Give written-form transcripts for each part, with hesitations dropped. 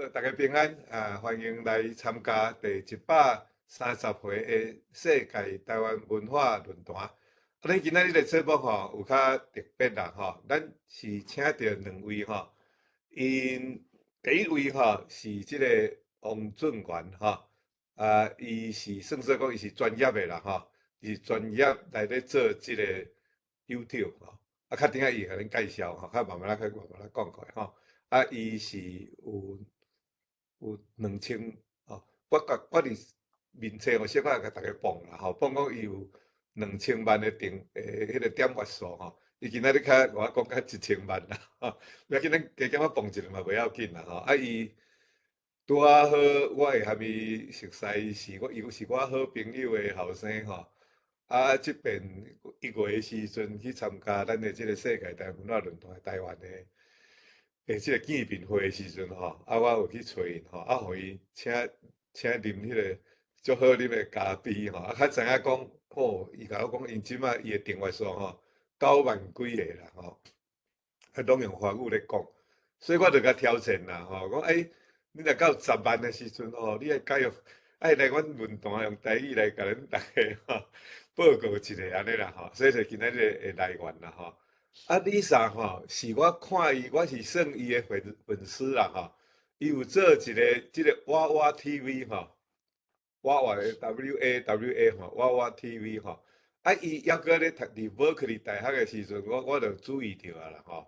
大家平安啊！歡迎來參加第130回的世界台灣文化論壇。啊，咱今仔日的節目吼有較特別啦吼，咱是請著兩位吼，𪜶第一位吼是這个王俊元吼，啊，伊是算說講伊是專業的啦吼，伊是專業來咧做這个 YouTube 吼，啊，較等下伊會共恁介紹吼，較慢慢仔較慢慢仔講過吼，啊，伊是有2000吼，我覺我佇面冊吼小可共大家報啦吼，報講伊有兩千萬的訂彼个點閱數吼，伊今仔日較我講較1000萬啦吼，無要緊，咱加減仔報一下嘛袂要緊啦吼，啊伊拄仔好，我會和伊熟似是我伊是我好朋友的後生吼，啊這遍1月的時陣去參加咱的這个世界台灣文化論壇台灣的。這个見面會的時陣吼，啊，我有去揣𪜶吼，啊，予伊請啉彼个足好啉的咖啡吼，啊，較知影講，吼，伊共我講，𪜶這馬伊的訂閱數吼，9萬幾个啦吼，啊，攏用華語咧講，所以我就共挑戰啦吼，講欸，你若到十萬的時陣吼，你愛加入，愛來阮論壇用台語來共恁逐家吼報告一下按呢啦吼，所以就今仔日的來源啦吼。啊，Lisa 吼，是我看伊，我是算伊的粉絲啦吼。伊有做一个這个娃娃 TV 吼，娃娃的 WAWA 吼，娃娃 TV 吼。啊，伊猶閣咧讀佇伯克利大學的時陣，我就注意著啊啦吼。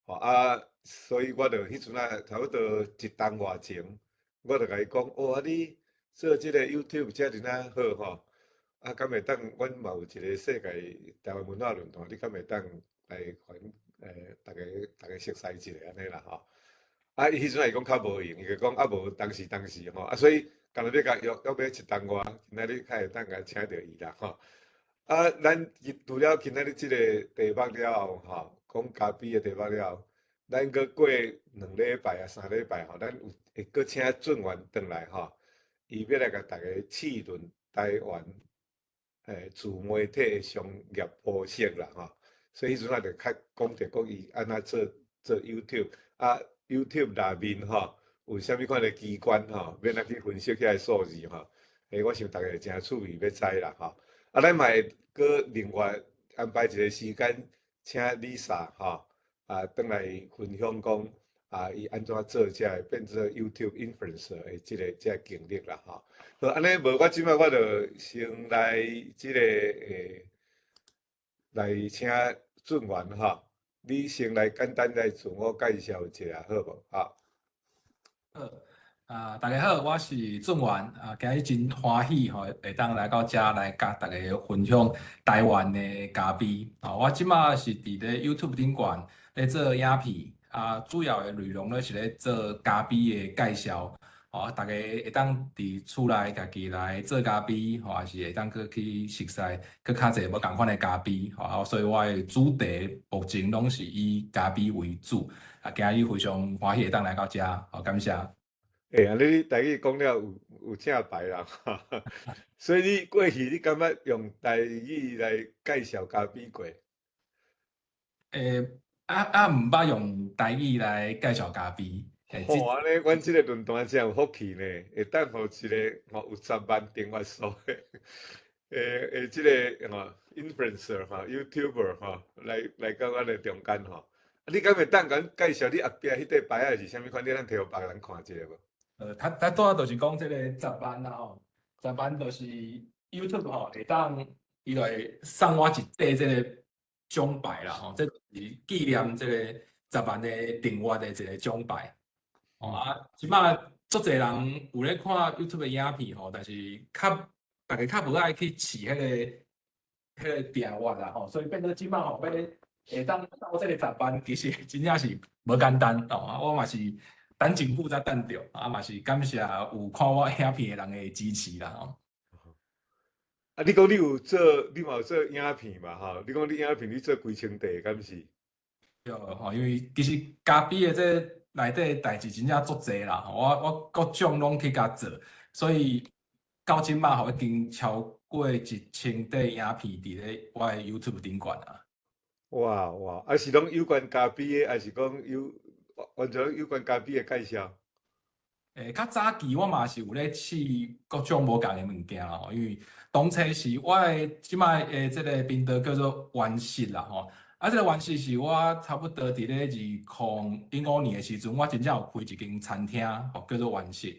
吼啊，所以我就彼陣啊，差不多一冬外前，我就共伊講，哦，啊你做這个 YouTube 遮爾仔好吼，啊，敢會當阮嘛有一个世界台灣文化論壇，你敢會當來予阮逐家熟似一下按呢啦吼。啊，伊彼陣伊講較無閒，伊就講啊無當時當時吼，啊所以敢若欲共約約欲一冬外，今仔日較會當共請著伊啦吼。啊，咱除了今仔日這个題目了後吼，講咖啡的題目了後，咱閣過2禮拜啊3禮拜吼，咱有會閣請俊元轉來吼，伊欲來共大家試論台灣自媒體的商業模式啦吼。所以彼陣仔就較講著講伊按怎做做 YouTube，啊 YouTube 內面吼有啥物款的機關吼，欲按怎去分析遐个數字吼，我想逐家會誠趣味欲知啦吼。啊，咱嘛會閣另外安排一個時間，請 Lisa 吼啊，轉來分享講啊，伊按怎做這个變做 YouTube influencer 的這个經歷啦吼。好，按呢無我這擺我就先來這个來請俊元吼，你先來簡單來自我介紹一下好無？好。好，啊，大家好，我是俊元，啊，今日真歡喜吼，會當來到遮來共大家分享台灣的咖啡。啊，我這馬是佇咧 YouTube 頂懸咧做影片，啊，主要的內容咧是咧做咖啡的介紹。吼，大家會當佇厝內家己來做咖啡，吼，抑是會當閣去熟似閣較濟無仝款的咖啡，吼，所以我的主題目前攏是以咖啡為主。啊，今日非常歡喜會當來到遮，好，感謝。欸，按呢你台語講了有正牌啦，所以你過去你敢捌用台語來介紹咖啡過？欸，啊，毋捌用台語來介紹咖啡。吼，按呢，阮這个論壇真有福氣呢，會當予一个吼有10萬訂閱數的，這个吼 influencer 吼 YouTuber 吼來到阮的中間吼。啊，你敢會當共阮介紹你後壁彼塊牌仔是啥物款？你通提予別人看一下無？他拄仔就是講這個十萬啦吼，十萬就是 YouTube 吼會當伊就會送我一塊這个獎牌啦吼，這是紀念這個十萬的訂閱的一個獎牌。哦啊，這馬足濟人有咧看 YouTube 的影片吼，但是較逐家較無愛去飼彼个訂閱啦吼，所以變做這馬吼欲會當到這个十萬，其實真正是無簡單哦。啊，我嘛是等真久才等著，啊嘛是感謝有看我影片的人的支持啦吼。啊，你講你有做，你嘛有做影片嘛？吼，你講你影片你做幾千塊，敢是？對吼，因為其實咖啡的這內底代誌真正足濟啦，我各種攏去共做，所以到這馬吼已經超過1000塊影片佇咧我的 YouTube 頂懸啊。哇哇，啊是攏有關咖啡的，抑是講有完全有關咖啡的介紹？較早期我嘛是有咧試各種無仝的物件啦吼，因為當初是我的這擺的這个頻道叫做原實啦吼，啊，這个原實是我差不多佇咧2015年的時陣，我真正有開一間餐廳吼，叫做原實。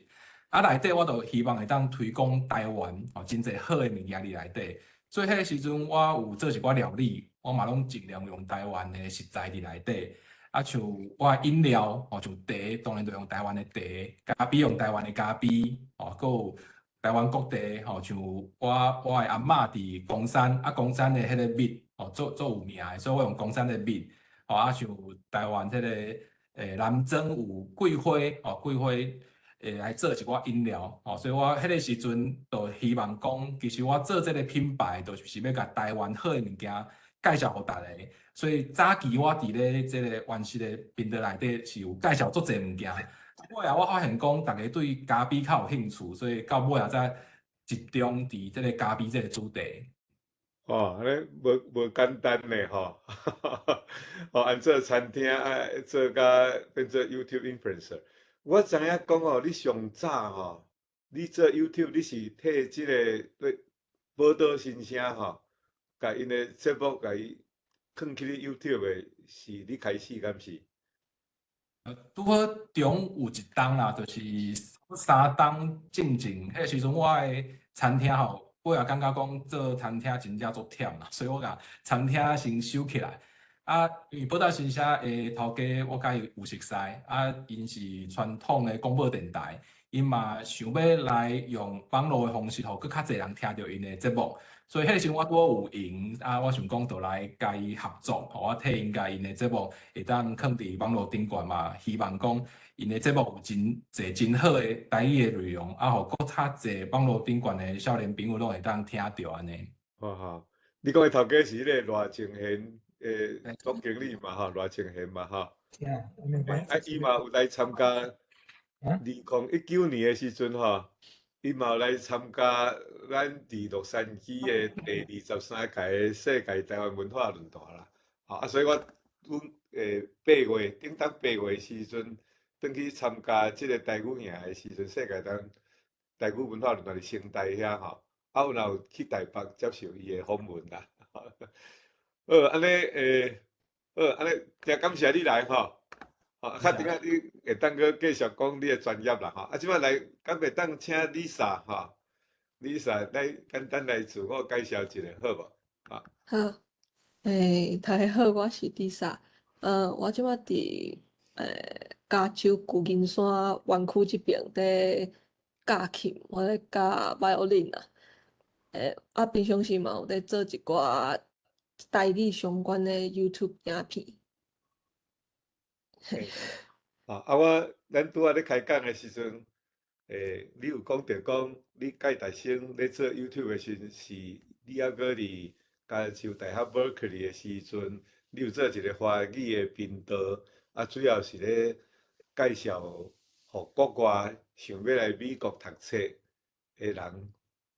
啊，內底我就希望會當推廣台灣吼，真濟好的物件佇內底。所以彼个時陣我有做一寡料理，我嘛攏盡量用台灣的食材佇內底。啊，像我的飲料吼，像茶，當然就用台灣的茶，咖啡用台灣的咖啡，吼，閣有台灣各地吼，像我的阿嬤佇岡山，啊，岡山的彼个蜜吼，足足有名的，所以我用岡山的蜜，吼，啊，像台灣彼个南庄有桂花，吼，桂花會來做一寡飲料，吼，所以我彼个時陣就希望講，其實我做這个品牌，就是欲共台灣好的物件介紹予大家。所以早期我佇咧這個原始的頻道內底是有介紹足濟物件。尾仔我發現講，大家對咖啡較有興趣，所以到尾仔才集中佇這个咖啡這个主題。哦，按呢無簡單呢吼，哦，按做餐廳啊，做甲變做 YouTube influencer。我知影講哦，你上早吼，你做 YouTube 你是替這个對寶島新聲吼，共𪜶的節目共伊囥去你 YouTube 的，是你開始敢是？拄好中有一冬啦，就是3冬進前，彼个時陣我的餐廳吼，我也感覺講做餐廳真正足忝啦，所以我共餐廳先收起來。啊，因為寶島新聲的頭家我佮伊有熟似，啊，𪜶是傳統的廣播電台，𪜶嘛想欲來用網路的方式，予閣較濟人聽著𪜶的節目，所以彼個時陣我拄好有閒，啊，我想講就來共伊合作，予我替𪜶共𪜶的節目會當囥佇網路頂懸嘛，希望講𪜶的節目有真濟真好的台語的內容，啊，予閣較濟網路頂懸的少年朋友攏會當聽著按呢。哈哈，你講的頭家是彼個賴清賢的總經理嘛吼，賴清賢嘛吼。啊，伊嘛有來參加2019年的時陣吼，伊嘛有來參加咱佇洛杉磯的第23屆的世界台灣文化論壇啦。啊，所以我阮8月頂冬八月時陣，轉去參加這个台語營的時陣，世界台語文化論壇佇成大遐吼，啊，有有去台北接受伊的訪問啦。好，按呢好，按呢，誠感謝你來吼。吼，較陣仔你會當閣繼續講你的專業啦吼。啊，這擺來，敢會當請 Lisa 吼，Lisa 來簡單來自我介紹一下，好無？啊。好，大家好，我是 Lisa。我這擺佇加州舊金山灣區這邊佇教琴，我咧教 violin 啊。啊，平常時嘛有咧做一寡台語相關的 YouTube 影片。嘿，啊，我咱拄仔咧開講的時陣，你有講著講，你介大聲咧做 YouTube 的時陣，是你猶閣佇加州大學 Berkeley 的時陣，你有做一个華語的頻道，啊，主要是咧介紹予國外想欲來美國讀冊的人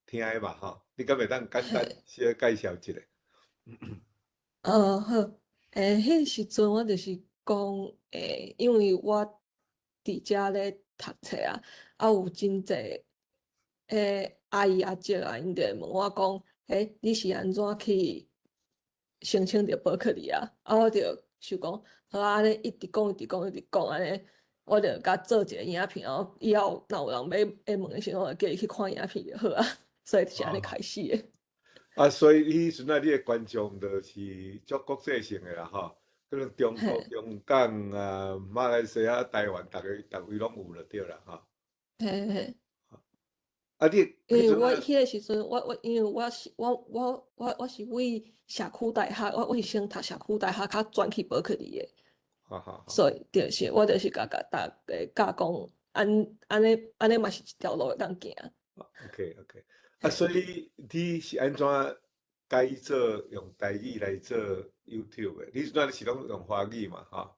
聽的嘛吼。你敢會當簡單小介紹一下？好，彼個時陣我就是講，因為我佇遮咧讀冊啊，啊有真濟阿姨阿叔啊，𪜶就會問我講，你是按怎去申請著伯克利啊？啊，我就想講，好啊，按呢一直講，一直講，一直講，按呢，我就共做一個影片，然後以後若有人欲會問的時陣，我就叫伊去看影片就好啊。所以就是按呢開始的。啊，所以彼時陣啊，你的觀眾就是足國際性的啦吼，可能中國、香港啊、馬來西亞、台灣，逐个逐位攏有就對啦吼。嘿嘿。啊，你因為我彼個時陣，我因為我是我我我我是為社區大學，我是先讀社區大學，較轉去伯克利的。所以就是我就是共大家教講，按呢嘛是一條路會當行。 OK OK，啊，所以你是按怎改做用台語來做 YouTube 的？你陣是攏用華語嘛？吼。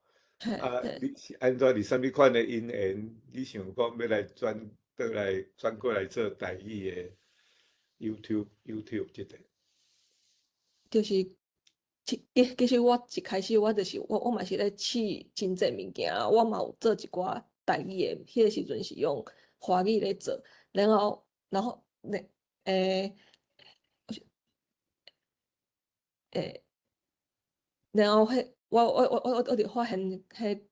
啊，你是按怎佇啥物款的因緣？你想講欲來轉倒來轉過來做台語的 YouTube 這個？就是其實我一開始我就是我嘛是咧試真濟物件，我嘛有做一寡台語的，彼个時陣是用華語咧做，然後咧然後彼我就發現彼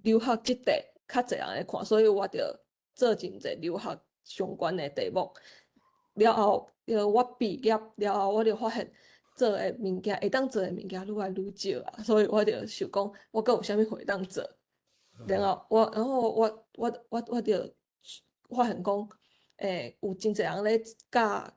留學這塊較濟人咧看，所以我就做真濟留學相關的題目。了後，我畢業了後，我就發現做的物件會當做的物件愈來愈少啊，所以我就想講，我閣有啥物會當做？然後我就發現講，有真濟人咧教，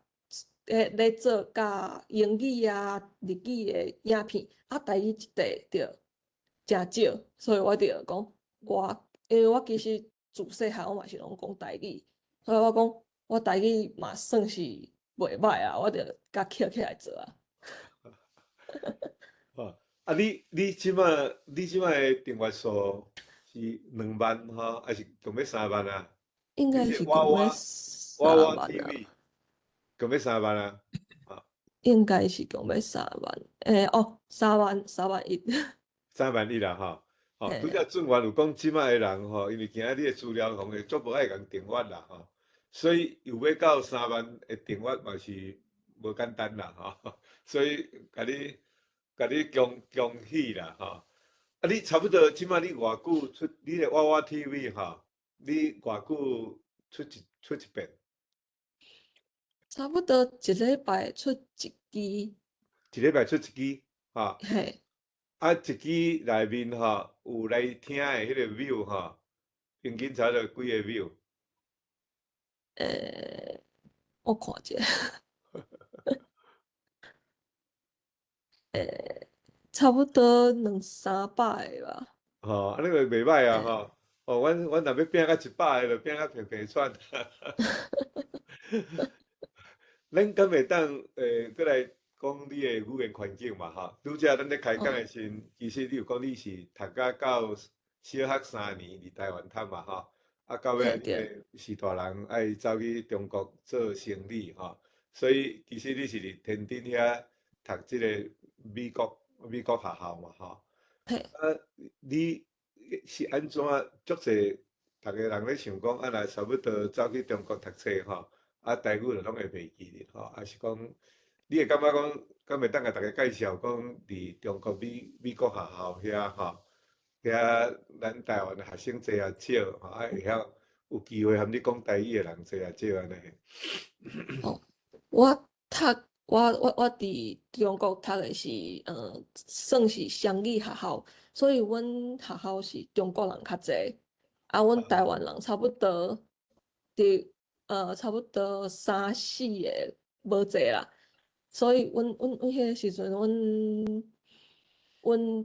咧做教英語啊、日語的影片，啊，台語這塊就誠少，所以我就講，我因為我其實自細漢我嘛是攏講台語，所以我講我台語嘛算是袂䆀啊，我就共抾起來做啊。哦，啊你這擺的訂閱數是2萬吼，還是共欲3萬啊？應該是共欲三萬啊。共欲三萬啊？應該是共欲三萬，哦，3萬3萬1。3萬1啦，吼，吼，拄才俊元有講，這擺的人吼，因為今仔日的資料紅會足無愛共訂閱啦，吼，所以有欲到三萬的訂閱嘛是無簡單啦，吼，所以共你恭恭喜啦，吼，啊，你差不多這擺你偌久出你的娃娃 TV 吼，你偌久出一遍？差不多一禮拜出一支。一禮拜出一支，吼。嘿。啊，一支內面吼有來聽的彼個 view 吼，平均差不多幾個 view？我看一下。差不多兩三百個吧。吼，按呢就袂䆀啊吼。哦，阮若欲拼到100個，就拼甲平平喘。咱敢會當閣來講你的語言環境嘛？吼，拄才咱咧開講的時陣，其實你有講你是讀甲到小學3年佇台灣讀嘛？吼，啊，到尾你的是大人愛走去中國做生理吼，所以其實你是佇天津遐讀這個美國學校嘛？吼，啊，你是按怎？足濟逐個人咧想講，啊，若差不多走去中國讀冊吼，啊，台語就攏會袂記咧吼，還是講你會感覺講，敢會當共大家介紹講，佇中國美國學校遐吼，遐咱台灣的學生濟抑少吼，啊會曉有機會含你講台語的人濟抑少按呢？哦，我讀我我我佇中國讀的是算是雙語學校，所以阮學校是中國人較濟，啊，阮台灣人差不多佇差不多三四個無濟啦，所以阮彼個時陣，阮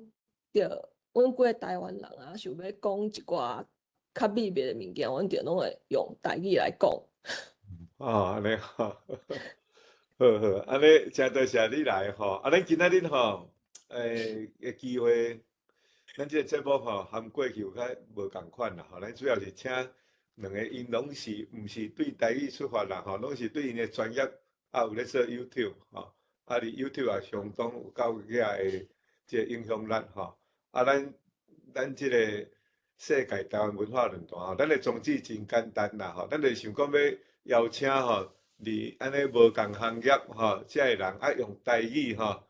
幾個台灣人啊，想欲講一寡較秘密的物件，阮就攏會用台語來講。哦，按呢吼，好好，按呢誠多謝你來吼，啊，咱今仔日吼，的機會，咱這個節目吼，含過去有較無仝款啦吼，咱主要是請兩个，𪜶攏是毋是對台語出發啦吼，攏是對𪜶的專業啊有咧做 YouTube 吼，啊佇 YouTube 也相當有夠額的這個影響力吼，啊咱這個世界台灣文化論壇吼，咱的宗旨真簡單啦吼，咱就想講欲邀請吼，佇按呢無仝行業吼，遮的人啊用台語吼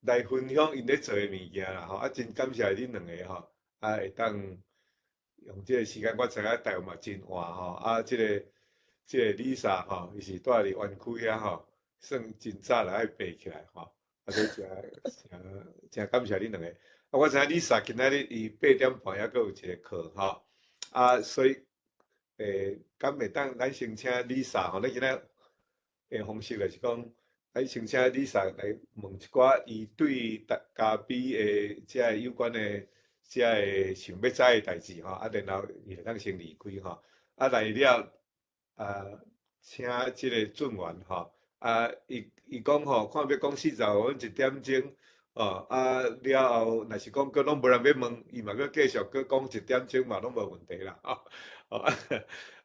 來分享𪜶咧做的物件啦吼，啊真感謝恁兩个吼，啊會當用這個時間，我知影台灣嘛真晏吼，啊這個 Lisa 吼，伊是住佇灣區遐吼，算真早就愛爬起來吼，啊所以誠誠誠感謝恁兩個。啊，我知影 Lisa 今仔日伊8點半猶閣有一個課吼，啊所以敢會當咱先請 Lisa 吼，咱今仔的方式就是講，咱先請 Lisa 來問一寡伊對咖啡的這个有關的這个想欲知的代誌吼，啊，然後伊會當先離開吼，啊來了啊，請這個俊元吼，啊，伊講吼，看欲講45分1點鐘，哦，啊了後，若是講閣攏無人欲問，伊嘛閣繼續閣講一點鐘嘛，攏無問題啦，吼，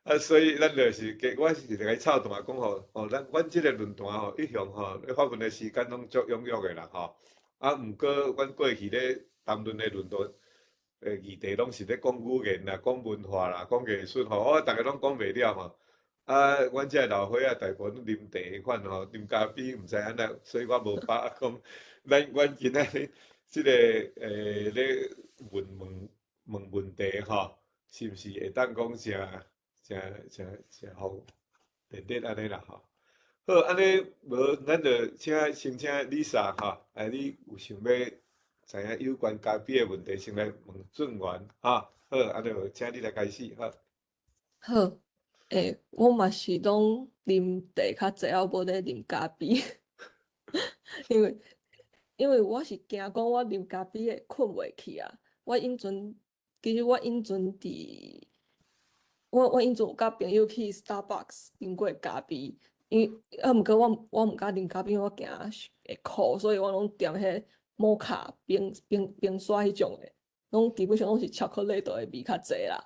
啊，所以咱就是，我是共伊吵斷講吼，哦，阮這个論壇吼，一向吼，咧發問的時間攏足踴躍的啦，吼，啊，毋過阮過去咧談論的論壇，議題攏是咧講語言啦、講文化啦、講藝術吼，哦，逐个攏講袂了吼。啊，阮遮老歲仔大部分啉茶彼款吼，啉咖啡毋知按怎，所以我無把握講，咱阮今仔日這个咧問問問問題吼，是毋是會當講誠誠誠誠好熱烈按呢啦吼？好，按呢無，咱就請先請 Lisa 吼，啊，你有想欲知影有關咖啡的問題，先來問俊元吼。好，按呢就請你來開始，好。好，我嘛是攏啉茶較濟，我無咧啉咖啡，因為我是驚講我啉咖啡會睏袂去啊。我以陣其實我以陣佇我以陣有佮朋友去 Starbucks 啉過咖啡，因啊，毋過我毋敢啉咖啡，我驚會苦，所以我攏點彼摩卡冰冰冰沙彼種的，攏基本上攏是巧克力的味較濟啦。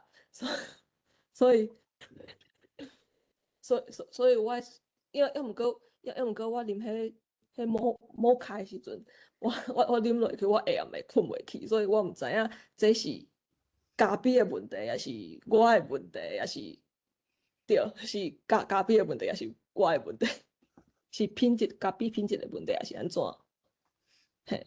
所以所以所所以我因為毋過抑毋過我啉彼摩卡的時陣，我啉落去，我下暗會睏袂去，所以我毋知影這是咖啡的問題，抑是我的問題，抑是對，是咖啡的問題，抑是我的問題，是品質咖啡品質的問題，抑是按怎？嘿。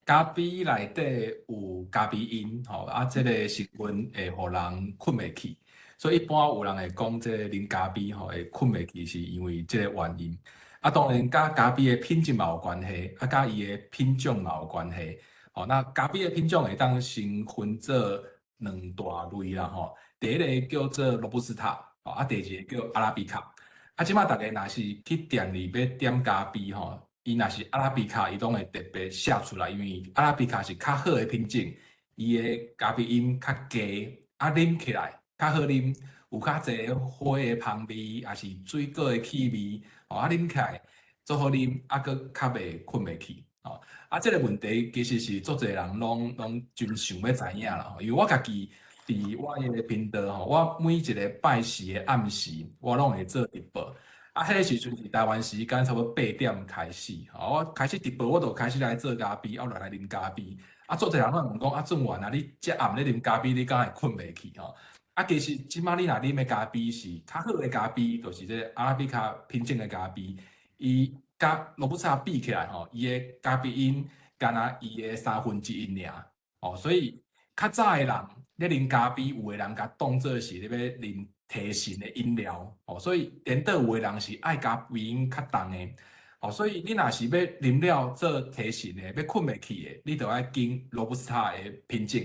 咖啡內底有咖啡因，吼，啊，這个成分會予人睏袂去，所以一般有人會講這个啉咖啡吼會睏袂去，是因為這个原因。啊，當然佮咖啡的品質嘛有關係，啊，佮伊的品種嘛有關係。吼，那咖啡的品種會當先分做兩大類啦，吼。第一个叫做羅布斯塔，吼，啊，第二个叫阿拉比卡。啊，這馬逐家若是去店裡欲點咖啡吼，伊若是阿拉比卡，伊攏會特別寫出來，因為阿拉比卡是較好的品種，伊的咖啡因較低，啊，啉起來較好啉，有較濟花的芳味，抑是水果的氣味，吼，啊，啉起來足好啉，啊，閣較袂睏袂去，吼。啊，這个問題其實是足濟人攏真想欲知影啦，吼，因為我家己佇我彼个頻道吼，我每一个拜四的暗時，我攏會做直播。啊，彼个時陣是台灣時間差不多8點開始，吼，我開始直播，我就開始來做咖啡，啊，來啉咖啡。啊，足濟人攏會問講，啊，俊元啊，你遮暗咧啉咖啡，你敢會睏袂去吼？啊，其實這馬你若啉的咖啡是較好的咖啡，就是這个阿拉比卡品種的咖啡，伊佮羅布斯塔比起來吼，伊的咖啡因敢若伊的1/3爾，哦，所以較早的人咧啉咖啡，有的人共當做是咧欲啉提神的飲料，哦，所以顛倒有的人是愛咖啡因較重的，哦，所以你若是欲啉了做提神的，欲睏袂去的，你就愛揀羅布斯塔的品種。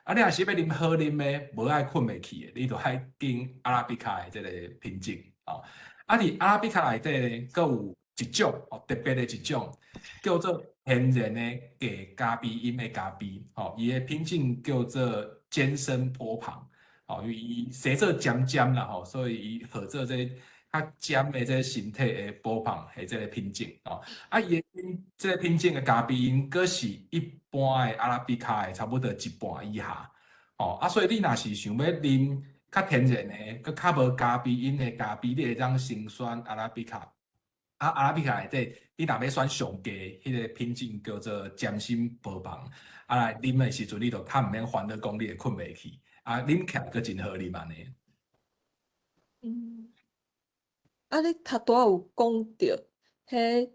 啊，你若是欲啉好啉的，無愛睏袂去的，你就愛揀阿拉比卡的這个品種，哦。啊，佇阿拉比卡內底呢，閣有一種哦，特別的一種，叫做天然的低咖啡因的咖啡，吼，伊的品種叫做尖身波旁，吼，因為伊生做尖尖啦，吼，所以伊號做這个較尖的這个形體的波旁的這个品種，吼，啊，伊的這个品種的咖啡因，閣是一般的阿拉比卡的差不多一半以下，吼，啊，所以你若是想欲啉較天然的，閣較無咖啡因的咖啡，你會當先選阿拉比卡。啊，阿拉比卡內底，你若欲選上低彼个品種叫做尖心波旁，啊來啉的時陣，你就較毋免煩惱講你會睏袂去，啊，啉起來閣真好啉按呢。啊，你頭拄仔有講著，彼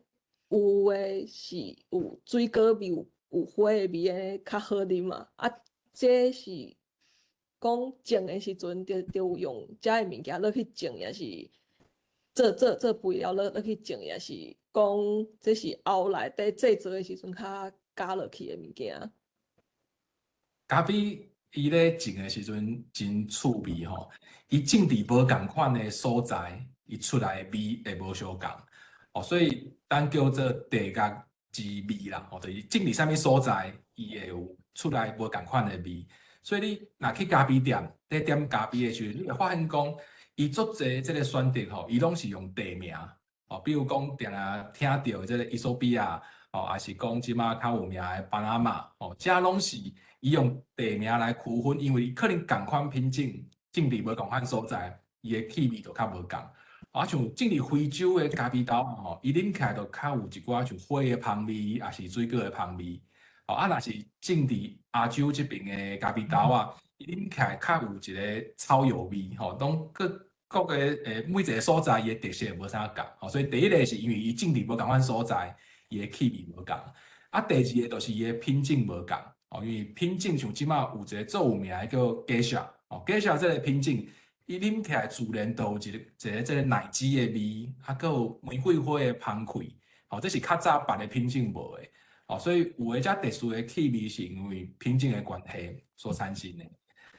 有的是有水果味、有花的味的較好啉嘛？啊，這是講種的時陣，就有用遮的物件落去種，抑是做肥料落去種，抑是講這是後來佇製作的時陣較加落去的物件？咖啡伊咧種的時陣真趣味吼，伊種佇無仝款的所在，伊出來的味會無相仝哦，所以咱叫做地角之味啦，吼，就是種佇啥物所在，伊會有出來無仝款的味。所以你若去咖啡店咧點咖啡的時陣，你會發現講，伊足濟這个選擇吼，伊攏是用地名哦，比如講定定聽著這个衣索比亞哦，抑是講這馬較有名的巴拿馬哦，這攏是伊用地名來區分，因為伊可能仝款品種種佇無仝款所在，伊的氣味就較無仝。啊，像種佇非洲的咖啡豆吼，伊啉起來就較有一寡像花的芳味，抑是水果的芳味。吼，啊，若是種佇亞洲這爿的咖啡豆仔，伊啉起來較有一个草藥味，吼，攏各各个每一个所在伊的特色無啥仝，吼，所以第一个是因為伊種佇無仝款所在，伊的氣味無仝。啊，第二個就是伊的品種無仝，哦，因為品種像這馬有一个足有名的叫 Geisha，哦，Geisha 這个品種，伊啉起來自然就有一个這个奶雞的味，啊，閣有玫瑰花的芳氣，吼，這是較早別个品種無的，哦，所以有的遮特殊的氣味是因為品種的關係所產生的。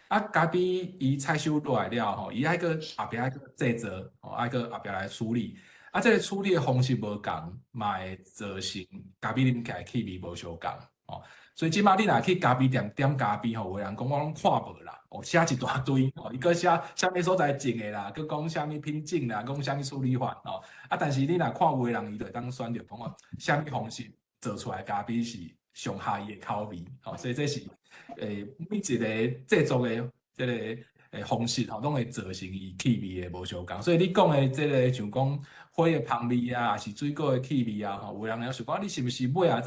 啊，咖啡伊採收落來了吼，伊愛閣後壁愛閣製作，吼，愛閣後壁來處理。啊，這个處理的方式無仝，嘛會造成咖啡啉起來氣味無相仝，吼。所以這馬你若去咖啡店點咖啡吼，有的人講我攏看無啦，哦，寫一大堆，哦，伊閣寫啥物所在種的啦，閣講啥物品種啦，講啥物處理法，吼。啊，但是你若看有的人，伊就會當選著講哦，啥物方式做出來咖啡是上合伊的口味，吼。所以這是每一个製作的這个方式吼，攏會造成伊氣味的無相仝。所以你講的這个像講花的芳味啊，抑是水果的氣味啊，吼，有人會想講你是毋是尾仔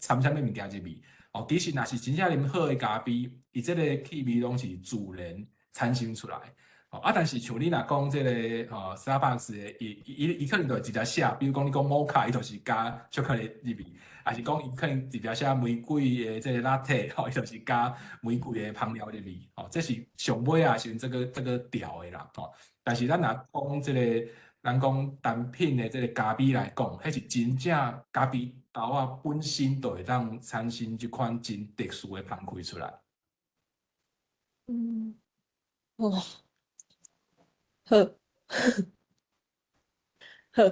才摻啥物物件入去？哦，其實若是真正啉好的咖啡，伊這个氣味攏是自然產生出來。哦，啊，但是像你若講這个吼，Starbucks 的，伊可能就會直接寫，比如講你講摩卡，伊就是加巧克力入去，抑是講伊可能直接寫玫瑰的這个 latte，吼，伊就是加玫瑰的芳料入去，吼，這是上尾仔時陣這个調的啦，吼。但是咱若講這个，咱講單品的這个咖啡來講，彼是真正咖啡豆仔本身就會當產生這款真特殊的芳氣出來。嗯，哦。好，好，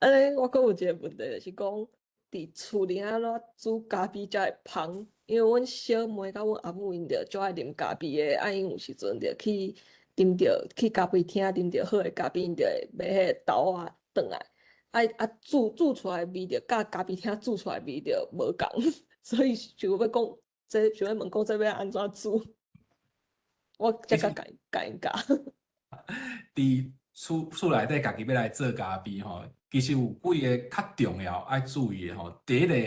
按呢，我閣有一个問題，就是講，佇厝裡按怎煮咖啡才會芳？因為阮小妹佮阮阿母𪜶就足愛啉咖啡的，啊，𪜶有時陣就去啉著去咖啡廳啉著好的咖啡，𪜶就會買彼个豆仔轉來，啊啊煮煮出來味就佮咖啡廳煮出來味就無仝，所以想欲講，這想欲問講這欲按怎煮？我才較共𪜶教。佇厝內底家己欲來做咖啡吼，其實有幾个較重要愛注意的吼。第一个，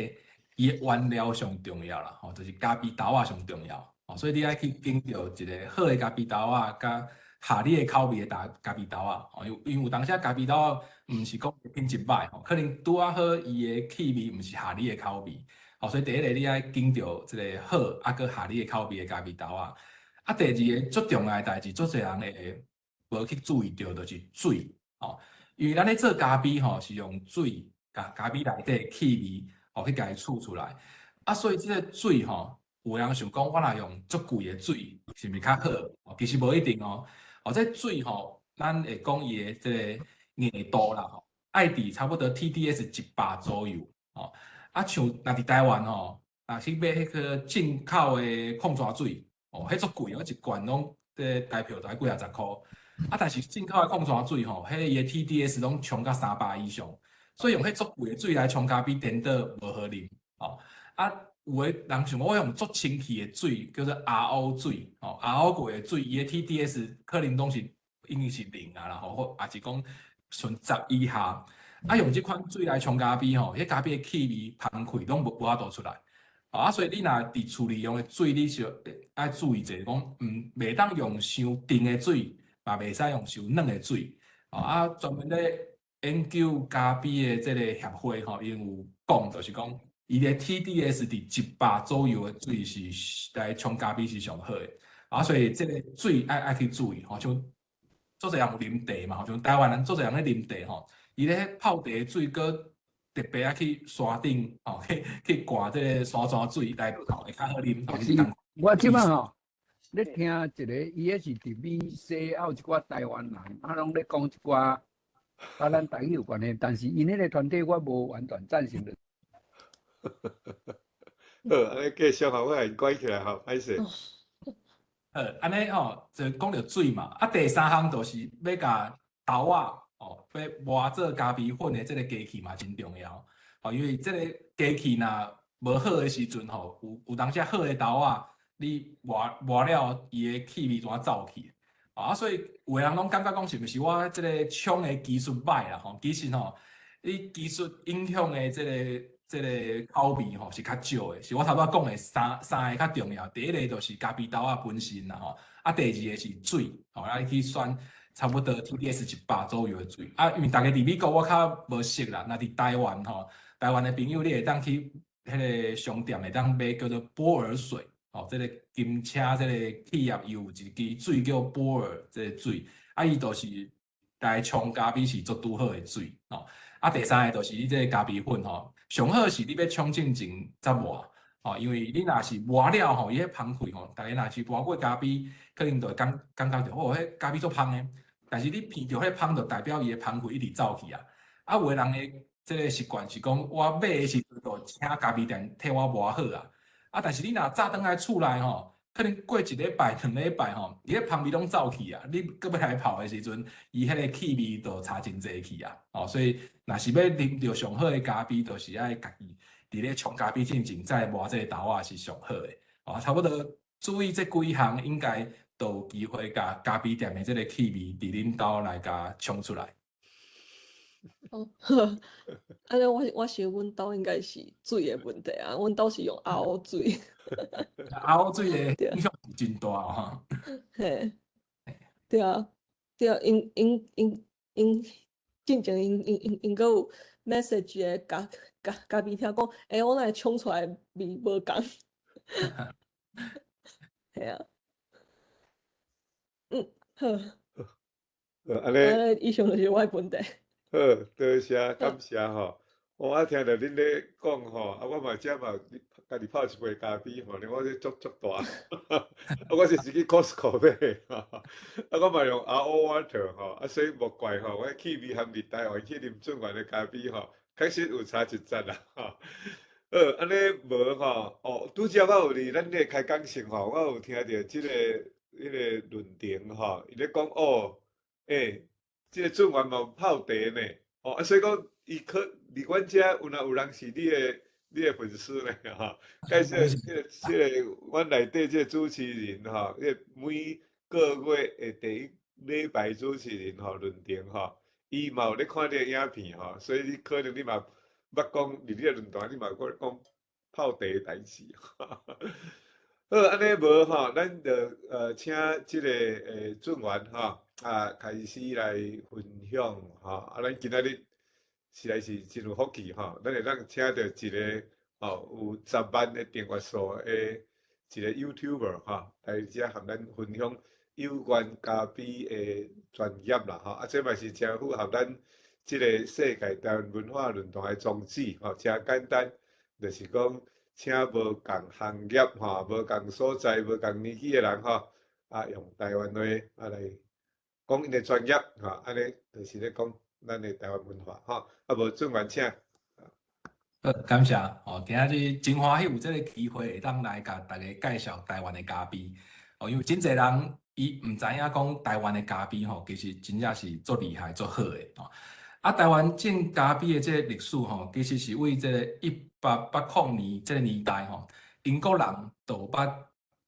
伊的原料上重要啦，吼，就是咖啡豆仔上重要。吼，所以你愛去揀著一个好的咖啡豆仔，佮合你的口味的咖啡豆仔。吼，因為有當時咖啡豆仔毋是講品質歹吼，可能拄仔好伊的氣味毋是合你的口味。吼，所以第一个你愛揀著這个好啊，閣合你的口味的咖啡豆仔。啊，第二个足重要的代誌，足濟人會無去注意著，就是水吼。因為咱咧做咖啡吼，是用水共咖啡內底的氣味吼去共伊處出來。啊，所以這个水吼，有的人想講我若用足貴的水，是毋是較好？其實無一定哦。哦，這水吼，咱會講伊的這个硬度啦吼，愛佇差不多 TDS 100左右吼。啊，像若佇台灣吼，若去買彼个進口的礦泉水，哦，彼足貴哦，一罐攏這台票都愛幾仔十箍。啊，但是進口的礦泉水吼，彼伊的 TDS 攏衝到300以上，所以用彼足貴的水來沖咖啡，顛倒無好啉哦。啊，有的人想我用足清氣的水，叫做 RO 水，吼，RO 過的水，伊的 TDS 可能攏是已經是零啊啦，吼，或抑是講剩十以下。啊，用這款水來沖咖啡吼，彼咖啡的氣味、芳氣攏無法度出來。啊，所以你若佇厝裡用的水，你是愛注意者，講毋袂當用傷甜的水，嘛袂使用傷軟的水。啊，專門咧研究咖啡的這个協會吼，𪜶有講，就是講伊的 TDS 佇100左右的水是來沖咖啡是上好的。啊，所以這个水愛去注意吼，像足濟人有啉茶嘛，像台灣人足濟人咧啉茶吼，伊咧泡茶的水，閣特別愛去山頂吼，去灌這个山泉水來泡，會較好啉。是，我這擺吼咧聽一个，伊彼是佇美西，還有一寡台灣人，啊，攏咧講一寡佮咱台語有關係，但是𪜶彼个團體我無完全贊成的。好，按呢繼續吼，我共關起來吼，歹勢。好，按呢吼，就講著水嘛。啊，第三項就是欲共豆仔哦，欲磨做咖啡粉的這个機器嘛，真重要。哦，因為這个機器若無好的時陣吼，有當時好的豆仔，你磨磨了，伊的氣味就走去。啊，所以有的人攏感覺講是毋是我這个沖的技術歹啦吼？其實吼，你技術影響的這个這个口味吼是較少的，是我頭拄仔講的三个較重要。第一个就是咖啡豆仔本身啦吼，啊，第二个是水，吼，啊，你去選差不多 TDS 100左右的水。啊，因為逐家佇美國我較無熟啦，若佇台灣吼，台灣的朋友你會當去彼个商店會當買叫做波爾水，吼，這个金車這个企業伊有一支水叫波爾這个水，啊，伊就是來沖咖啡是足拄好的水，吼。啊，第三个就是你這个咖啡粉吼，上好是你欲沖進前才磨，吼，因為你若是磨了吼，伊彼芳氣吼，逐家若是磨過咖啡，可能就會感覺著，哦，彼咖啡足芳的。但是你聞著彼芳，就代表伊的芳氣一直走去啊。啊，有的人的這个習慣是講，我買的時陣就請咖啡店替我磨好啊。啊，但是你若早轉來厝內吼，可能過一禮拜、2禮拜吼，伊彼芳味攏走去啊。你閣欲來泡的時陣，伊彼个氣味就差真濟去啊。哦，所以若是欲啉著上好的咖啡，就是愛家己佇咧沖咖啡進前再磨這个豆仔是上好的。哦，差不多注意這幾項，應該就有機會共咖啡店的這个氣味佇恁兜來共沖出來。哦，好，按呢我想阮兜應該是水的問題啊，阮兜是用 RO 水。 RO 水的影響是真大吼。嘿，對啊，對啊，𪜶𪜶𪜶𪜶進前𪜶𪜶𪜶𪜶閣有 message 的共共咖啡廳講，欸，我哪會沖出來味無仝？嘿啊。嗯，好。按呢以上就是我的問題。好，多謝，感謝吼。我聽著恁咧講吼，啊，我嘛遮嘛家己泡一杯咖啡吼，我這足足大。啊，我是去 Costco 買的，啊，我嘛用 RO water 吼，啊，所以無怪吼，我氣味含佇台灣去啉純源的咖啡吼，確實有差一截啦吼。好，按呢無吼，哦，拄才我有佇咱咧開講室吼，我有聽著這个彼个論壇吼，伊咧講哦，欸，這个純源嘛有泡茶呢，哦，啊，所以講伊可佇阮遮有若有人是你的粉絲呢，吼，介紹這個阮內底這個主持人吼，這個每個月的第一禮拜主持人吼，論壇吼，伊嘛有咧看這個影片吼，所以你可能你嘛捌講佇你的論壇，你嘛有講泡茶的代誌。好，按呢無吼，咱就請這個俊元吼啊開始來分享吼，啊，咱今仔日實在是真有福氣吼，咱會當請著一个吼有10萬的訂閱數的一个 YouTuber 吼，來遮和咱分享有關咖啡的專業啦吼，啊，這嘛是誠符合咱這個世界台灣文化論壇的宗旨吼，誠簡單，就是講請無仝行業吼、無仝所在、無仝年紀的人吼，啊，用台灣話啊來講𪜶的專業吼，按呢就是咧講咱的台灣文化吼，啊無俊元請。好，感謝哦，今仔日真歡喜有這个機會會當來共大家介紹台灣的咖啡哦，因為真濟人伊毋知影講台灣的咖啡吼，其實真正是足厲害、足好的哦。啊，台灣種咖啡的這个歷史吼，其實是為這个1880年這个年代吼，英國人就捌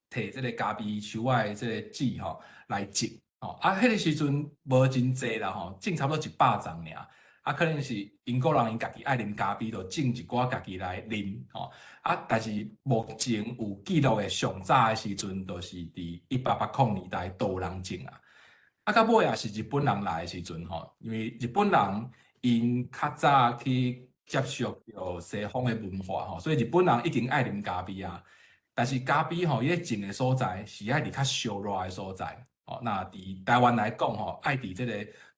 提這个咖啡樹仔的這个籽吼來種吼，啊，彼个時陣無真濟啦吼，種差不多100叢爾。啊，可能是英國人𪜶家己愛啉咖啡，就種一寡家己來啉吼。啊，但是目前有記錄的上早的時陣，就是佇1880年代就有人種啊。啊，到尾也是日本人來的時陣吼，因為日本人𪜶較早去接觸著西方的文化吼，所以日本人已經愛啉咖啡啊。但是咖啡吼，伊咧種的所在是愛佇較燒熱的所在。哦，那佇台灣來講吼，愛佇這個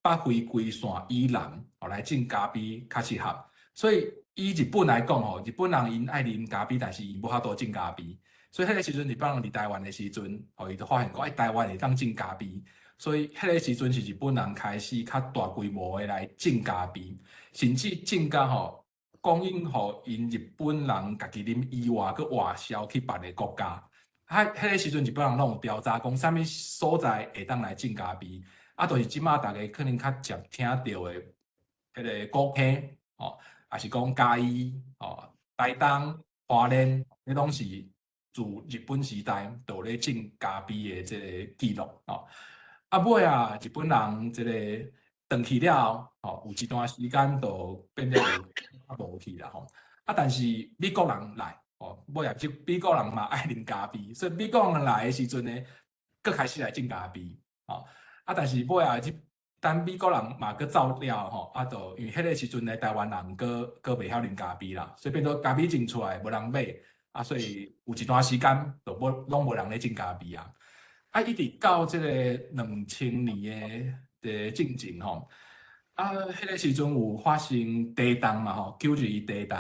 北回歸線以南哦來種咖啡較適合。所以以日本來講吼，日本人𪜶愛啉咖啡，但是𪜶無法度種咖啡。所以彼個時陣日本人佇台灣的時陣，吼伊就發現講，欸，台灣會當種咖啡。所以彼個時陣是日本人開始較大規模的來種咖啡，甚至種甲吼供應予𪜶日本人家己啉以外，閣外銷去別个國家。啊，彼個時陣日本人攏有調查講，啥物所在會當來種咖啡，啊，就是這馬逐家可能較常聽著的彼個古坑，吼，抑是講嘉義，吼，台東、花蓮，彼攏是自日本時代就咧種咖啡的這个記錄，吼。啊，尾啊，日本人這个轉去了後，吼，有一段時間就變做較無去啦，吼。啊，但是美國人來，哦，尾仔這美國人嘛愛啉咖啡，所以美國人來的時陣呢，閣開始來種咖啡，哦，啊，但是尾仔這等美國人嘛閣走了吼，啊，就因為彼个時陣呢，台灣人閣袂曉啉咖啡啦，所以變做咖啡種出來無人買，啊，所以有一段時間就無攏無人咧種咖啡啊。啊，一直到這個2000年的進前吼，啊，彼个時陣有發生地動嘛吼，9.21地動，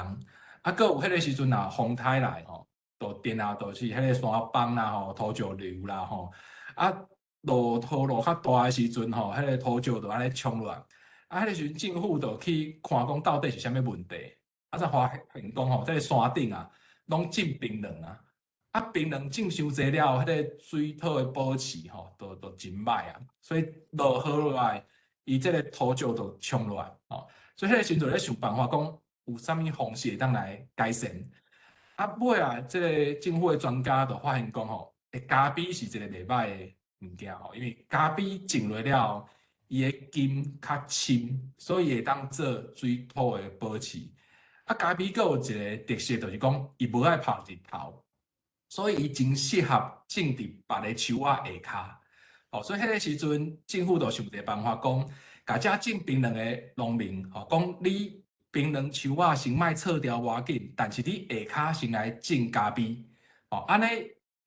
啊，閣有彼个時陣若風颱來吼，就定後就是彼個山崩啦吼，土石流啦吼，啊，落雨落較大的時陣吼，彼個土石就按呢沖落來，啊，彼個時陣政府就去看講到底是啥物問題，啊，才發現講吼，這個山頂啊，攏種檳榔啊，啊，檳榔種傷濟了後，彼個水土的保持吼，就真歹啊，所以落雨落來，伊這個土石就沖落來，吼，所以彼個時陣就咧想辦法講有啥物方式會當來改善。啊，尾啊，這個政府的專家就發現講吼，咖啡是一個袂歹的物件吼，因為咖啡種落了，伊的根較深，所以會當做水土的保持。啊，咖啡閣有一個特色，就是講伊無愛曬日頭，所以伊真適合種佇別个樹仔下跤。哦，所以彼個時陣政府就想一個辦法，講共遮種檳榔的農民，吼，講你檳榔樹仔先莫鋤掉無要緊，但是你下跤先來種咖啡，哦，按呢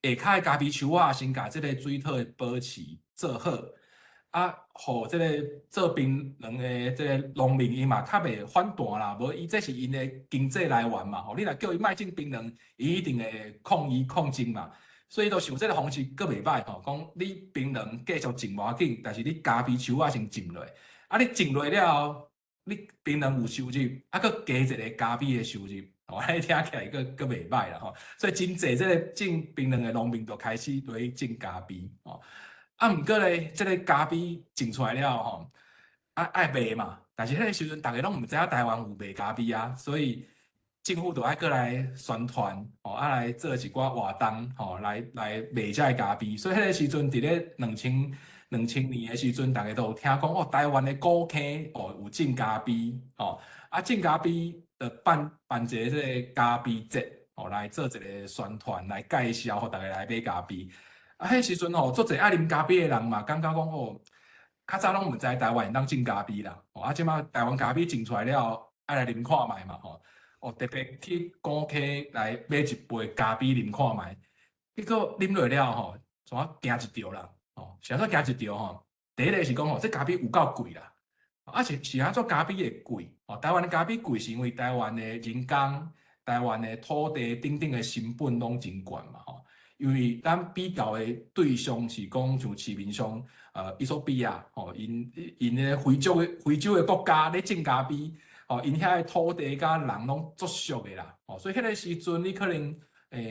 下跤的咖啡樹仔先共這個水土的保持做好，啊，予這個做檳榔的這個農民伊嘛較袂反彈啦，無伊這是𪜶的經濟來源嘛，吼，你若叫伊莫種檳榔，伊一定會抗議抗爭嘛。所以就想這個方式閣袂歹吼，講你檳榔繼續種無要緊，但是你咖啡樹仔先種落，啊，你種落了後，你檳榔有收入，啊，閣加一個咖啡的收入，哦，按呢聽起來閣袂歹啦吼。所以真濟這個種檳榔的農民就開始落去種咖啡，吼。啊，毋過咧，這個咖啡種出來了吼，啊愛賣嘛，但是彼個時陣逐家攏毋知影台灣有賣咖啡啊，所以政府就愛閣來宣傳，吼，啊來做一寡活動，吼，來賣這个咖啡。所以彼個時陣佇咧2000年的時陣，逐家都有聽講哦，台灣的古坑哦有種咖啡，吼，啊種咖啡就辦辦一个這个咖啡節，哦，來做一個宣傳，來介紹，予逐家來買咖啡。啊，彼時陣吼，足濟愛啉咖啡的人嘛，感覺講哦，較早攏毋知台灣會當種咖啡啦，哦，啊，這擺台灣咖啡種出來了後，愛來啉看覓嘛，吼，哦，特別去古坑來買一杯咖啡啉看覓，結果啉落了吼，怎啊驚一跳啦，哦，是按怎驚一跳吼？第一个是講吼，這咖啡有夠貴啦，啊是按怎咖啡會貴？哦，台灣的咖啡貴是因為台灣的人工、台灣的土地等等的成本攏真懸嘛，吼。因為咱比較的對象是講像市面上，衣索比亞，吼，𪜶咧非洲的國家咧種咖啡，吼，𪜶遐的土地佮人攏足俗的啦，吼，所以彼个時陣你可能，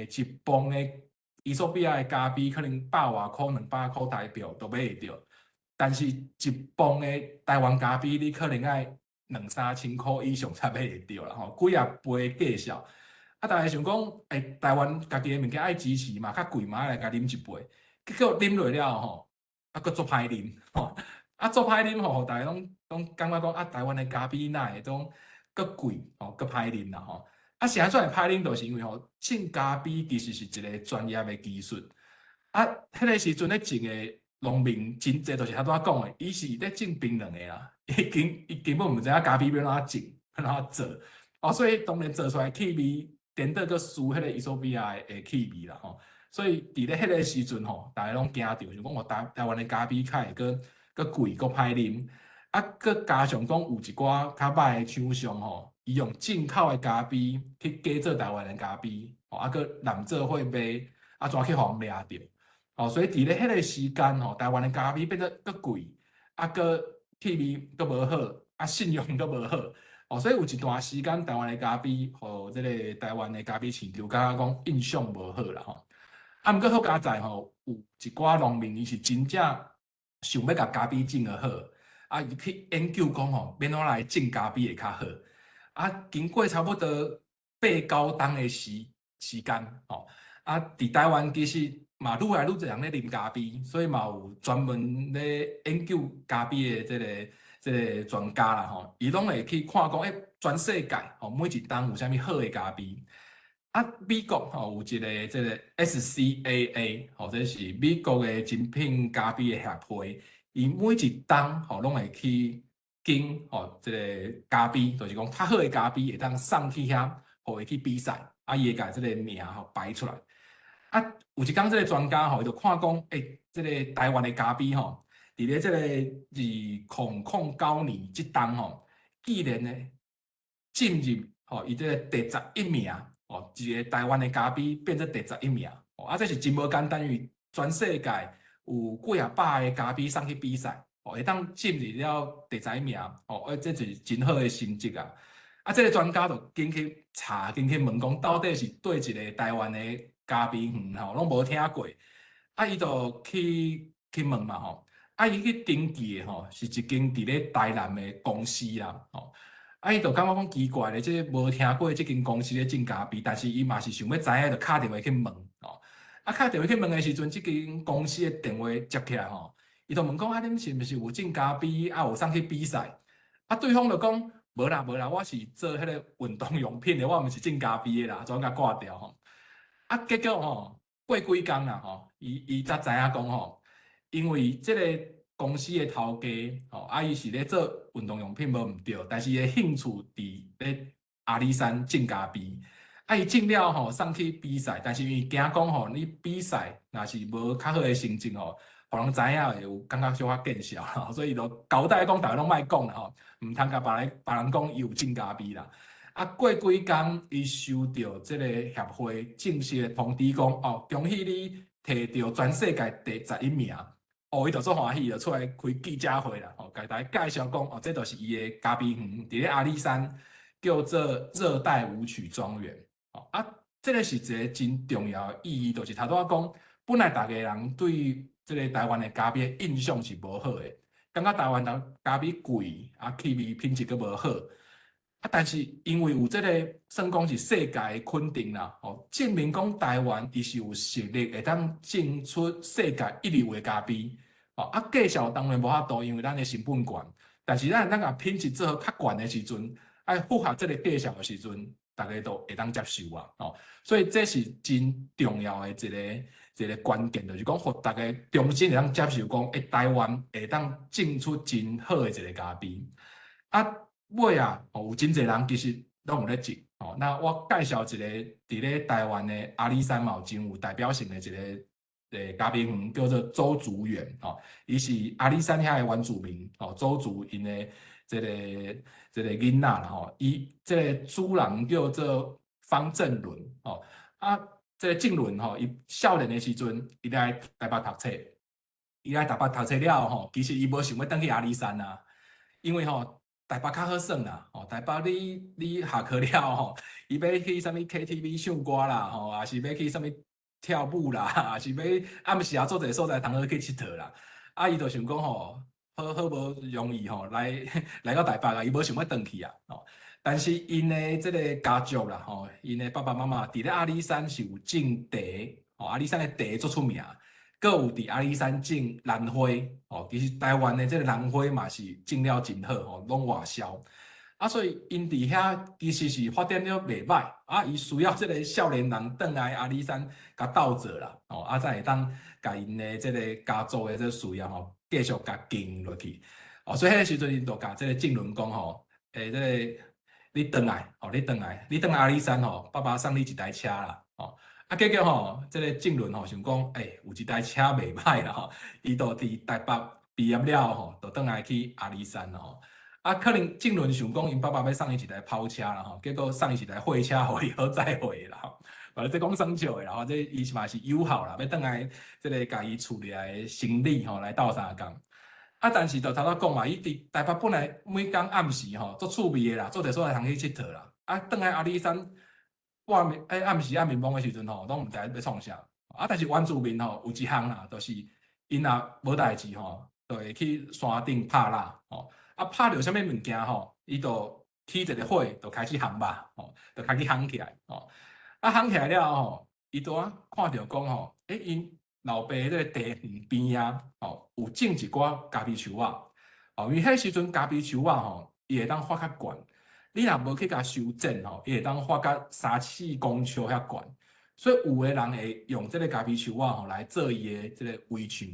一磅的衣索比亞的咖啡可能百外箍、200箍台幣都買會著，但是一磅的台灣咖啡你可能愛兩三千箍以上才買會著啦，吼，幾仔倍價數。啊，逐家想講，台灣家己的物件愛支持嘛，較貴嘛，愛來共啉一杯。結果啉落了吼，啊，閣足歹啉，吼，啊，足歹啉吼，逐家攏感覺講啊，台灣的咖啡哪會種閣貴，吼，閣歹啉啦，吼。啊，是按怎會歹啉？就是因為吼，種咖啡其實是一個專業的技術。啊，彼個時陣咧種的農民真濟，就是頭拄仔講的，伊是咧種檳榔的啦，伊根本毋知影咖啡欲按怎種，按怎做。哦，所以當然做出來氣味，顛倒閣輸彼個衣索比亞的氣味啦吼。所以佇咧彼個時陣吼，逐家攏驚著，想講哦，台灣的咖啡較會閣閣貴閣歹啉。啊，閣加上講有一寡較歹的廠商吼，伊用進口的咖啡去假做台灣的咖啡，吼，啊，閣濫做伙賣，啊，怎去予人掠著？哦，所以佇咧彼個時間吼，台灣的咖啡變做閣貴，啊，閣氣味閣無好，啊，信用閣無好。哦，所以有一段時間，台灣的咖啡，予這個台灣的咖啡市場感覺講印象無好啦吼。啊，毋過好佳哉吼，有一寡農民伊是真正想欲共咖啡種予好，啊，伊去研究講吼，欲按怎來種咖啡會較好。啊，經過差不多八九冬的時間吼，啊，佇台灣其實嘛愈來愈濟人咧啉咖啡，所以嘛有專門咧研究咖啡的這個。這个專家啦吼，伊攏會去看講，全世界吼每一冬有啥物好的咖啡。啊，美國吼有一个這个 SCAA，吼，這是美國的精品咖啡的協會，伊每一冬吼攏會去揀吼這个咖啡，就是講較好的咖啡會當送去遐，予伊去比賽，啊，伊會共這个名吼擺出來。啊，有一工這个專家吼，伊就看講，這个台灣的咖啡吼，佇咧這个2009年這冬吼，竟然呢進入吼伊這个第11名，哦，一个台灣的咖啡變做第十一名，哦，啊，這是真無簡單，因為全世界有幾仔百个咖啡送去比賽，哦，會當進入了第十一名，哦，啊，這是真好的成績啊！啊，這个專家就緊去查，緊去問講，到底是佗一个台灣的咖啡園吼，攏無聽過，啊，伊就去問嘛吼，啊，伊去登記的吼，是一間佇咧台南的公司啦，吼，啊，伊就感覺講奇怪咧，這無聽過這間公司咧種咖啡，但是伊嘛是想欲知影，就敲電話去問，吼，啊，敲電話去問的時陣，這間公司的電話接起來吼，伊就問講啊，恁是毋是有種咖啡，啊，有送去比賽？啊，對方就講無啦無啦，我是做彼个運動用品的，我毋是種咖啡的啦，就共掛掉吼。啊，結果吼，過幾工啦吼，伊才知影講吼，因為這个公司的頭家吼，啊，伊是咧做運動用品無毋對，但是伊的興趣佇咧阿里山種咖啡。啊，伊種了吼送去比賽，但是因為驚講吼，你比賽若是無較好的成績吼，予人知影會有感覺小可見笑，所以伊就交代講，逐家攏莫講啦吼，毋通共別人講伊有種咖啡啦。啊，過幾工，伊收著這个協會正式的通知講，哦，恭喜你摕著全世界第11名。哦，伊就足歡喜，就出來開記者會啦，吼，共大家介紹講，哦，這就是伊的咖啡園，佇咧阿里山叫做熱帶舞曲莊園。哦，啊，這个是一个真重要的意義，就是頭拄仔講，本來逐家人對這个台灣的咖啡的印象是無好的，感覺台灣人咖啡貴，啊，氣味品質閣無好。啊，但是因為有這个算講是世界的肯定啦，吼，證明講台灣伊是有實力會當種出世界一流的咖啡，吼，啊，價數當然無法度，因為咱的成本懸，但是咱會當共品質做好較懸的時陣，愛符合這个價數的時陣，逐家都會當接受啊，吼，所以這是真重要的一个關鍵，就是講，予逐家重新會當接受講，台灣會當種出真好的一个咖啡，啊。尾啊，吼，有真濟人其實攏有咧種，吼。那我介紹一个佇咧台灣的阿里山嘛有真有代表性的一个咖啡園，叫做鄒族園，吼。伊是阿里山遐的原住民，吼，鄒族𪜶的這个囡仔啦，吼。伊這个主人叫做方正倫，吼。啊，這个正倫吼，伊少年的時陣，伊來台北讀冊，伊來台北讀冊了後吼，其實伊無想欲轉去阿里山啊，因為吼，台北較好耍啦，吼！台北你下課了吼，伊欲去啥物 KTV 唱歌啦，吼，抑是欲去啥物跳舞啦，抑是欲暗時啊做一个所在通好去𨑨迌啦。啊，伊就想講吼，好好無容易吼，來到台北啊，伊無想欲轉去啊，吼。但是𪜶的這个家族啦，吼，𪜶的爸爸媽媽佇咧阿里山是有種茶，吼，阿里山的茶足出名。閣有佇阿里山種蘭花，吼，其實台灣的這个蘭花嘛是種了真好，吼，攏外銷。啊，所以𪜶佇遐其實是發展了袂䆀，啊，伊需要這个少年人轉來阿里山共鬥做啦，吼，啊，才會當共𪜶的這个家族的這个事業吼，繼續共經營落去。哦，所以彼個時陣𪜶就共這个正倫講吼，這个你轉來，吼，你轉來，你轉來阿里山吼，爸爸送你一台車啦，吼。啊，結果吼，這个正倫吼想講，有一台車袂䆀啦吼，伊就佇台北畢業了吼，就轉來去阿里山吼。啊，可能正倫想講，𪜶爸爸欲送伊一台跑車啦吼，結果送伊一台貨車，予伊好載貨啦吼。反正這講耍笑的啦吼，這伊是嘛是友好啦，欲轉來這个共伊厝內的生理吼來鬥相共。啊，但是就頭拄講嘛，伊佇台北本來每工暗時吼足趣味的啦，足濟所在通去𨑨迌啦。啊，轉來阿里山。半暝暗時暗暝暝的時陣吼，攏毋知欲創啥。啊，但是原住民吼有一項啦，就是𪜶若無代誌吼，就會去山頂拍蠟吼。啊，拍著啥物物件吼，伊就起一个火，就開始烘肉吼，就開始烘起來吼。啊，烘起來了吼，伊拄仔看著講吼，𪜶老爸這个茶園邊仔吼，有種一寡咖啡樹仔。哦，因為彼時陣咖啡樹仔吼，伊會當發較懸，你若無去共修剪吼，伊會當發甲三四公尺遐懸。所以有的人會用這个咖啡樹仔吼來做伊的這个圍牆，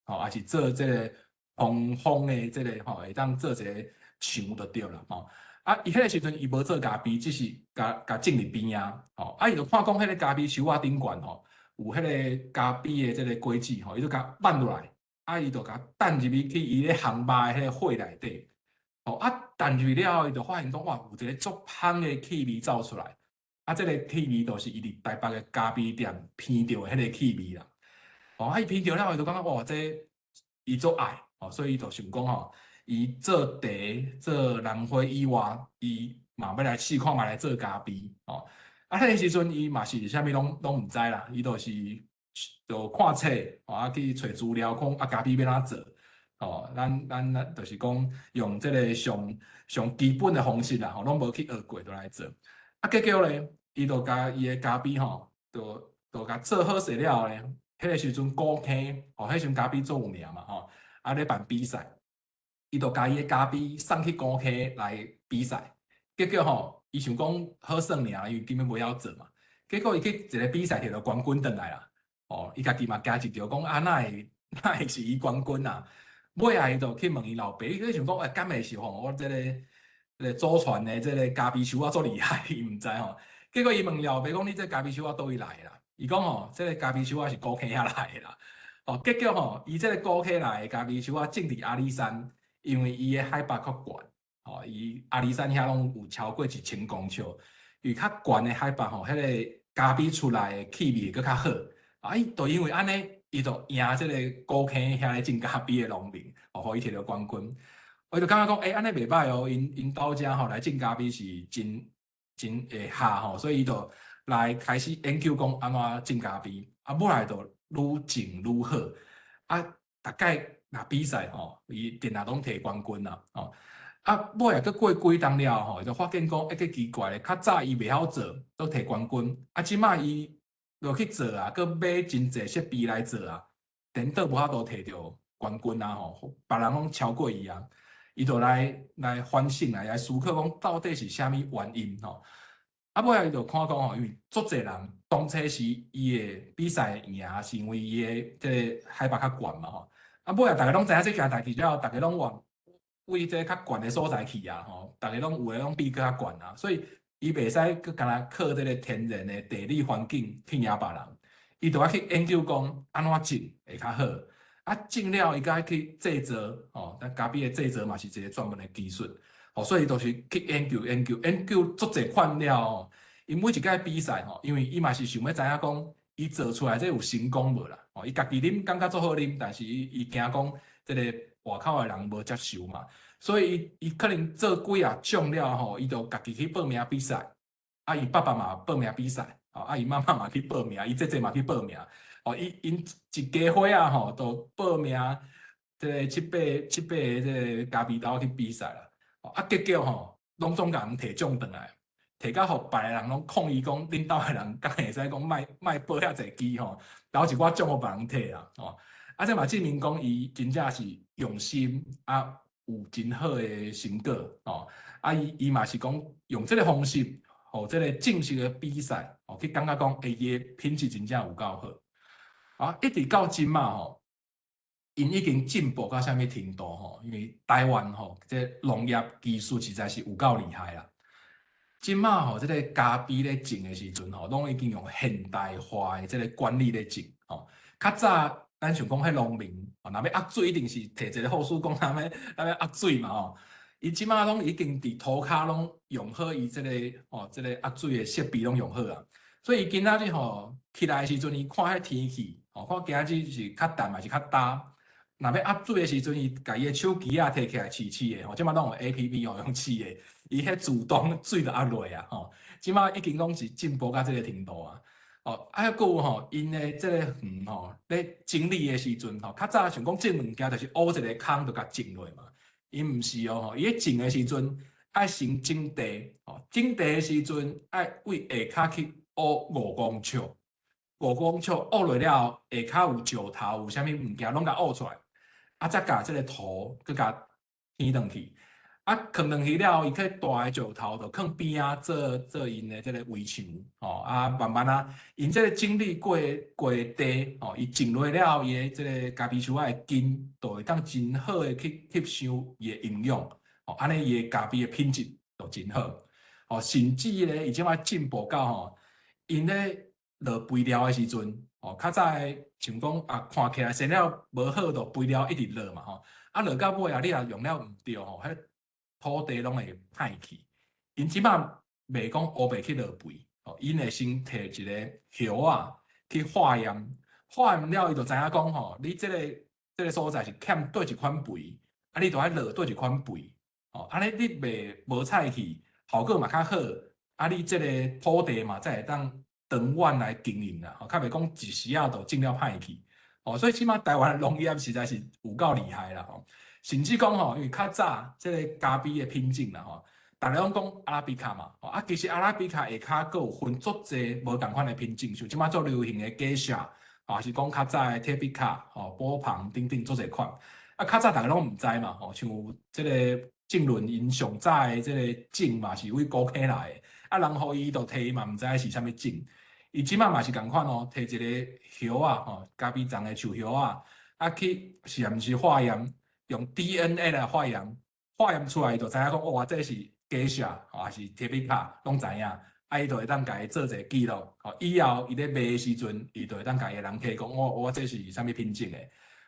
吼，抑是做這个防風的這个吼，會當做一个牆就對啦，吼。啊，伊彼个時陣伊無做咖啡，只是共共種佇邊仔，吼。啊，伊就看講彼个咖啡樹仔頂懸吼，有彼个咖啡的這个果子吼，伊就共挽落來，啊，伊就共擲入去去伊咧烘肉的彼个火內底，吼，啊，擲入去了後，伊就發現講哇，有一个足芳的氣味走出來。啊，這个氣味就是伊佇台北的咖啡店聞著的彼个氣味啦。哦，啊，伊聞著了後，伊就感覺哇，這伊足愛，哦，所以伊就想講吼，伊做茶、做蘭花以外，伊嘛欲來試看覓來做咖啡，哦。啊，彼个時陣伊嘛是啥物攏攏毋知啦，伊就是就看冊，哦，啊去揣資料，講啊咖啡欲按怎做，哦，咱咱咱就是講用這个上上基本的方式啦，吼，攏無去學過就來做。啊，結果咧，伊就共伊的咖啡吼，就就共做好勢了後咧，彼个時陣古坑，吼，彼時陣咖啡足有名嘛，吼，啊咧辦比賽，伊就共伊的咖啡送去古坑來比賽，結果吼，伊想講好耍爾，因為根本無曉做嘛，結果伊去一个比賽摕著冠軍轉來啦，哦，伊家己嘛驚一著，講啊哪會哪會是伊冠軍啊？尾仔伊就去問伊老爸，伊想講欸，敢會是吼，我這个這个祖傳的這个咖啡樹仔足厲害，伊毋知吼。結果伊問老爸講：你這咖啡樹仔佗位來的啦？伊講吼，這个咖啡樹仔是古坑遐來的啦。哦，結果吼，伊這个古坑來的咖啡樹仔種佇阿里山，因為伊的海拔較懸，吼，伊阿里山遐攏有超過1000公尺，伊較懸的海拔吼，彼个咖啡出來的氣味閣較好。啊，伊就因為按呢，伊就贏這个古坑遐咧種咖啡的農民，哦，予伊摕著冠軍。我就感覺講，欸，按呢袂䆀哦，𪜶𪜶兜遮吼來種咖啡是真真會合吼，所以伊就來開始研究講按怎種咖啡，啊，尾仔就愈種愈好，啊，逐擺若比賽吼，伊定定攏摕冠軍啦，吼，啊，尾仔閣過幾冬了後吼，伊就發現講，欸，閣奇怪咧，較早伊袂曉做，都摕冠軍，啊，這擺伊落去做啊，閣買真濟設備來做啊，顛倒無法度摕著冠軍啊吼，別人攏超過伊啊。伊就來來反省來來思考講到底是啥物原因吼。啊，尾仔伊就看講吼，因為足濟人當初時伊會比賽贏，是因為伊的這个海拔較懸嘛吼。啊，尾仔逐家攏知影這件代誌了後，逐家攏往為這个較懸的所在去啊吼，逐家攏有的攏比閣較懸啊，所以伊袂使閣干焦靠這个天然的地理環境去贏別人，伊就愛去研究講按怎種會較好。啊，種了伊閣愛去製造，吼，咱咖啡的製造嘛是一个專門的技術，吼，所以伊就是去研究研究研究足濟款了後，伊每一擺比賽吼，因為伊嘛是想欲知影講，伊做出來這有成功無啦，吼，伊家己啉感覺足好啉，但是伊伊驚講這个外口的人無接受嘛，所以伊伊可能做幾仔種了後，伊就家己去報名比賽，啊，伊爸爸嘛報名比賽，吼，啊，伊媽媽嘛去報名，伊姐姐嘛去報名。哦，伊𪜶一家伙仔吼，都報名這个七八七八个這个咖啡豆去比賽啦。啊，結果吼，攏總共人摕獎轉來，摕甲予別个人攏抗議講，恁兜的人敢會使講莫莫報遐濟支吼，留一寡獎予別人摕啦，吼。啊，這嘛證明講伊真正是用心啊，有真好的成果，吼。啊，伊伊嘛是講用這个方式，予這个正式的比賽，哦，去感覺講，欸，伊的品質真正有夠好。啊，一直到這馬吼，𪜶已經進步到啥物程度吼？因為台灣吼，這農業技術實在是有夠厲害啦。這馬吼，這个咖啡咧種的時陣吼，攏已經用現代化的這个管理咧種吼。較早咱想講彼農民，若欲壓水一定是提一个護士講，咱欲咱欲壓水嘛吼。伊這馬攏已經佇塗跤攏用好伊這个吼，這个壓水的設備攏用好啊。所以伊今仔日吼起來的時陣，伊看彼天氣。哦，看今仔日是較淡還是較焦？若欲壓水的時陣，伊共伊的手機仔提起來試試的吼，這馬攏有 A P P 哦，用試的，伊彼自動水就壓落啊吼。這馬已經攏是進步到這个程度啊。哦，啊，閣有吼，𪜶的這个園吼，咧整理的時陣吼，較早想講種物件就是挖一个空就共種落嘛，𪜶毋是哦吼，伊咧種的時陣愛先整地，吼，整地的時陣愛為下跤去挖5公尺。5公尺挖落了後，下跤有石頭，有啥物物件攏共挖出來，啊，才共這个土閣共天轉去。啊，囥轉去了後，伊去大个石頭就囥邊仔做做𪜶的這个圍牆，吼啊，慢慢啊，𪜶這个整理過過地，吼，伊種落了後，伊的這个咖啡樹仔的根，就會當真好的去吸收伊的營養，吼，按呢伊的咖啡的品質就真好，吼，甚至咧，伊這擺進步到吼，𪜶咧落肥料的時陣，吼，較早的像講啊，看起來生了無好，就肥料一直落嘛，吼，啊落到尾啊，你若用了毋對吼，彼土地攏會歹去，𪜶這擺袂講烏白去落肥，吼，𪜶會先提一个葉仔去化驗，化驗了伊就知影講吼，你這个所在是欠佗一款肥，啊，你就愛落佗一款肥，吼，按呢你袂無菜去，效果嘛較好，啊，你這个土地嘛才會當長遠來經營啦，吼，較袂講一時仔就種了歹去，吼，所以這擺台灣的農業實在是有夠厲害啦，吼。甚至講吼，因為較早這个咖啡的品種啦吼，逐家攏講阿拉比卡嘛，啊，其實阿拉比卡下跤閣有分足濟無仝款的品種，像這擺足流行的geisha，抑是講較早的鐵比卡、吼波旁等等足濟款。啊，較早逐家攏毋知嘛，吼，像這个正論𪜶上早的這个種嘛是佇古坑來的，啊，人予伊就提伊嘛毋知是啥物種。伊這擺嘛是仝款哦，提一个葉仔吼，咖啡欉的樹葉仔，啊去是毋是化驗？用 DNA 來化驗，化驗出來伊就知影講，哇，這是geisha，抑是鐵比卡，攏知影。啊，伊就會當共伊做一个記錄，吼，以後伊咧賣的時陣，伊就會當共伊的人客講，我這是啥物品種的，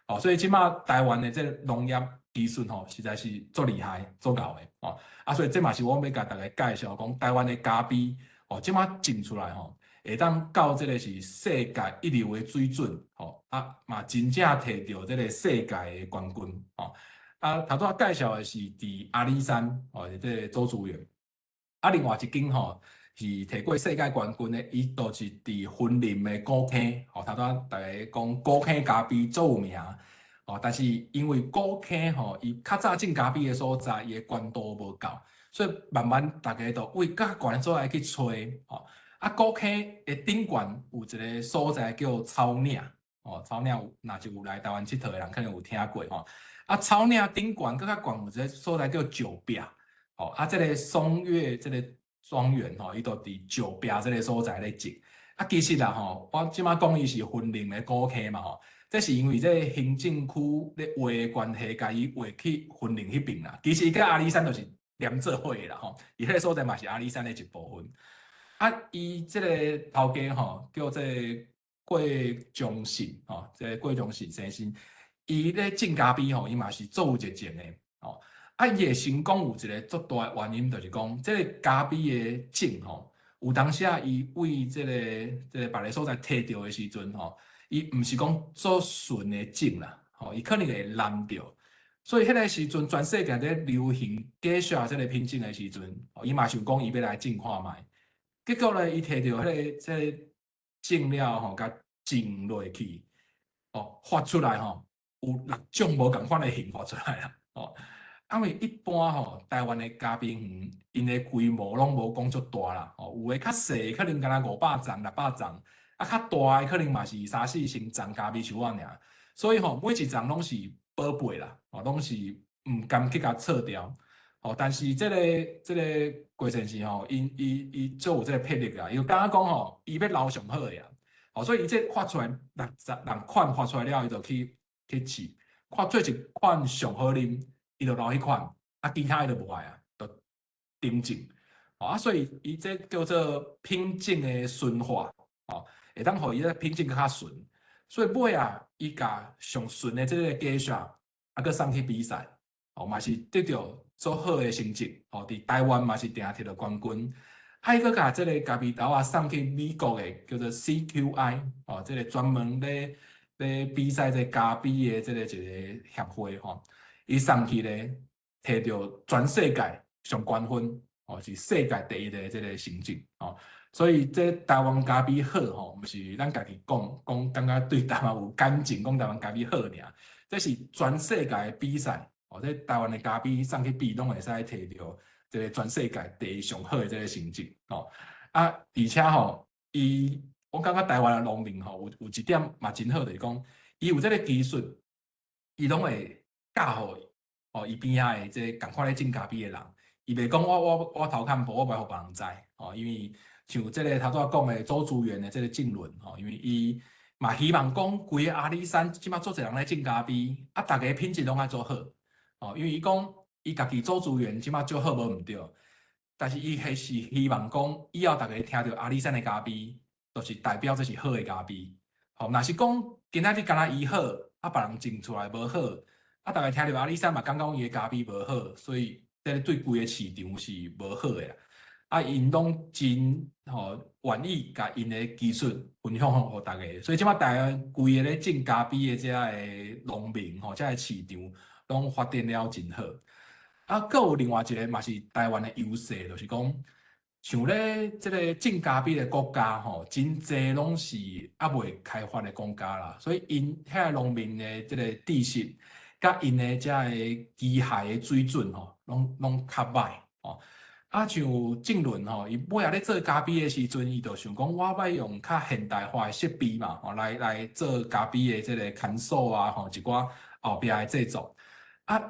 吼，所以這擺台灣的這个農業技術吼，實在是足厲害、足𠢕的，吼。啊，所以這嘛是我欲共大家介紹講，台灣的咖啡，吼，這擺種出來吼，會當到這个是世界一流的水準，吼，啊嘛真正摕著這个世界的冠軍，吼。啊，頭拄仔介紹的是佇阿里山，吼，這个周竹園。啊，另外一間吼是摕過世界冠軍的，伊就是佇雲林的古坑，吼，頭拄仔大家講古坑咖啡足有名，吼，但是因為古坑吼，伊較早種咖啡的所在，伊的懸度無夠，所以慢慢大家就為較懸的所在去揣，吼。啊，古坑的頂懸有一个所在叫草嶺，哦，草嶺有，若是有來台灣𨑨迌的人，可能有聽過吼。啊，草嶺頂懸閣較懸有一个所在叫石壁，吼，啊，這个松月這个莊園吼，伊就佇石壁這个所在咧種。啊，其實啦吼，我這擺講伊是雲林的古坑嘛吼，這是因為這个行政區咧劃的關係，共伊劃去雲林彼爿啦。其實伊佮阿里山就是連做伙的啦吼，伊彼个所在嘛是阿里山的一部分。啊，伊這个頭家吼叫做郭忠信吼，這个郭忠信先生，伊咧種咖啡吼，伊嘛是足有熱情的吼。啊，伊會成功有一个足大的原因，就是講這个咖啡的種吼，有當時啊，伊為這个別个所在提著的時陣吼，伊毋是講足純的種啦，吼，伊可能會藍著。所以彼个時陣，全世界咧流行geisha這个品種的時陣，伊嘛想講伊欲來種看覓。結果咧，伊提著彼个這个種了吼，共種落去，哦，發出來吼，有六種無仝款的形發出來啦，哦。因為一般吼，台灣的咖啡園，𪜶的規模攏無講足大啦，吼，有的較細，可能干焦500叢、600叢，啊，較大的可能嘛是三四千叢咖啡樹仔爾。所以吼，每一叢攏是寶貝啦，吼，攏是毋甘去共切掉。吼，但是這个郭先生吼，伊足有這个魄力啦，伊就感覺講吼，伊欲留上好的啊，吼，所以伊這發出來六款發出來了，伊就去試，看做一款上好啉。伊就留彼款，啊，其他伊就無愛啊，就停種。啊，所以伊這叫做品種的馴化，吼，會當予伊這品種閣較純。所以尾啊，伊共上純的這个geisha，啊，閣送去比賽，哦，嘛是得著足好的成績，吼，佇台灣嘛是定摕著冠軍。啊，伊閣共這个咖啡豆仔送去美國的叫做 CQI，哦，這个專門咧比賽這咖啡的這个一个協會，吼。伊送去咧，摕著全世界上懸分，哦，是世界第一的這个成績，哦，所以這台灣咖啡好，吼，毋是咱家己講，講感覺對台灣有感情，講台灣咖啡好爾，這是全世界的比賽，哦，這台灣的咖啡送去比，攏會使摕著這个全世界第一上好的這个成績，哦，啊，而且吼，伊我感覺台灣的農民吼，有一點嘛真好，就是講，伊有這个技術，伊攏會教予。吼，伊邊仔的這個仝款咧種咖啡的人，伊袂講我頭殼無，我袂予別人知，吼，因為像這個頭拄仔講的周竹園的這個正倫，吼，因為伊嘛希望講規个阿里山這馬足濟人咧種咖啡，啊，逐家品質攏愛做好，吼，因為伊講伊家己周竹園這馬做好無毋對，但是伊彼是希望講以後逐家聽著阿里山的咖啡，就是代表這是好的咖啡，吼，若是講今仔日敢若伊好，啊，別人種出來無好，啊，逐家聽著阿里山嘛感覺講伊的咖啡無好，所以這個對規个市場是無好的啦。啊，𪜶攏真吼願意共𪜶的技術分享予逐家，所以這馬台灣規个咧種咖啡的這个農民吼，這个市場攏發展了真好。啊，閣有另外一个嘛是台灣的優勢，就是講像咧這个種咖啡的國家吼，真濟攏是猶未開發的國家啦，所以𪜶遐個農民的這个知識，佮𪜶的這个機械的水準吼，攏較歹吼。啊，像正倫吼，伊尾仔咧做咖啡的時陣，伊就想講，我欲用較現代化的設備嘛，吼，來做咖啡的這个牽手啊，吼，一寡後壁的製作。啊，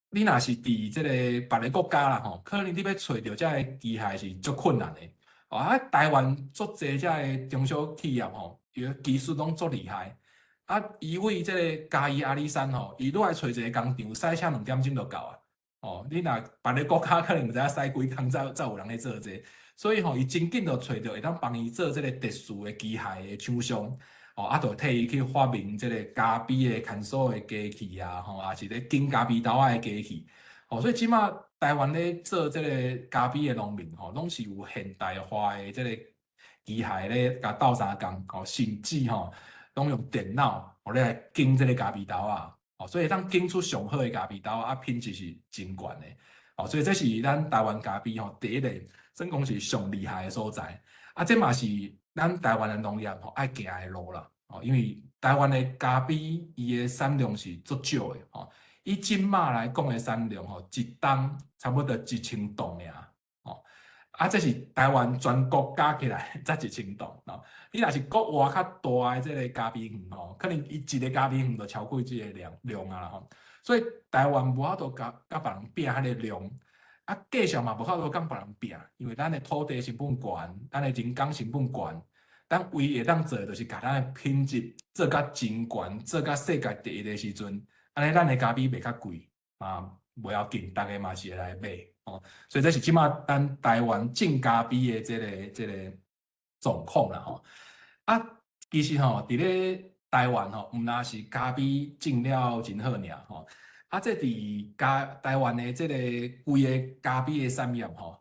你若是佇這個別个國家啦，吼，可能你欲揣著這个機械是足困難的。哦，啊，台灣足濟這个中小企業吼，伊的技術攏足厲害。啊，伊為這个嘉義阿里山吼，伊愈來揣一个工廠，駛車2點鐘就到啊。哦，你若別个國家可能毋知影駛幾工才有人咧做這個，所以吼，伊真緊就揣著會當幫伊做這个特殊的機械的廠商，哦，啊，就替伊去發明這个咖啡的牽手的機器啊，吼，抑是咧揀咖啡豆仔的機器。哦，所以這馬台灣咧做這个咖啡的農民吼，攏是有現代化的這个機械咧共鬥相共，哦，甚至吼，攏用電腦哦咧來揀這个咖啡豆仔。哦，所以會當揀出上好的咖啡豆仔，啊，品質是真懸的。哦，所以這是咱台灣咖啡吼，第一个算講是上厲害的所在。啊，這嘛是咱台灣的農業吼愛行的路啦。哦，因為台灣的咖啡伊的產量是足少的。吼，以這馬來講的產量吼，一冬差不多1000噸爾。哦，啊，這是台灣全國加起來才1000噸。哦，你若是國外較大的這个咖啡園吼，可能伊一个咖啡園就超過這个量啊吼。所以台灣無法度佮別人拼彼个量，啊，繼續嘛無法度佮別人拼，因為咱的土地成本懸，咱的人工成本懸，咱唯一會當做的就是共咱的品質做甲真懸，做甲世界第一的時陣，按呢咱的咖啡賣較貴，嘛無要緊，逐家嘛是會來買，哦，所以這是這馬咱台灣種咖啡的這個狀況啦吼。啊，其實吼，佇咧台灣吼，毋但是咖啡種了真好爾吼，啊，這佇台灣的這個規个咖啡的產業吼，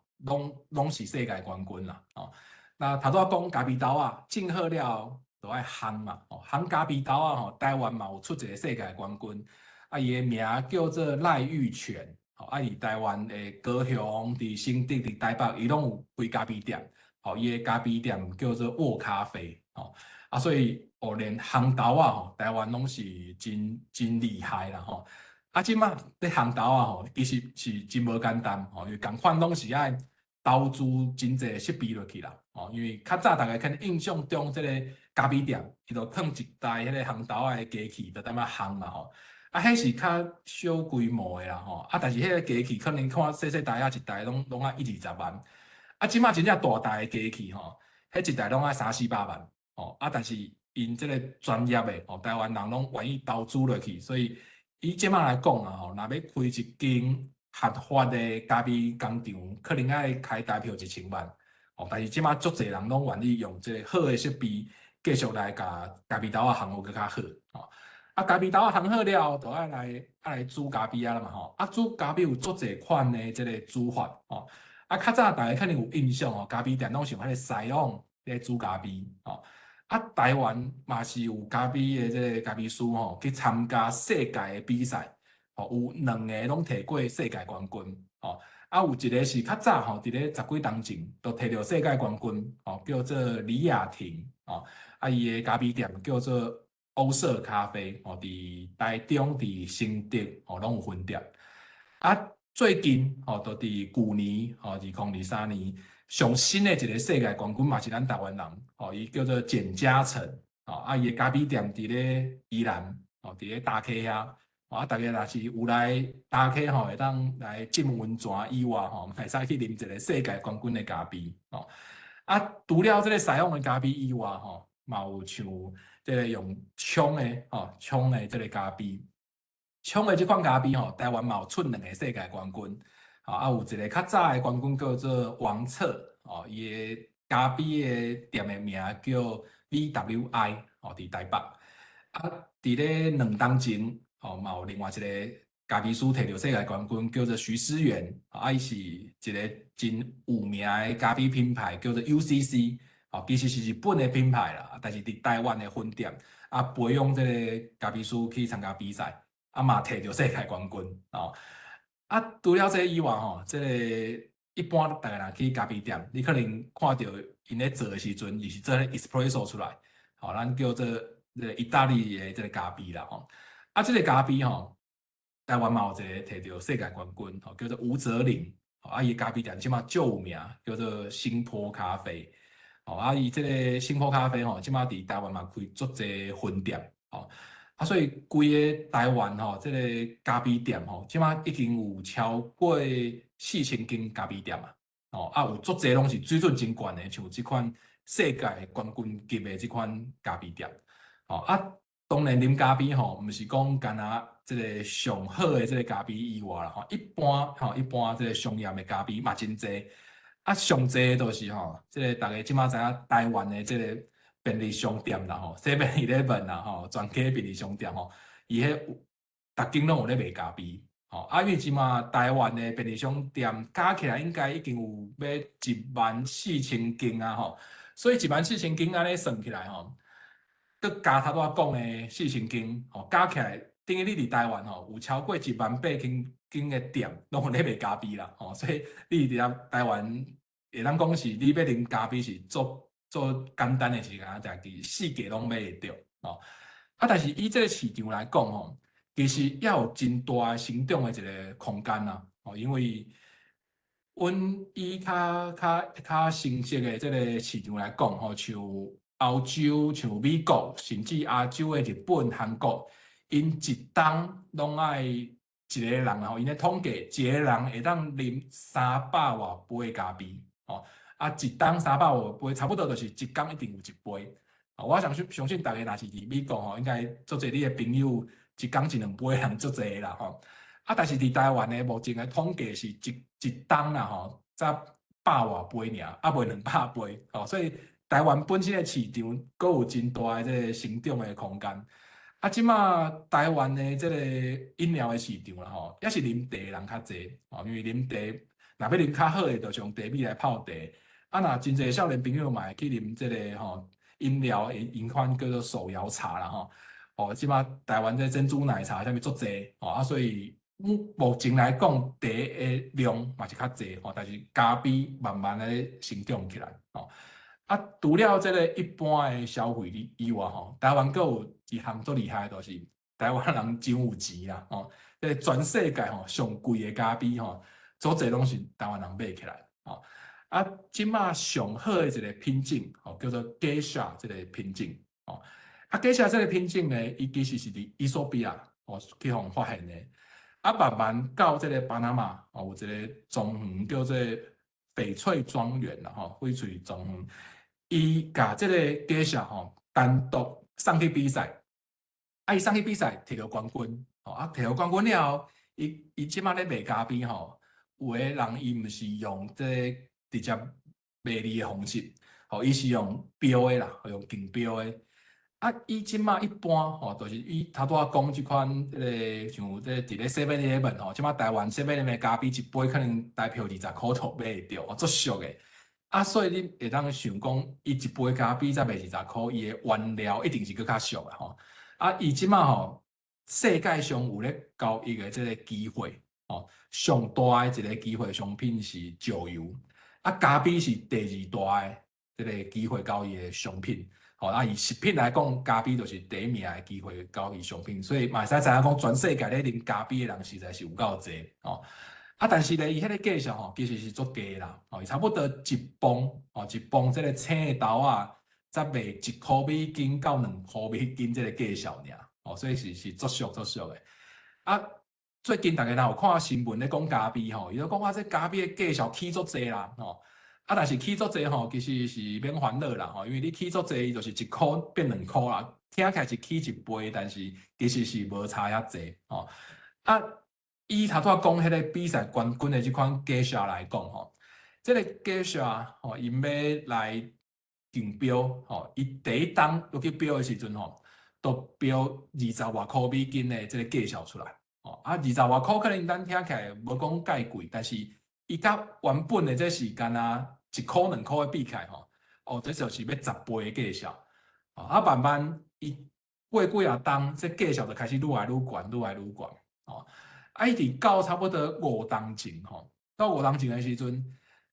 攏是世界冠軍啦，吼。那頭拄仔講咖啡豆仔種好了，就愛烘嘛，吼，烘咖啡豆仔吼，台灣嘛有出一個世界冠軍，啊，伊的名叫做賴玉泉，吼，啊，佇台灣的高雄、佇新竹、佇台北，伊攏有開咖啡店，吼，伊的咖啡店叫做沃咖啡，吼，啊，所以哦，連烘豆仔吼，台灣攏是真真厲害啦，吼。啊，這馬咧烘豆仔吼，其實是真無簡單，吼，因為仝款攏是愛投資真濟設備落去啦，吼，因為較早逐家可能印象中這個咖啡店，伊就囥一台彼个烘豆仔的機器，就踮遐烘嘛，吼。啊，彼是較小規模的啦，吼。啊，但是彼个機器可能看細細台仔一台攏愛一二十萬。啊，這馬真正大台的機器吼，彼一台攏愛三四百萬，吼。啊，但是𪜶這个專業的，吼，台灣人攏願意投資落去，所以以這馬來講啊，吼，若欲開一間合法的咖啡工廠，可能愛開台票1000萬，哦，但是這馬足濟人攏願意用這个好的設備，繼續來共咖啡豆仔烘予閣較好，吼。啊，咖啡豆仔烘好了，就愛來煮咖啡仔啦嘛，吼。啊，煮咖啡有足濟款的這个煮法，吼。啊，較早逐家可能有印象吼，咖啡店攏是用彼个篩網咧煮咖啡，吼。啊，台灣嘛是有咖啡的這個咖啡師吼，去參加世界的比賽，吼，有兩個攏提過世界冠軍，吼。啊，有一個是較早吼，佇咧十幾冬前就提著世界冠軍，吼，叫做李雅婷，吼。啊，伊的咖啡店叫做歐舍咖啡，吼，佇台中、佇新竹，吼，攏有分店。啊，最近吼，就佇舊年，吼，2023年，上新的一個世界冠軍嘛是咱台灣人，吼，伊叫做簡嘉誠，吼，啊，伊的咖啡店佇咧宜蘭，吼，佇咧大溪遐，啊，逐家若是有來打卡吼，會當來浸溫泉以外吼，會使去啉一个世界冠軍的咖啡吼。啊，除了這个西方的咖啡以外吼，嘛有像這个用沖的吼，沖的這个咖啡，沖的這款咖啡吼，台灣嘛有出兩个世界冠軍。啊，有一个較早的冠軍叫做王策，哦，伊的咖啡的店的名叫 VWI，哦，佇台北。啊，佇咧2冬前，哦，嘛有另外一个咖啡師摕著世界冠軍，叫做徐思源，啊，伊是一个真有名的咖啡品牌，叫做 UCC，哦，其實是日本的品牌啦，但是佇台灣的分店，啊，培養這个咖啡師去參加比賽，啊，嘛摕著世界冠軍，哦。啊，除了這个以外吼，這个一般逐家若去咖啡店，你可能看著𪜶咧做的時陣，伊是做 espresso 出來，吼，咱叫做這个意大利的這个咖啡啦，吼。啊，這个咖啡吼，台灣嘛有一个摕著世界冠軍，吼，叫做吳澤林，啊，伊咖啡店這馬足有名，叫做星波咖啡，吼，啊，伊這个星波咖啡吼，這馬佇台灣嘛開足濟分店，吼。啊，所以規个台灣吼，這个咖啡店吼，這馬已經有超過4000間咖啡店啊，哦，啊有足濟攏是水準真懸的，像這款世界冠軍級的這款咖啡店，哦啊，當然啉咖啡吼，毋是講干焦這个上好的這个咖啡以外啦，吼，一般吼，一般這个商業的咖啡嘛真濟，啊，上濟的就是吼，這个逐家這馬知影台灣的這个便利商店啦吼，Seven Eleven 啦吼，全家便利商店吼，伊彼逐間攏有咧賣咖啡，吼，啊，因為這馬台灣的便利商店加起來應該已經有欲1萬4千間啊吼，所以1萬4千間按呢算起來吼，閣加頭拄仔講的四千間吼，加起來等於你佇台灣吼有超過1萬8千間的店攏有咧賣咖啡啦，吼，所以你佇遐台灣會當講是你欲啉咖啡是足足簡單的一件代誌，四界攏買會著，吼。啊，但是以這个市場來講吼，其實猶有真大的成長的一个空間啦，吼，因為阮以較較較成熟的這个市場來講吼，像歐洲、像美國，甚至亞洲的日本、韓國，𪜶一冬攏愛一个人吼，𪜶咧統計一个人會當啉三百外杯咖啡，吼，啊，一冬三百外杯，差不多就是一工一定有一杯。我相信相信逐家若是佇美國吼，應該足濟你的朋友一工一兩杯的人足濟啦吼。啊，但是佇台灣的目前的統計是一一冬啦吼，才百外杯爾，猶未200杯，吼，所以台灣本身的市場閣有真大的這个成長的空間。啊，這馬台灣的這个飲料的市場啦吼，猶是啉茶的人較濟，吼，因為啉茶若欲啉較好的，就是用茶米來泡茶。啊，若真濟少年朋友嘛會去啉這个吼飲料，𪜶款叫做手搖茶啦吼。哦，這馬台灣這珍珠奶茶啥物足濟，吼啊，所以目前來講，茶的量嘛是較濟吼，但是咖啡慢慢咧成長起來吼。啊，除了這个一般的消費以外吼，台灣閣有一項足厲害，就是台灣人真有錢啦吼。這个全世界吼上貴的咖啡吼，足濟攏是台灣人買起來吼。啊，這馬上好的一个品種吼，叫做 Geisha 這个品種吼。啊，Geisha 這个品種呢，伊其實是佇衣索比亞哦去予發現的。啊，慢慢到這个巴拿馬哦，有一个莊園叫做翡翠莊園啦吼，翡翠莊園，伊共這个 Geisha 吼單獨送去比賽，啊，伊送去比賽摕著冠軍，吼啊，摕著冠軍了後，伊伊這馬咧賣咖啡吼，有的人伊毋是用這个直接賣你的方式，吼，伊是用標的啦，用競標的。啊，以這馬一般吼，就是以頭拄仔講這款這个像這佇咧 Seven Eleven 吼，這馬台灣 Seven Eleven 咖啡一杯可能台票20箍就買會著，足俗的。啊，所以你會當想講，伊一杯咖啡才賣20箍，伊的原料一定是閣較俗的吼。啊，伊這馬吼，世界上有咧交易的這个機會，吼，上大的一个機會商品是石油，啊，咖啡是第二大的這个機會交易的商品。吼，啊，以食品來講，咖啡就是第一名的機會交易商品，所以嘛會使知影講，全世界咧啉咖啡的人實在是有夠濟吼。啊，但是咧，伊彼个價數吼，其實是足低啦，吼，伊差不多一磅，吼，一磅這个青的豆仔，才賣1箍美金到2箍美金這个價數爾，吼，所以是是足俗足俗的。啊，最近逐家若有看新聞咧講咖啡吼，伊就講啊，這咖啡的價數起足濟啦吼。啊，但是起足濟吼，其實是免煩惱啦吼，因為你起足濟，伊就是1箍變2箍啦，聽起來是起一倍，但是其實是無差遐濟吼。啊，以頭拄仔講彼个比賽冠軍的這款價數來講吼，這个價數吼，𪜶欲來競標吼，伊第一冬入去標的時陣吼，就標20外箍美金的這个價數出來。吼，啊，20外箍可能咱聽起來無講蓋貴，但是伊佮原本的這時間啊，1箍2箍的比起來吼，哦，這就是欲10倍的價數。啊，慢慢伊過幾仔冬，這價數就開始愈來愈懸，愈來愈懸。哦，啊，一直到差不多五冬前吼，到五冬前的時陣，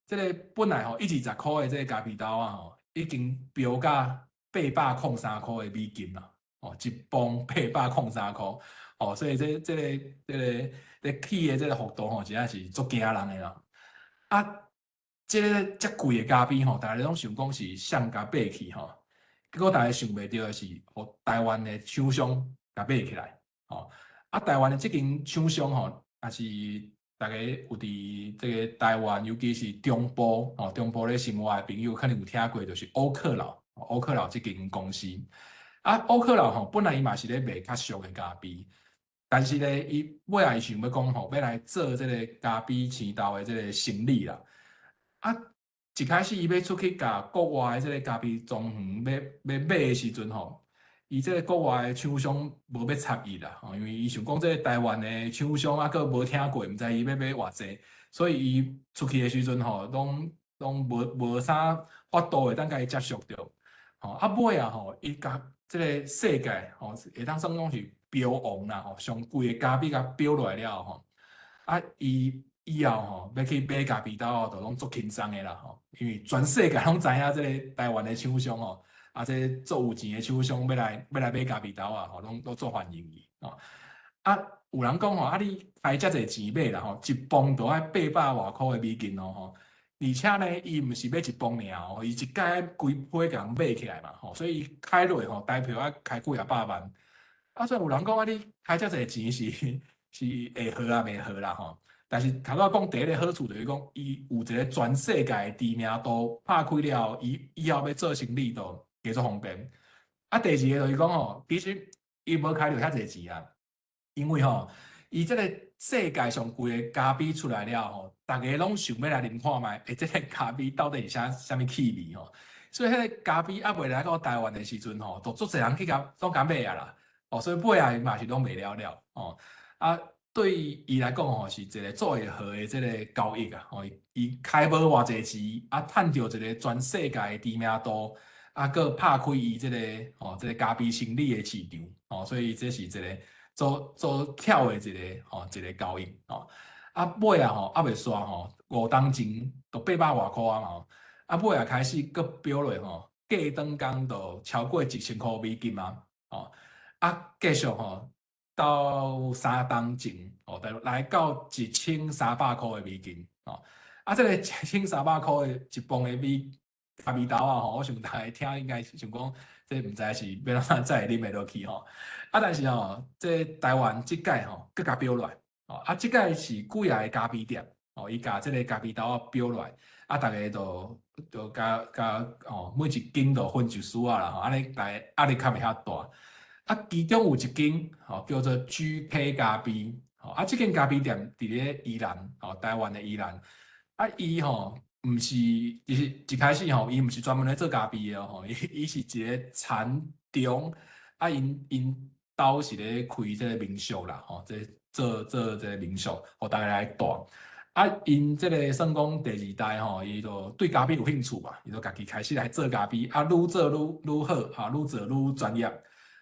這个本來吼一二十箍的這个咖啡豆仔吼，已經飆到803箍的美金啦。哦，一磅803箍，哦，所以這個咧起的這个幅度吼，真正是足驚人的啦。啊，這个遮貴的咖啡吼，逐家攏想講是誰共買去吼，結果逐家想袂著的是，予台灣的廠商共買起來，吼。啊，台灣的這間廠商吼，也是逐家有佇這个台灣，尤其是中部吼，中部咧生活的朋友可能有聽過，就是歐克勞，歐克勞這間公司。啊，歐克勞吼，本來伊嘛是咧賣較俗的咖啡，但是咧，伊尾仔伊想欲講吼，欲來做這个咖啡青豆的這个生理啦。啊，一開始伊欲出去共國外的這个咖啡莊園欲買的時陣吼，伊這个國外的廠商無欲插伊啦，吼，因為伊想講這个台灣的廠商啊，閣無聽過，毋知伊欲買偌濟，所以伊出去的時陣吼，攏無啥法度會當共伊接觸著。吼，啊尾仔吼，伊共這个世界吼，會當算講是標王啦吼，上貴的咖啡共標落來了吼，啊，伊以後吼，欲去買咖啡豆就攏足輕鬆的啦吼，因為全世界攏知影這个台灣的廠商吼，啊，這個足有錢的廠商欲來買咖啡豆仔吼，攏足歡迎伊吼。啊，有人講吼，啊，你開遮濟錢買啦吼，一磅就愛800外箍的美金哦吼。而且呢，伊毋是買一磅爾哦，伊一擺規批共人買起來嘛吼，所以伊開落吼，台票愛開幾仔百萬。啊，所以有人講啊，你開遮濟錢是會好抑袂好啦吼。但是頭拄仔講第一个好處就是講，伊有一个全世界的知名度，拍開了後，伊以後欲做生理就加足方便。啊，第二个就是講吼，其實伊無開著遐濟錢啊，因為吼，伊這个世界上貴的咖啡出來了吼，逐家攏想欲來啉看覓，欸，這个咖啡到底是啥物氣味吼？所以彼个咖啡猶未來到台灣的時陣吼，就足濟人去共攏共買啊啦。哦，所以尾仔嘛是攏賣了了哦。啊，對伊來講吼，是一个足會好的這个交易啊。吼，伊開無偌濟錢，啊，趁著一个全世界的知名度，啊，閣拍開伊這个吼，這个咖啡生理的市場，哦，所以這是一个足足巧的一个吼，一个交易吼。啊，尾仔吼，猶未煞吼，五冬前就800外箍啊嘛，啊，尾仔開始閣飆落吼，過轉工就超過1000箍美金啊，吼，啊，繼續吼，到3冬前哦，就來到1300箍的美金哦。啊，這个1300箍的一磅的美咖啡豆仔吼，我想逐家聽應該是想講，這毋知是欲按怎才會啉會落去吼。啊，但是吼，這台灣這擺吼，閣共標落來。哦，啊，這擺是幾仔个咖啡店，哦，伊共這个咖啡豆仔標落來，啊，逐家就共共哦，每一斤就分一絲仔啦，吼，按呢逐家壓力較袂遐大。啊，其中有一間吼叫做 GK 咖啡，吼，啊，這間咖啡店佇咧宜蘭，吼，台灣的宜蘭。啊，伊吼毋是，其實一開始吼，伊毋是專門咧做咖啡的吼，伊是一个田中，啊，𪜶兜是咧開這个民宿啦，吼，這做做這个民宿，予逐家來蹛。啊，𪜶這个算講第二代吼，伊就對咖啡有興趣嘛，伊就家己開始來做咖啡，啊，愈做愈好，哈，愈做愈專業。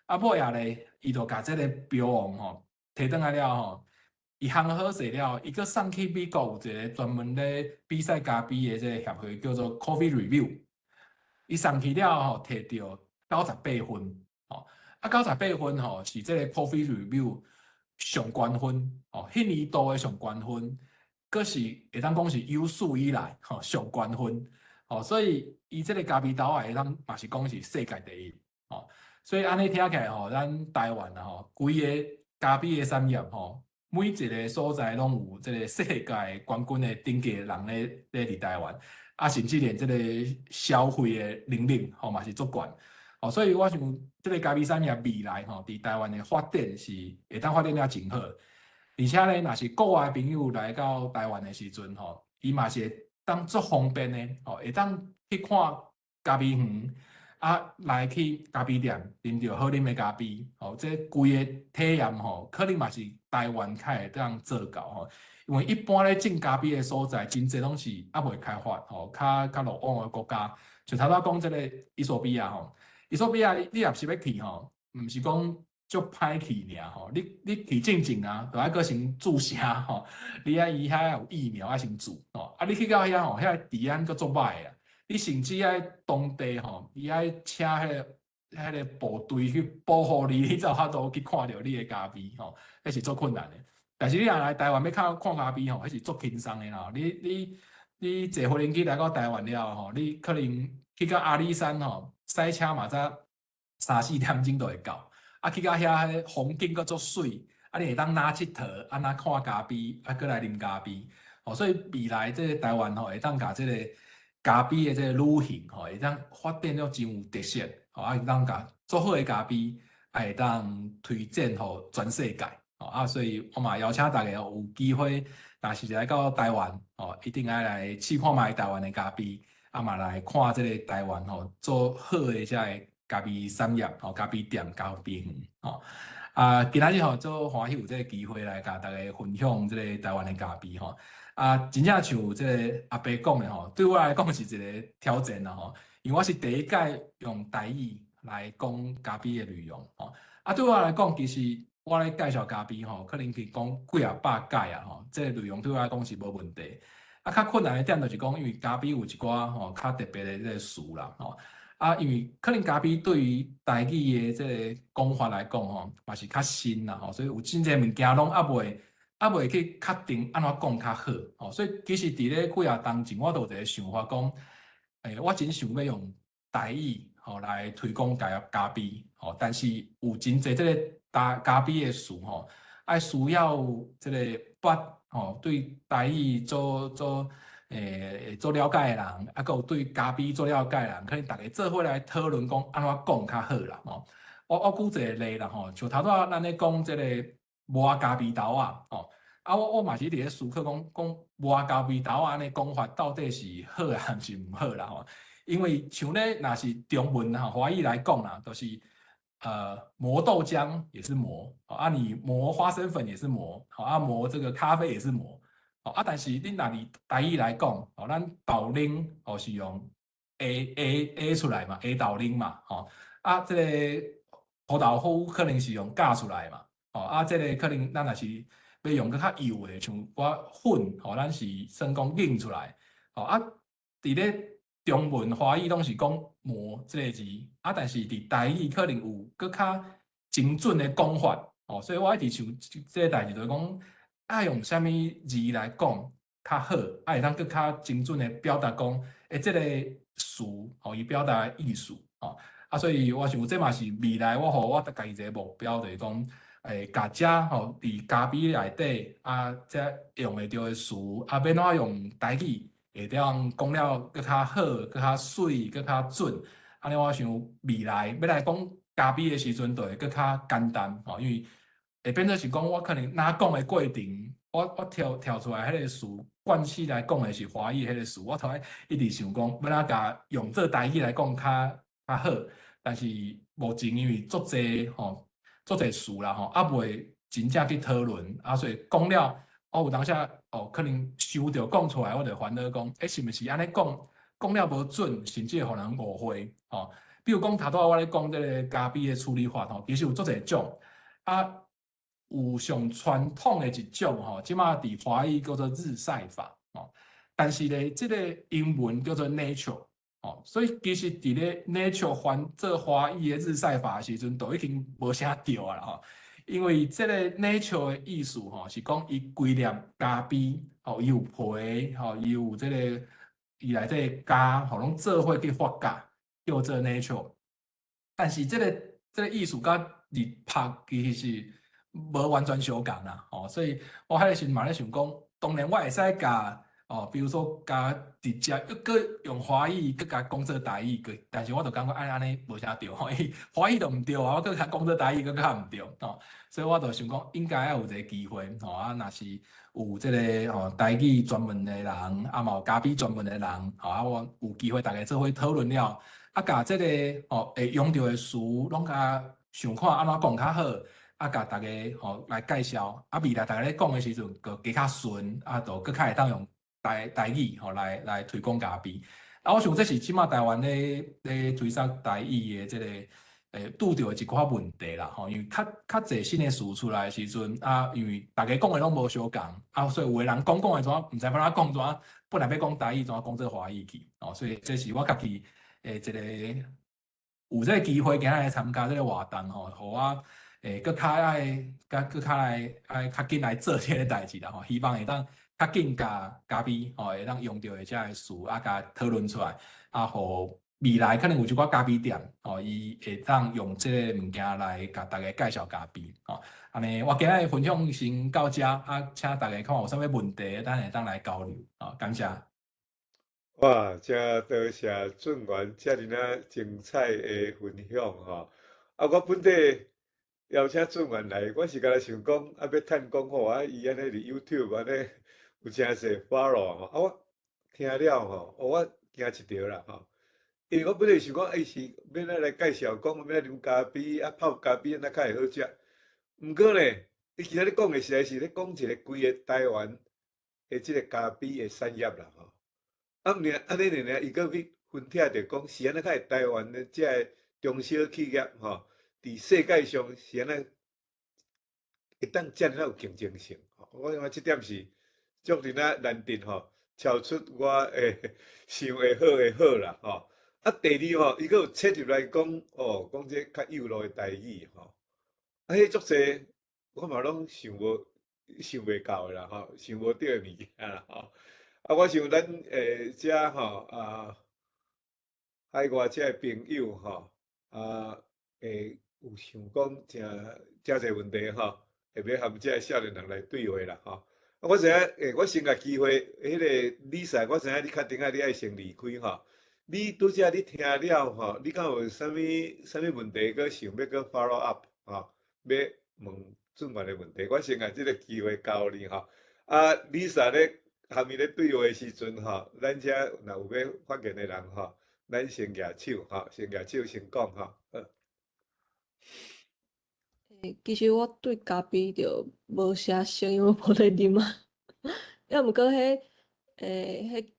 啊，尾仔咧，伊就共這个標王吼提轉來了吼，伊烘好勢了，伊閣送去美國有一个專門咧比賽咖啡的這个協會，叫做 Coffee Review。伊送去了後，摕著98分，吼，啊，九十八分吼是這个 Coffee Review 上懸分，吼，彼年度的上懸分，閣是會當講是有史以來吼上懸分，吼，所以伊這个咖啡豆仔會當嘛是講是世界第一，吼，所以按呢聽起來吼，咱台灣啊吼，規个咖啡的產業吼，每一个所在攏有這个世界冠軍的等級的人咧佇台灣，啊，甚至連這个消費的能力吼嘛是足懸。哦，所以我想這个咖啡產業未來吼，佇台灣的發展是會當發展了真好。而且咧，若是國外朋友來到台灣的時陣吼，伊嘛是會當足方便的，吼，會當去看咖啡園，啊，來去咖啡店啉著好啉的咖啡，吼，這規个體驗吼，可能嘛是台灣較會當做到吼。因為一般咧種咖啡的所在，真濟攏是猶未開發吼，較落後的國家，像頭拄講這个衣索比亞吼，衣索比亞你若是欲去吼，毋是講足歹去爾吼，你去進前啊，著愛閣先注射吼，你愛伊遐有疫苗愛先注吼，啊你去到遐吼，遐治安閣足歹啊，你甚至愛當地吼，伊愛請彼个部隊去保護你，你才有法度去看著你的咖啡吼，彼是足困難的。但是你若來台灣欲看看咖啡吼，彼是足輕鬆的啦。你坐飛機來到台灣了吼，你可能去到阿里山吼，駛車嘛才三四點鐘就會到。啊，去到遐彼風景閣足媠，啊，你會當哪𨑨迌，啊，哪看咖啡，啊，閣來啉咖啡。哦，所以未來這个台灣吼，會當共這个咖啡的這个旅行吼，會當發展了真有特色，吼，啊，會當共足好的咖啡，啊，會當推薦予全世界。哦，啊，所以我嘛邀請大家有機會，若是來到台灣，哦，一定愛來試看覓台灣的咖啡，啊嘛來看這个台灣吼做好的這个咖啡產業，吼，咖啡店、咖啡園，吼。啊，今仔日吼足歡喜有這个機會來共大家分享這个台灣的咖啡吼。啊，真正像這个阿伯講的吼，對我來講是一个挑戰啦吼，因為我是第一擺用台語來講咖啡的內容吼。啊，對我來講，其實我咧介紹咖啡吼，可能去講幾仔百擺啊吼，這个內容對我來講是無問題。啊，較困難的點就是講，因為咖啡有一寡吼較特別的這个詞啦吼。啊，因為可能咖啡對於台語的這个講法來講吼，嘛是較新啦吼，所以有真濟物件攏猶未去確定按怎講較好吼。所以其實佇咧幾仔當前，我都有一个想法講，我真想欲用台語吼來推廣咖啡吼，但是有真濟這个咖啡的詞吼，愛需要這个捌吼對台語做了解的人，啊，閣有對咖啡做了解的人，可能逐家做伙來討論講按怎講較好啦吼。我舉一个例啦吼，像頭拄仔咱咧講這个磨咖啡豆仔吼，啊，我嘛是佇咧思考講講磨咖啡豆仔按呢講法到底是好還是毋好啦吼。因為像咧若是中文吼，華語來講啦，就是磨豆漿也是磨，啊，你磨花生粉也是磨，好啊，磨這個咖啡也是磨。哦啊，但是你若佇台語來講，哦，咱豆奶哦是用下下下出來嘛，下豆奶嘛，吼啊，這个塗豆腐可能是用攪出來嘛，吼啊，這个可能咱若是欲用閣較幼的，像寡粉，吼，咱是算講擰出來，吼啊，佇咧中文華語攏是講磨這个字，啊，但是佇台語可能有閣較精準的講法，哦，所以我一直想這个代誌，就是講愛用啥物字來講較好，啊會當閣較精準的表達講，這个詞，吼，伊表達的意思，吼，啊，所以我想這嘛是未來我予我家己一个目標，就是講，共遮吼佇咖啡內底啊，這用會著的詞，啊，欲按怎用台語會當講了閣較好、閣較媠、閣較準，按呢我想未來欲來講咖啡的時陣，就會閣較簡單，吼，因為會變做是講，我可能哪講的過程，我跳出來彼个詞，慣勢來講的是華語彼个詞，我都愛一直想講，欲按怎共用做台語來講較好，但是目前因為足濟吼，足濟詞啦吼，猶未真正去討論，啊，所以講了，我有當時哦，可能想著講出來，我就煩惱講，是毋是按呢講，講了無準，甚至會予人誤會，吼。比如講，頭拄仔我咧講這个咖啡的處理法吼，其實有足濟種，啊。有上傳統的一種吼，這馬佇華語叫做日曬法吼，但是咧，這个英文叫做 natural 吼，所以其實佇咧 natural 翻做華語的日曬法的時陣，就已經無啥對啊啦吼。因為這个 natural 的意思吼，是講伊規粒咖啡吼，伊有皮吼，伊有這个伊內底膠吼，攏做伙去發酵，叫做 natural。但是這个意思佮日曬其實是無完全相仝啦，吼，所以我彼个時陣嘛咧想講，當然我會使共哦，比如說共直接閣閣用華語閣共講做台語，閣，但是我就感覺按按呢無啥對吼，伊華語都毋對啊，我閣共講做台語閣較毋對吼，所以我就想講應該愛有一個機會吼，啊，若是有這个吼台語專門的人，啊嘛有咖啡專門的人，吼啊，我有機會逐家做伙討論了，啊，共這个吼會用著的詞攏共想看按怎講較好。啊，共逐家吼來介紹，啊，未來逐家咧講的時陣，閣加較順，啊，就閣較會當用台台語吼來來推廣咖啡。啊，我想這是這馬台灣咧咧推廣台語的這个拄著的一寡問題啦吼，因為較較濟新的詞出來的時陣，啊，因為逐家講的攏無相仝，啊，所以有的人講講的怎毋知欲按怎講怎，本來欲講台語，怎講做華語去，哦，所以這是我家己的一个有這个機會今仔日來參加這个活動吼，予我會閣較愛，閣閣較來愛較緊來做這个代誌啦吼，希望會當較緊共咖啡吼，會當用著的這个詞啊，共討論出來，啊，予未來可能有一寡咖啡店吼，伊會當用這个物件來共逐家介紹咖啡吼。按呢，我今仔日分享先到遮，啊，請大家看有啥物問題，咱會當來交流，吼，感謝。哇，真多謝俊元遮爾仔精彩的分享吼。啊，我本底邀請俊元來，我是干焦想講，啊，欲探講吼，啊，伊按呢佇 YouTube 按呢有誠濟 follow 吼，啊，我聽了吼，我驚一趒啦吼。因為我本來想講，伊是欲來來介紹講欲來啉咖啡，啊，泡咖啡按怎較會好食。毋過呢，伊今仔日講的實在是咧講一个規个台灣的這个咖啡的產業啦吼。啊，毋爾按呢爾爾，伊閣去分拆著講，是按怎較會台灣的這个中小企業吼，佇世界上是按怎會當遮爾仔有競爭性。我感覺這點是足爾仔難得吼，超出我的想會好的好啦吼。啊，第二吼，伊閣有切入來講，哦，講這較幼路的台語吼。啊，彼足濟我嘛攏想無想袂到的啦吼，想無著的物件啦吼。啊，我想咱遮吼啊，海外遮的朋友吼，啊，會有想講誠誠濟問題吼，會欲和遮的少年人來對話啦吼。啊，我知影，我先共機會，彼个 Lisa，我知影你較頂下你愛先離開吼。你拄才你聽了吼，你敢有啥物啥物問題，閣想欲閣 follow up 吼，欲問俊元的問題，我先共這个機會交你吼。啊，Lisa 咧和伊咧對話的時陣吼，咱遮若有欲發言的人吼，咱先舉手吼，先舉手先講吼。好。其實我對咖啡就無啥熟，因為無咧啉啊。抑毋過彼，彼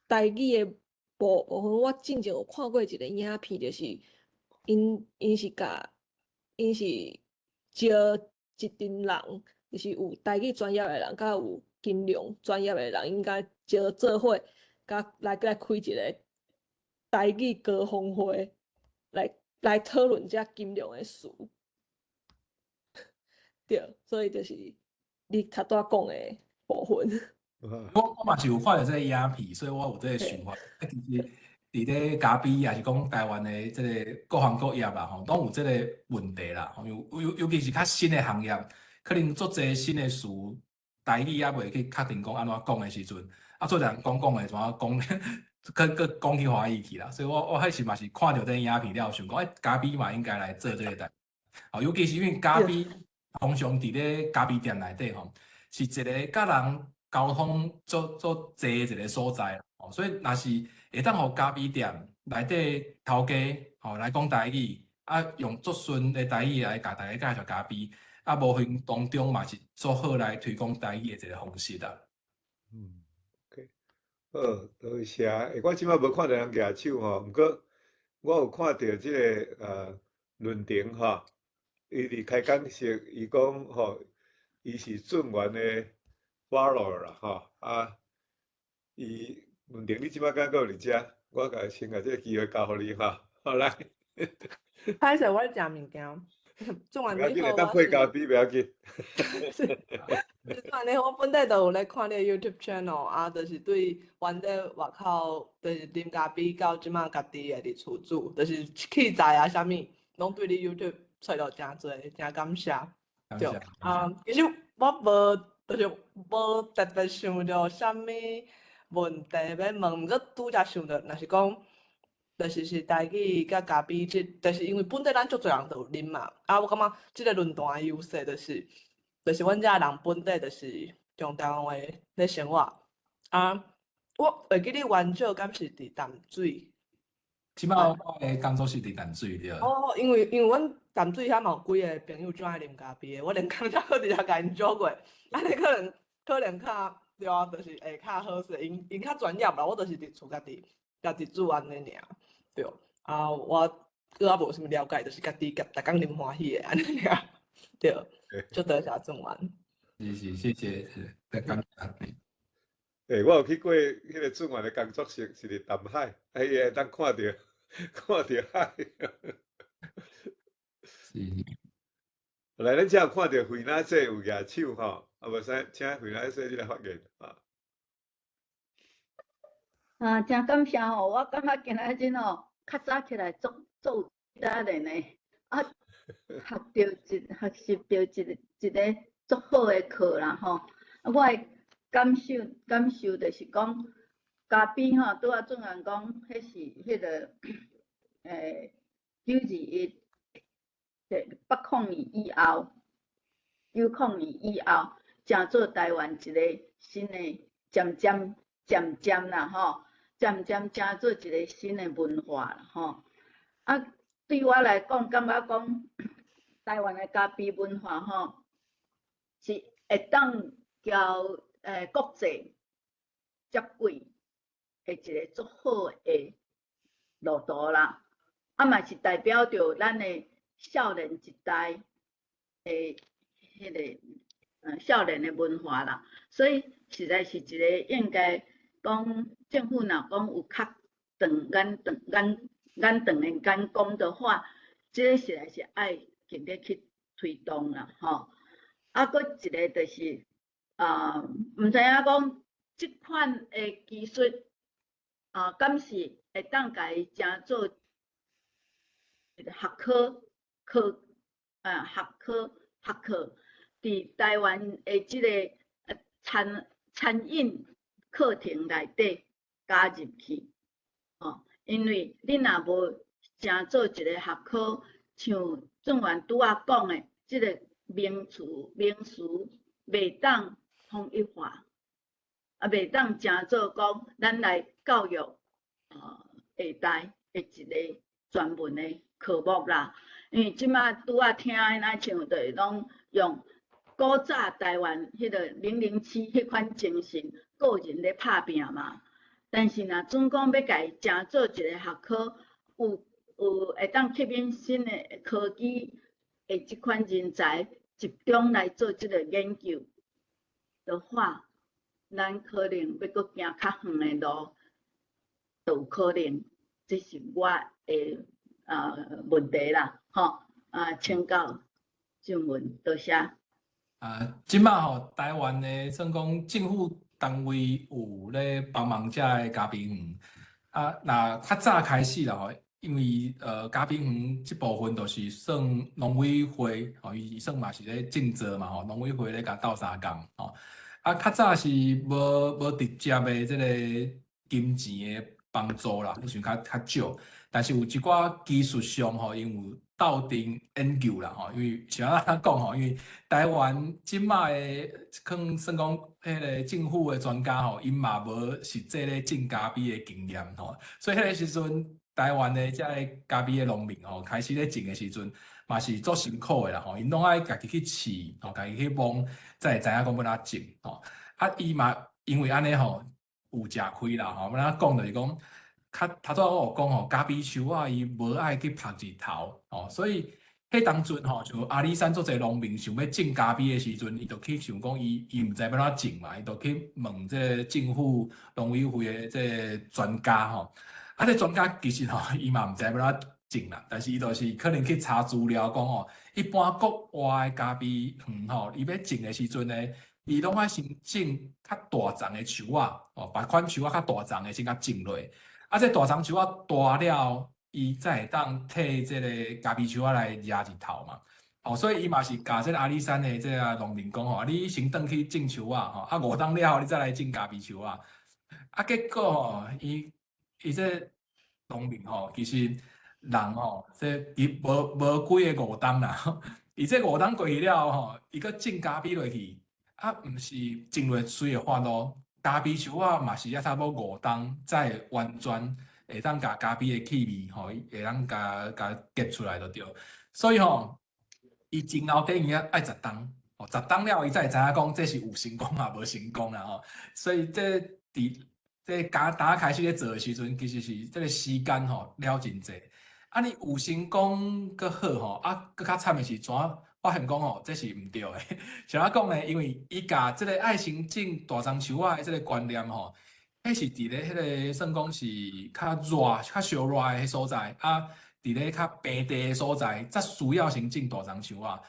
台語的部部分，我進前有看過一个影片，就是𪜶𪜶是共𪜶是招一陣人，就是有台語專業的人，佮有金融專業的人，𪜶共招做伙，共來來開一个台語高峰會，來來討論這金融的事。對，所以就是你頭拄仔講的部分。我我嘛是有看著這个影片，所以我有這个想法。啊，其實佇咧咖啡，抑是講台灣的這个各行各業啦，吼，攏有這个問題啦。吼，尤尤尤其是較新的行業，可能足濟新的詞，台語猶未去確定講按怎講的時陣，啊，做人講講的怎講，閣閣講去華語去啦。所以我我彼時嘛是看著這个影片了，想講，欸，咖啡嘛應該來做這个代。吼，尤其是因為咖啡通常佇咧咖啡店內底吼，是一个佮人溝通足足濟的一个所在，吼，所以若是會當予咖啡店內底頭家吼來講台語，啊，用足順的台語來共大家介紹咖啡，啊，無形當中嘛是足好來推廣台語的一个方式啦。嗯，OK，好，多謝。欸，我這擺無看著人舉手吼，毋過我有看著這个論壇吼，伊佇開講時，伊講吼，伊是俊元的 follower 啦吼，啊，伊論壇你這擺敢閣有佇遮？我共先共這个機會交予你吼，好來。歹勢，我咧食物件。俊無元你好，要緊，會當配咖啡袂要緊。是，俊元你好，我本底就有咧看你的 YouTube channel，啊，就是對阮佇外口，就是啉咖啡到這馬家己會佇厝煮，就是器材啊啥物，攏對你 YouTube 揣著誠濟，誠感謝。對啊，其實我無，就是無特別想著啥物問題欲問，毋過拄才想著，若是講，就是是台語佮咖啡這，就是因為本底咱足濟人都有啉嘛。啊，我感覺這個論壇的優勢就是，就是阮遮人本底就是用台灣話咧生活。啊，我會記你原著敢是佇淡水？這擺我的工作室佇淡水對。哦，因為阮淡水遐嘛有幾个朋友最愛啉咖啡的，我連工才閣佇遐共𪜶招過，按呢可能較對啊，就是會較好勢，𪜶較專業啦，我就是佇厝家己煮按呢爾，對。啊，我閣猶無啥物了解，就是家己逐工啉歡喜的按呢爾，對，足多謝鄭源。是是，謝謝，是，感謝。欸，我有去過彼个鄭源的工作室，是佇淡海，哎，伊會當看著海。是。來，咱這有看著惠娜姐有舉手吼，啊無使請惠娜姐你來發言啊。啊，誠感謝吼，我感覺今仔日吼，較早起來足足有力呢，啊，學習著一個足好的課啦吼，啊，我的感受就是講，咖啡吼，拄仔鄭源講，彼是彼个，921，8零年以後，9零年以後，成做台灣一个新的漸漸漸漸啦吼，漸漸成做一個新的文化啦吼。啊，對我來講，感覺講台灣的咖啡文化吼，是會當交國際接軌的一個足好的路途啦。啊，嘛是代表著咱的少年一代的彼个少年的文化啦。所以實在是一個應該講政府若講有較長眼長眼眼長的眼光的話，這個實在是愛盡力去推動啦，吼。啊，閣一個就是啊，毋知影講這款的技術啊，敢是會當共伊成做一個學科科啊學科學課，佇台灣的這個餐飲課程內底加入去，吼，因為你若無成做一個學科，像鄭源拄仔講的，這個名詞袂當統一化，啊，袂當成做講咱來教育下代的一個專門的科目啦。因為這馬拄仔聽的若像就是攏用古早台灣彼个007彼款精神，個人咧拍拚嘛。但是若準講欲共伊成做一個學科，有會當吸引新的科技的這款人才集中來做這個研究的話，咱可能欲閣行較遠的路，都有可能。這是我的問題啦，吼啊，請教鄭文，多謝。啊，這馬吼，台灣的算講政府單位有咧幫忙遮个咖啡園。啊，若較早開始啦吼，因為咖啡園這部分就是算農委會吼，伊算嘛是咧種植嘛吼，農委會咧共鬥相共吼。啊，較早是無直接的這個金錢的幫助啦，彼時較少。但是有一寡技術上吼，𪜶有鬥陣研究啦吼，因為像按怎講吼，因為台灣這馬的可能算講彼个政府的專家吼，𪜶嘛無實際咧種咖啡的經驗吼，所以彼个時陣台灣的遮个咖啡的農民吼，開始咧種的時陣嘛是足辛苦的啦吼，𪜶攏愛家己去試吼，家己去摸，才會知影講欲按怎種吼。啊，伊嘛因為按呢吼有食虧啦吼，欲按怎講就是講。較頭拄仔我有講吼，咖啡樹仔伊無愛去曝日頭吼，所以彼當陣吼，像阿里山足濟農民想欲種咖啡的時陣，伊就去想講伊毋知欲按怎種嘛，伊就去問這个政府農委會的這个專家吼。啊，這專家其實吼，伊嘛毋知欲按怎種啦，但是伊就是可能去查資料講吼，一般國外的咖啡園吼，伊欲種的時陣呢，伊攏愛先種較大叢的樹仔，哦，別款樹仔較大叢的先共種落。啊，這大叢樹仔大了，伊才會當替這个咖啡樹仔來遮日頭嘛。哦，所以伊嘛是共這个阿里山的這个農民講吼，啊，你先轉去種樹仔吼，啊，5冬了後你再來種咖啡樹仔。啊，結果吼，伊伊這農民吼，其實人吼，這伊無無幾个5冬啦，伊這五冬過去了後吼，伊閣種咖啡落去，啊，毋是種落隨會發咯，咖啡樹仔嘛是抑差不多五冬才會完全會當共咖啡的氣味吼，會當共共結出來就對。所以吼，伊前後等於愛10冬，哦，十冬了後，伊才會知影講這是有成功抑無成功啦吼。所以這佇這剛剛開始咧做的時陣，其實是這个時間吼了真濟。啊，你有成功閣好吼，啊，閣較慘的是怎發現講吼，這是毋對的。是按怎講呢？因為伊共這个愛先種大樟樹仔的這个觀念吼，彼是佇咧彼个算講是較熱、較燒熱的彼所在，啊，佇咧較平地的所在，才需要先種大樟樹仔。啊，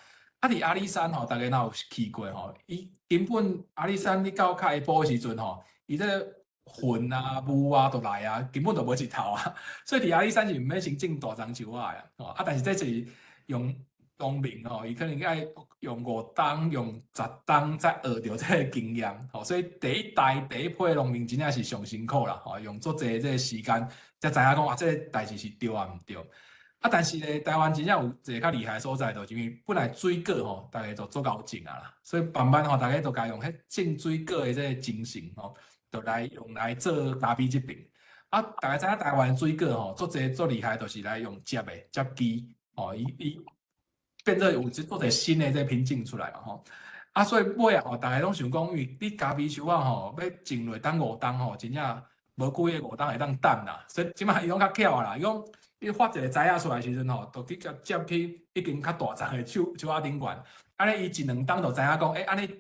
佇阿里山吼，逐家若有去過吼，伊根本阿里山你到較下晡的時陣吼，伊這个雲啊、霧啊都來啊，根本就無日頭啊。所以佇阿里山是毋免先種大樟樹仔的，吼啊，但是這是用農民吼，伊可能愛用5冬、用10冬才學著這个經驗，吼，所以第一代、第一批農民真正是上辛苦啦，吼，用足濟這个時間才知影講啊，這个代誌是對抑毋對。啊，但是咧，台灣真正有一个較厲害的所在，就是因為本來水果吼，逐家就足𠢕種啊啦，所以慢慢吼，逐家都共用彼種水果的這个精神吼，就來用來做咖啡這爿。啊，逐家知影台灣水果吼，足濟足厲害，就是來用接的接機，吼，伊伊變做有這足濟新的這個品種出來嘛吼。啊，所以尾仔吼，逐家攏想講，因為你咖啡樹仔吼，欲種落等五冬吼，真正無幾个五冬會當等啦。所以這擺伊攏較巧啦，伊講你發一个栽仔出來的時陣吼，就去共接去已經較大叢的樹樹仔頂懸，按呢伊一兩冬就知影講，欸，按呢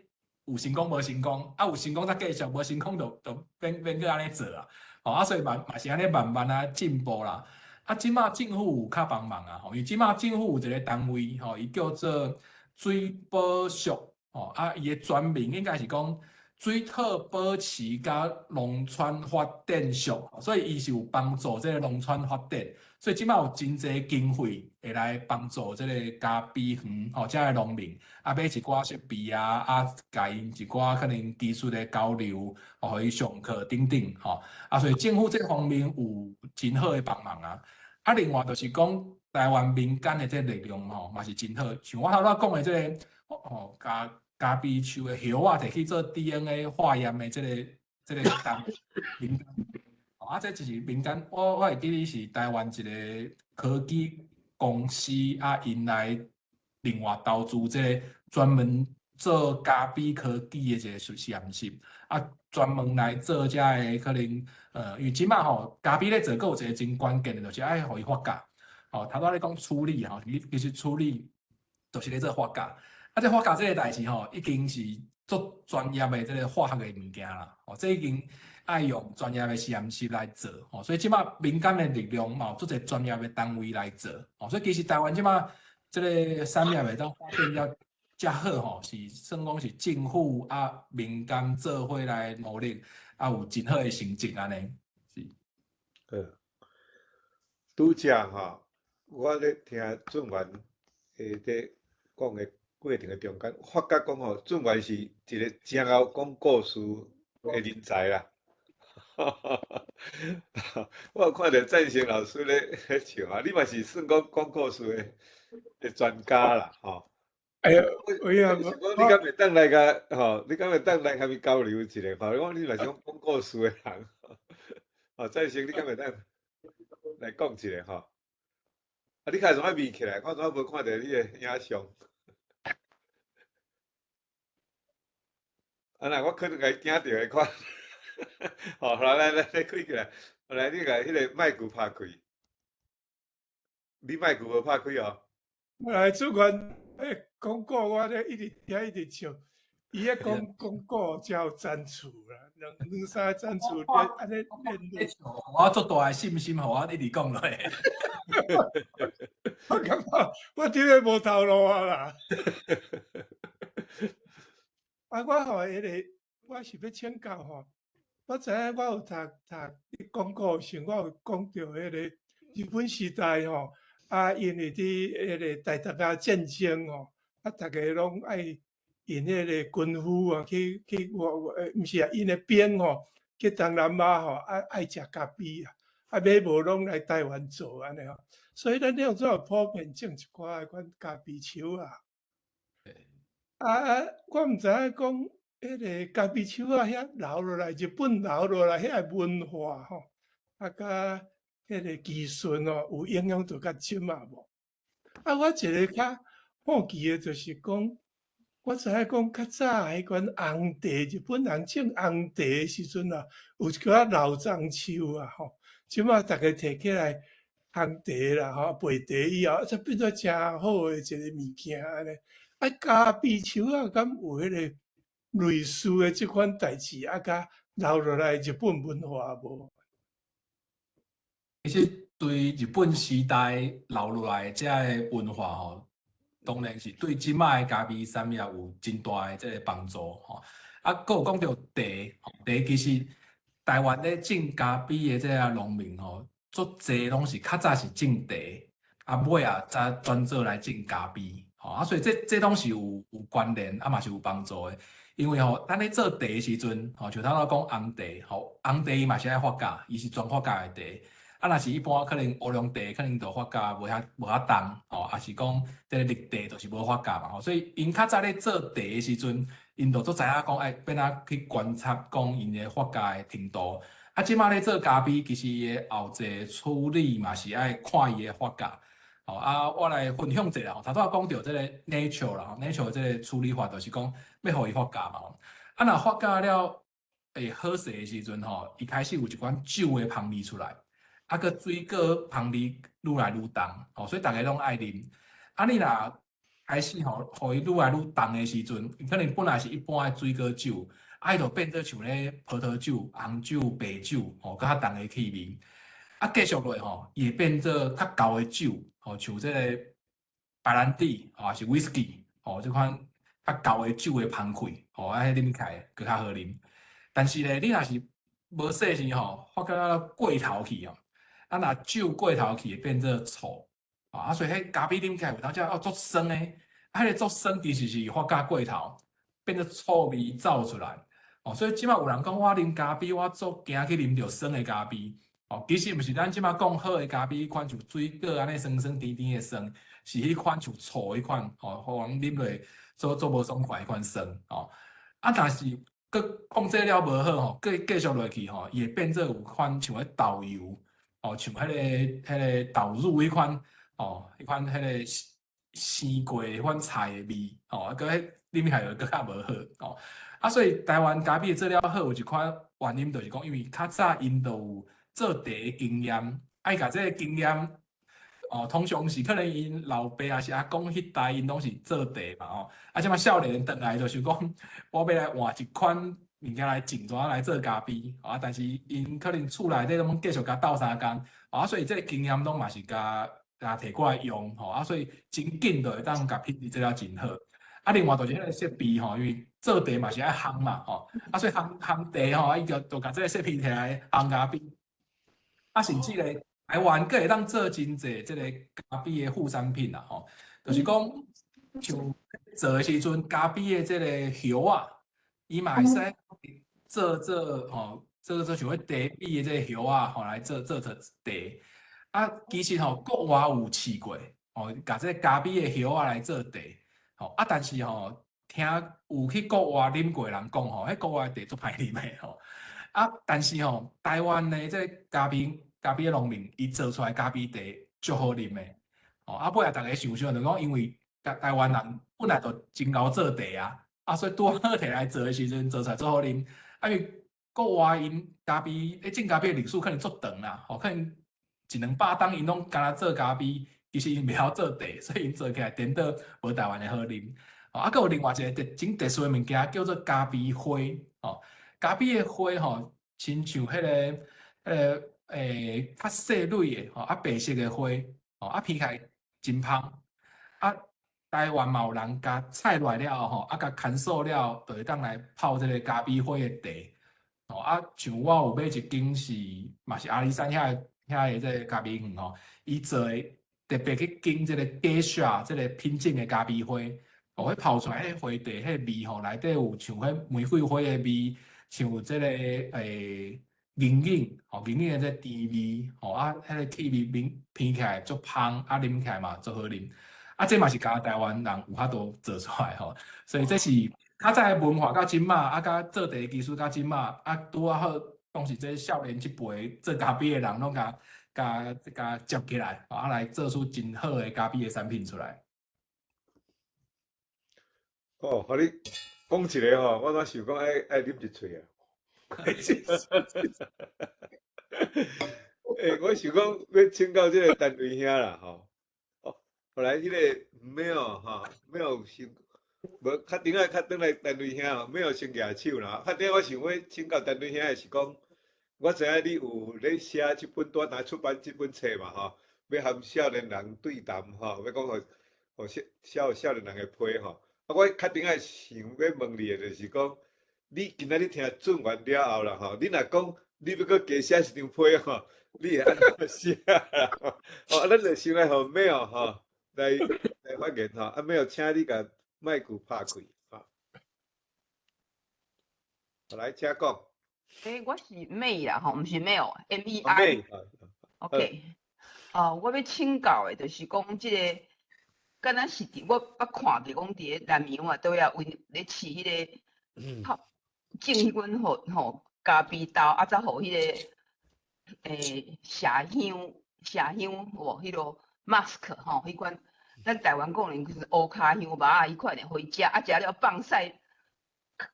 有成功無成功，啊有成功才繼續，無成功就就免免閣按呢做啊。吼啊，所以嘛嘛是按呢慢慢啊進步啦。啊，這擺政府有較幫忙啊，吼，因為這擺政府有一个單位，吼，伊叫做水保署，吼，啊，伊的全名應該是講水土保持佮農村發展署，所以伊是有幫助這个農村發展，所以這擺有真濟經費會來幫助這个咖啡園，吼，遮个農民，啊，買一寡設備啊，啊，共𪜶一寡可能技術的交流，予伊上課等等，吼，啊，所以政府這方面有真好的幫忙啊。啊，另外就是講台灣民間的這个力量吼，嘛是真好。像我頭拄仔講的這个，吼，共咖啡樹的葉仔摕去做 DNA 化驗的這个這个單民間，啊，這就是民間，我我會記得是台灣一个科技公司啊，𪜶來另外投資這个專門做咖啡科技的一個實驗室，啊，專門來做遮个可能，因為這擺吼咖啡咧做，閣有一个真關鍵的，就是愛予伊發酵。吼，頭拄仔咧講處理吼，其其實處理就是咧做發酵。啊，這發酵這个代誌吼，已經是足專業的這个化學的物件啦。吼，這已經愛用專業的實驗室來做。吼，所以這擺民間的力量嘛有足濟專業的單位來做。吼，所以其實台灣這擺這个產業會當發展了遮好吼，是算講是政府啊民間做伙來努力，啊有真好的成績按呢。是。好，拄才吼，我咧聽俊元佇講的過程的中間，發覺講吼，俊元是一个誠𠢕講故事的人才啦。我有看著贊成老師咧咧笑啊，你嘛是算講講故事的的專家啦，吼。哎呀，有影，我是講你敢會當來共吼？你敢會當來共伊交流一下？吼，我講你嘛是講講故事的人，吼，贊成你敢會當來講一下吼？啊，你開怎啊眯起來？我怎啊無看著你的影像？啊，那我可能共伊驚著的看。好，來來來，來開起來，來你共彼个麥克拍開。你麥克無拍開哦？來，主管，欸，講古我咧一直聽一直笑，伊咧講講古才有層次啦，兩兩三个層次咧按呢練落。我足大的信心，予我一直講落去。我感覺我真的無頭路啊啦。啊，我吼，彼个我是欲請教吼，我知影我有讀讀你講古時，我有講著彼个日本時代吼，啊，因為佇彼个大東亞戰爭吼，啊，逐家攏愛𪜶彼个軍夫啊，去去我我，毋是啊，𪜶的兵吼，去東南亞吼，愛愛食咖啡啊，啊買無攏來台灣做按呢吼，所以咱遐陣有普遍種一寡彼款咖啡樹啊。啊啊，我毋知影講，彼个咖啡樹仔遐留落來，日本留落來遐个文化吼，啊，佮彼个技術吼，有影響到較這馬無？啊，我一個較好奇的就是講，我知影講較早彼款紅茶，日本人種紅茶的時陣啊，有一寡老樟樹啊吼，這馬逐家提起來烘茶啦吼，焙茶以後，才變做誠好的一個物件按呢。啊，咖啡樹仔敢有彼個類似的這款代誌，啊，佮留落來日本文化無？其實對日本時代留落來這个文化吼，當然是對這馬的咖啡產業有真大的這个幫助吼。啊，閣有講著茶，茶其實台灣咧種咖啡的這个農民吼，足濟攏是較早是種茶，啊尾仔才轉做來種咖啡，吼啊，所以這這攏是有有關聯，啊嘛是有幫助的。因為吼，咱咧做茶的時陣，吼，像頭仔講紅茶，吼，紅茶伊嘛是愛發酵，伊是全發酵的茶。啊，若是一般可能烏龍茶，可能就發酵無遐無遐重，吼，抑是講這个綠茶就是無發酵嘛，吼，所以𪜶較早咧做茶的時陣，𪜶就足知影講愛欲按怎去觀察講𪜶的發酵的程度。啊，這馬咧做咖啡，其實伊的後製處理嘛是愛看伊的發酵。吼，啊，我來分享一下吼，頭拄仔講著這个 natural 啦，natural 這个處理法就是講欲予伊發酵嘛。啊，若發酵了會好勢的時陣吼，伊開始有一款酒的芳味出來。啊，閣水果芳味愈來愈重，吼，所以逐家攏愛啉。啊，你若開始吼，予伊愈來愈重的時陣，可能本來是一般的水果酒，啊，伊就變做像咧葡萄酒、紅酒、白酒，吼，閣較重的氣味。啊，繼續落吼，伊會變做較厚的酒，吼，像這个白蘭地，吼，抑是威士忌，吼，這款較厚的酒的芳氣，吼，啊，彼啉起來閣較好啉。但是咧，你若是無細心吼，發酵到過頭去哦。啊，若酒過頭去會變做醋，啊，所以彼咖啡啉起來有當時哦足酸的，啊，彼个足酸其實是發酵過頭，變做醋味走出來。哦，所以這馬有人講我啉咖啡，我足驚去啉著酸的咖啡。哦，其實毋是咱這馬講好的咖啡，彼款像水果按呢酸酸甜甜的酸，是彼款像醋彼款，吼，予人啉落足足無爽快彼款酸。哦，啊，但是閣控制了無好吼，閣繼續落去吼，伊會變做有款像彼豆油。哦，像彼个彼个豆乳彼款，哦，彼款彼个生過彼款菜的味，哦，啊，閣彼啉起來就閣較無好，哦，啊，所以台灣咖啡做了好，有一款原因就是講，因為較早𪜶就有做茶的經驗，啊，伊共這个經驗，哦，通常是可能𪜶老爸抑是阿公彼代𪜶攏是做茶嘛，吼，啊，這馬少年轉來就想講，我欲來換一款物件來種，怎來做咖啡，啊，但是𪜶可能厝內底攏繼續共鬥相共，啊，所以這个經驗攏嘛是共共提過來用，吼，啊，所以真緊就會當共品質做了真好。啊，另外就是彼个設備吼，因為做茶嘛是愛烘嘛，吼，啊，所以烘烘茶吼，啊，伊就就共這个設備提來烘咖啡。啊，甚至咧，台灣閣會當做真濟這个咖啡的副產品啦，吼，就是講像做的時陣，咖啡的這个葉仔，伊嘛會使做做吼，做做像彼茶米的這个葉仔吼，來做做成茶。啊，其實吼，國外有試過，吼，共這个咖啡的葉仔來做茶，吼，啊，但是吼，聽有去國外啉過的人講吼，彼國外的茶足歹啉的吼。啊，但是吼，台灣的這个咖啡咖啡的農民，伊做出來咖啡茶足好啉的，吼，啊，尾仔逐家想想就講，因為台台灣人本來就真𠢕做茶啊，啊，所以拄好提來做的時陣，做出來足好啉。啊，因為國外𪜶咖啡咧種咖啡的歷史可能足長啦，吼，可能一兩百冬𪜶攏干焦做咖啡，其實𪜶袂曉做茶，所以𪜶做起來顛倒無台灣的好啉。啊，閣有另外一個特真特殊的物件，叫做咖啡花，吼，咖啡的花吼，親像彼个彼个較細蕊的吼，啊白色的花，吼，啊聞起來真芳，啊台灣嘛有人共採落來了後吼，啊共乾燥了，就會當來泡這个咖啡花的茶。吼，啊像我有買一間是嘛是阿里山遐遐的這个咖啡園吼，伊做的特別去揀這個 Geisha 這個品種的咖啡花，哦，彼泡出來彼花茶，彼味吼，內底有像彼玫瑰花的味，像這個銀杏，吼，銀杏的這個甜味，吼，啊，彼個氣味聞聞起來足芳，啊，啉起來嘛足好啉。啊，這嘛是干焦台灣人有法度做出來吼，所以這是較早的文化到這馬，啊，佮做茶的技術到這馬，啊，拄仔好，當時這少年這輩做咖啡的人攏共共共接起來，啊，來做出真好的咖啡的產品出來。哦，予你講一个吼，我煞想講愛愛啉一喙啊。欸，我想講欲請教這个陳瑞兄啦，吼。哦，後來彼個沒有吼，沒有先，無較頂下較轉來陳瑞兄，沒有先舉手啦。較頂我想欲請教陳瑞兄的是講，我知影你有咧寫這本拄仔出版這本冊嘛，吼，欲和少年人對談吼，欲講予予少少少年人的批吼。啊，我較頂下想欲問你的就是講，你今仔日聽俊元了後啦，吼，你若講你欲閣加寫一張批吼，你會按怎寫啦？哦，啊，咱就先來予 Mel 吼來來發言吼，啊，Mel，請你共麥克拍開，吼。來，請講。欸，我是 May 啦，吼，毋是 Mel，M E I。OK，啊，我欲請教的，就是講這个，敢若是佇我捌看著講佇咧南洋啊，佗位有咧飼彼个，泡種彼款吼吼咖啡豆，啊，才予彼个，欸，麝香麝香有無？彼个 musk 吼，彼款，咱台灣講的就是烏跤香肉仔彼款的，予伊食，啊，食了放屎，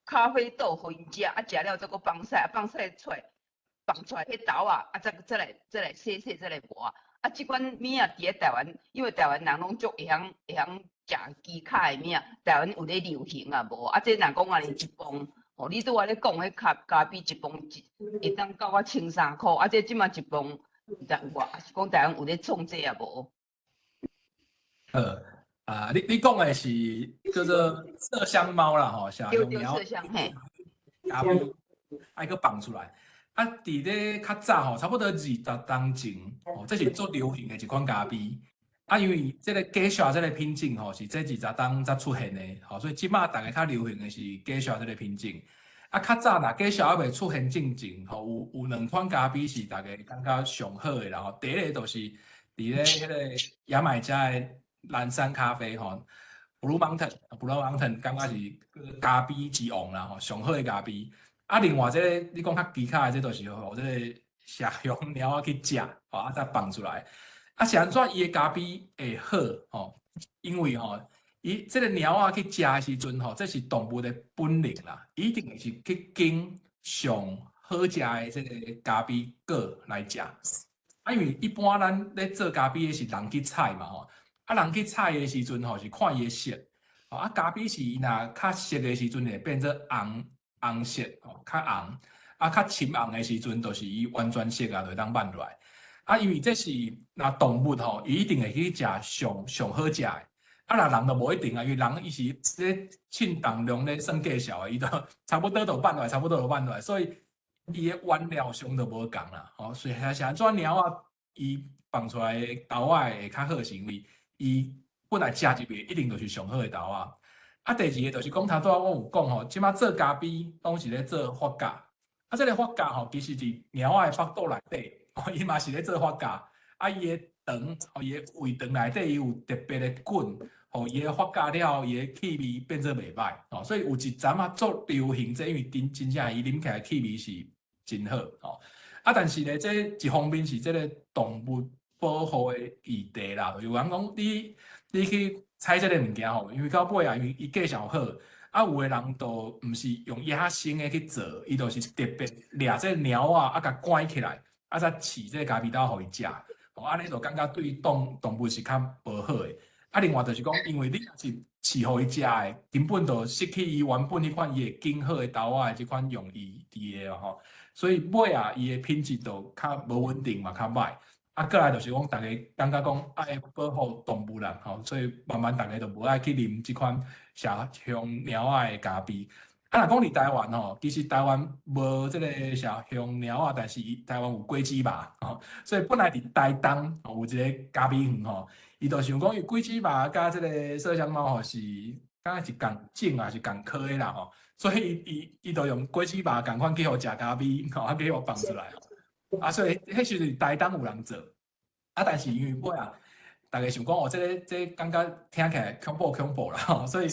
咖啡豆予𪜶食，啊，食了再閣放屎，啊，放屎出來，放出來彼豆仔，啊，再再來再來洗洗，再來磨。啊，這款物仔佇咧台灣，因為台灣人攏足會曉會曉食奇巧的物仔，台灣有咧流行啊無？啊，這若講按呢一磅，吼，你拄仔咧講彼咖咖啡一磅一會當到我1300箍，啊，這這馬一磅毋知有偌，還是講台灣有咧創這啊無？好，啊，你你講的是叫做麝香貓啦，吼，麝香貓，麝香嘿，咖啡愛閣放出來。啊，佇咧較早吼，差不多20冬前，吼，這是足流行的一款咖啡。啊，因為這个 Geisha 這个品種吼，是這20冬才出現的，吼，所以這馬逐家較流行的是 Geisha 這个品種。啊，較早若 Geisha 猶未出現進前，吼，有有兩款咖啡是逐家感覺上好的啦吼。第一个就是佇咧彼个牙買加的藍山咖啡吼，Blue Mountain，Blue Mountain 感覺是咖啡之王啦吼，上好的咖啡。啊，另外這个你講較奇巧的，這就是予這个麝香貓仔去食，吼，啊，才放出來。啊，是按怎伊的咖啡會好？吼，因為吼，伊這个貓仔去食的時陣吼，這是動物的本能啦，伊一定是去揀上好食的這个咖啡果來食。啊，因為一般咱咧做咖啡的是人去採嘛，吼，啊，人去採的時陣吼是看伊的色，啊，咖啡是伊若較熟的時陣會變做紅紅色，吼，較紅，啊，較深紅的時陣，就是伊完全熟啊，就會當挽落來。啊，因為這是若動物吼，伊一定會去食上上好食的。啊，若人就無一定啊，因為人伊是咧稱重量咧算計數的，伊就差不多就挽落來，差不多就挽落來，所以伊的原料上就無仝啦。吼，所以是按怎貓仔伊放出來的豆仔會較好，是因為伊本來食入去一定就是上好的豆仔。啊，第二个就是講頭拄仔我有講吼，這馬做咖啡攏是咧做發酵，啊，這个發酵吼，其實佇貓仔的腹肚內底，伊嘛是咧做發酵，啊，伊的腸，吼，伊的胃腸內底伊有特別的菌，予伊的發酵了後，伊的氣味變做袂歹，吼，所以有一陣仔足流行這，因為真真正伊啉起來氣味是真好，吼。啊，但是咧，這一方面是這个動物保護的議題啦，就是有人講你你去採這个物件吼，因為到尾啊，因為伊價上好，啊，有的人就毋是用野生的去做，伊就是特別掠這个貓仔，啊，共關起來，啊，才飼這个咖啡豆予伊食，吼，按呢就感覺對動動物是較無好的。啊，另外就是講，因為你若是飼予伊食的，根本就失去伊原本彼款伊會揀好的豆仔的這款用意佇个吼，所以尾仔伊的品質就較無穩定嘛，較歹。啊，過來就是講，逐家感覺講愛保護動物啦，吼，所以慢慢逐家就無愛去啉這款麝香貓仔的咖啡。啊，若講佇台灣吼，其實台灣無這個麝香貓仔，但是台灣有果子肉吼，所以本來佇台東有一個咖啡園吼，伊就想講，伊果子肉佮這個麝香貓吼是敢若是仝種啊，是仝科的啦吼，所以伊就用果子肉仝款去予食咖啡吼，啊去予放出來。啊，所以彼時陣台東有人做，啊，但是因為尾仔，逐家想講哦，這个這個感覺聽起來恐怖恐怖啦吼，所以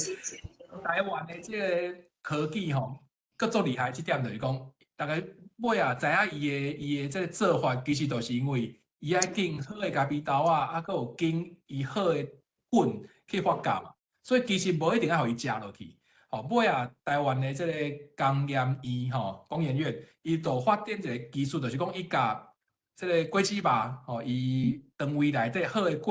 台灣的這个科技吼，閣足厲害，這點就是講，逐家尾仔知影伊的這个做法，其實就是因為伊愛揀好的咖啡豆仔，啊，閣有揀伊好的菌去發酵嘛，所以其實無一定愛予伊食落去。吼，尾仔台灣的這个工研院吼，工研院，伊就發展一个技術，就是講伊共這个果子肉吼，伊腸胃內底好的菌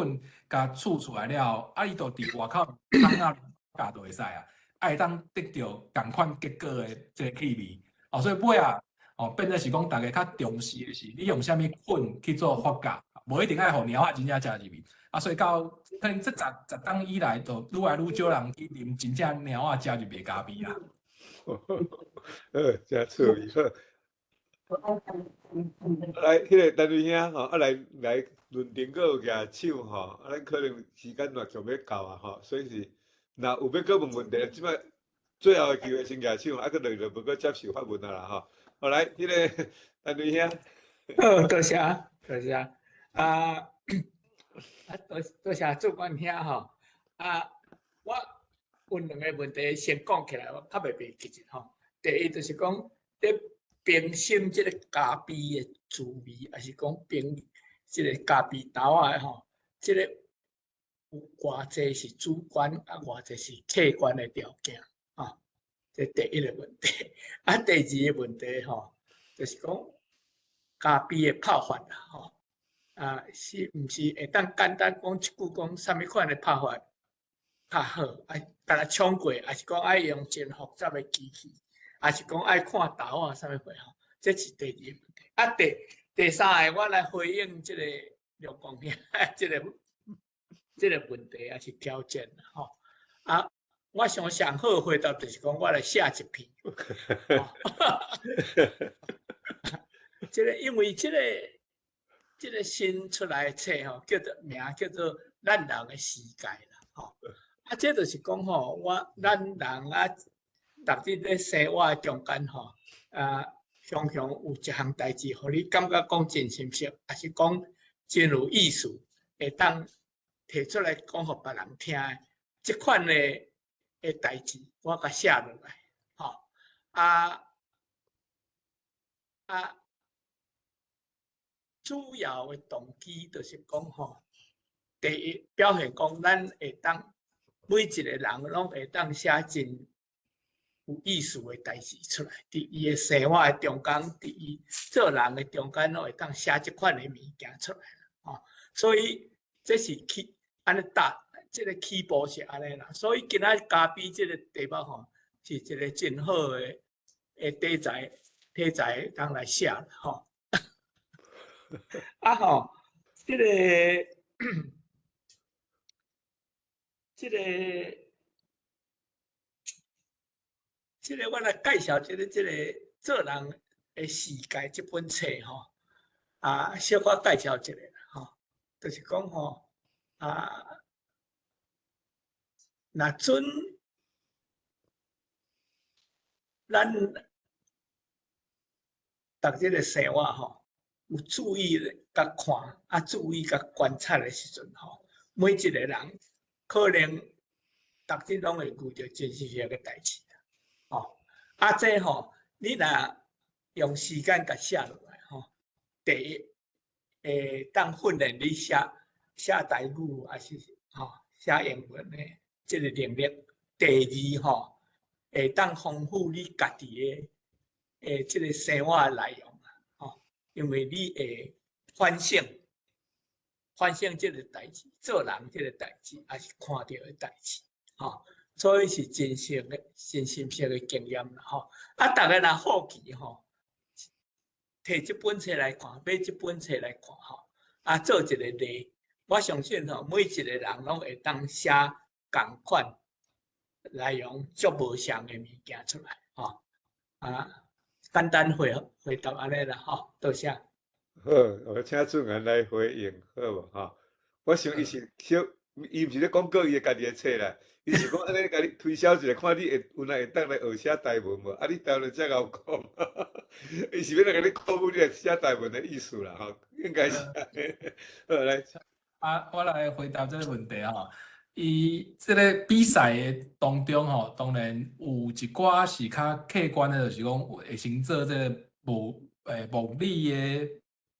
共取出來了後，啊，伊就佇外口桶仔教就會使啊，啊會當得著仝款結果的這个氣味。哦，所以尾仔哦，變做是講逐家較重視的是，你用啥物菌去做發酵，無一定愛予貓仔真正食入去。啊，所以到可能這十冬以來，就愈來愈少人去啉真正貓仔食入去的咖啡啦。好，誠趣味好。來，彼个陳瑞兄吼，啊來來論壇閣有舉手吼，啊，咱可能時間嘛就欲到啊吼，所以是，若有欲閣問問題，這擺最後的機會先舉手，啊，閣落去就無閣接受發問啊啦吼。好，來，彼个陳瑞兄。好，多謝，多謝。啊，啊，多多謝主管兄吼。啊，我有兩个問題先講起來，我較袂袂記得吼。第一就是講，咧評審這个咖啡的滋味，抑是講評這个咖啡豆仔吼，這个有偌濟是主觀，啊，偌濟是客觀的條件，吼。這第一个問題。啊，第二个問題吼，就是講咖啡的泡法啦，吼。啊，是毋是會當簡單講一句講啥物款的泡法較好？啊，敢若沖過，抑是講愛用真複雜的機器，抑是講愛看豆仔啥物貨吼？這是第二個問題。啊，第三个，我來回應這个劉光兄這个問題，抑是挑戰吼。啊，我想上好回答就是講，我來寫一篇。這个因為這个。這个新出來的冊吼，叫做名叫做《咱人的世界》啦，吼。啊，這就是講吼，我咱人啊，逐日咧生活的中間吼，啊，常常有一項代誌，予你感覺講真深刻，抑是講真有意思，會當提出來講予別人聽的。這款的代誌，我共寫落來，吼。啊啊。主要的動機就是講吼，第一表現講咱會當每一個人攏會當寫真有意思的代誌出來，佇伊的生活的中間，佇伊做人的中間，攏會當寫這款的物件出來，吼。所以這是起按呢打，這个起步是按呢啦。所以今仔咖啡這个題目吼，是一个真好的題材，題材通來寫吼。啊吼，這个，我來介紹這个做人的世界這本冊吼，啊，小可介紹一下吼，就是講吼，啊，若準咱逐日的生活吼，有注意共看，啊，注意共觀察的時陣吼，每一個人可能逐日攏會遇著真實的代誌，吼。啊，這吼，你若用時間共寫落來吼，第一會當訓練你寫寫台語，抑是吼寫英文的這个能力。第二吼，會當豐富你家己的這个生活內容。因為你會反省，反省這个代誌，做人這个代誌，抑是看著的代誌，吼，所以是真實的、真深刻的經驗啦，吼。啊，逐家若好奇吼，提這本冊來看，買這本冊來看，吼，啊，做一个例，我相信吼，每一个人攏會當寫仝款內容足無相的物件出來，吼。啊，簡單回答按呢啦，吼，多謝。好，我請主任來回應，好無吼？我想伊是小，伊毋是咧廣告伊的家己的冊啦，伊是講按呢共你推銷一下，看你會有哪會當來學寫台文無？啊，你台文遮𠢕講，伊是欲來共你鼓舞你來寫台文的意思啦，吼，應該是按呢。好，來。啊，我來回答這個問題吼。伊這个比賽的當中吼，當然有一寡是較客觀的，就是講會先做這个物理的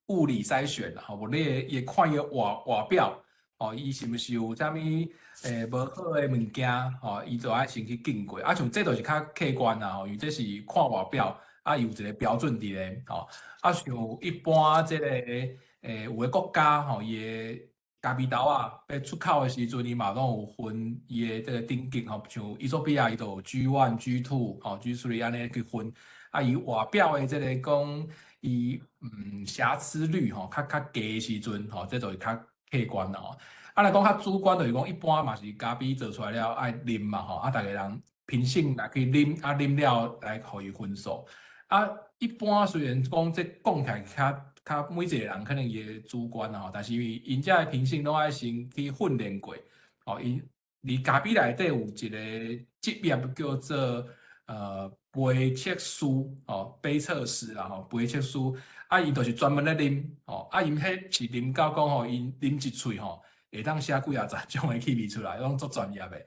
物理篩選啦，吼，物理的伊會看伊的外表，吼，伊是毋是有啥物無好的物件，吼，伊就愛先去經過。啊，像這就是較客觀啦，吼，因為這是看外表，啊，伊有一个標準佇咧，吼。啊，像一般這个有的國家吼，伊的咖啡豆仔，欲出口的時陣，伊嘛攏有分伊的這个等級吼，像衣索比亞伊就有 G1、G2、吼 G3 按呢去分。啊，伊外表的這个講，伊瑕疵率吼較低的時陣吼，這就是較客觀啦吼。啊，若講較主觀，就是講一般嘛是咖啡做出來了愛啉嘛吼，啊，逐个人評審來去啉，啊，啉了來予伊分數。啊，一般雖然講這講起來較每一个人可能伊的主觀啦吼，但是因為𪜶遮的評審攏愛先去訓練過，吼，𪜶佇咖啡內底有一个職業叫做杯測師，吼，杯測師啦吼，杯測師，啊，伊就是專門咧啉，吼，啊，𪜶彼是啉到講吼，𪜶啉一喙吼，會當寫幾仔十種的氣味出來，攏足專業的。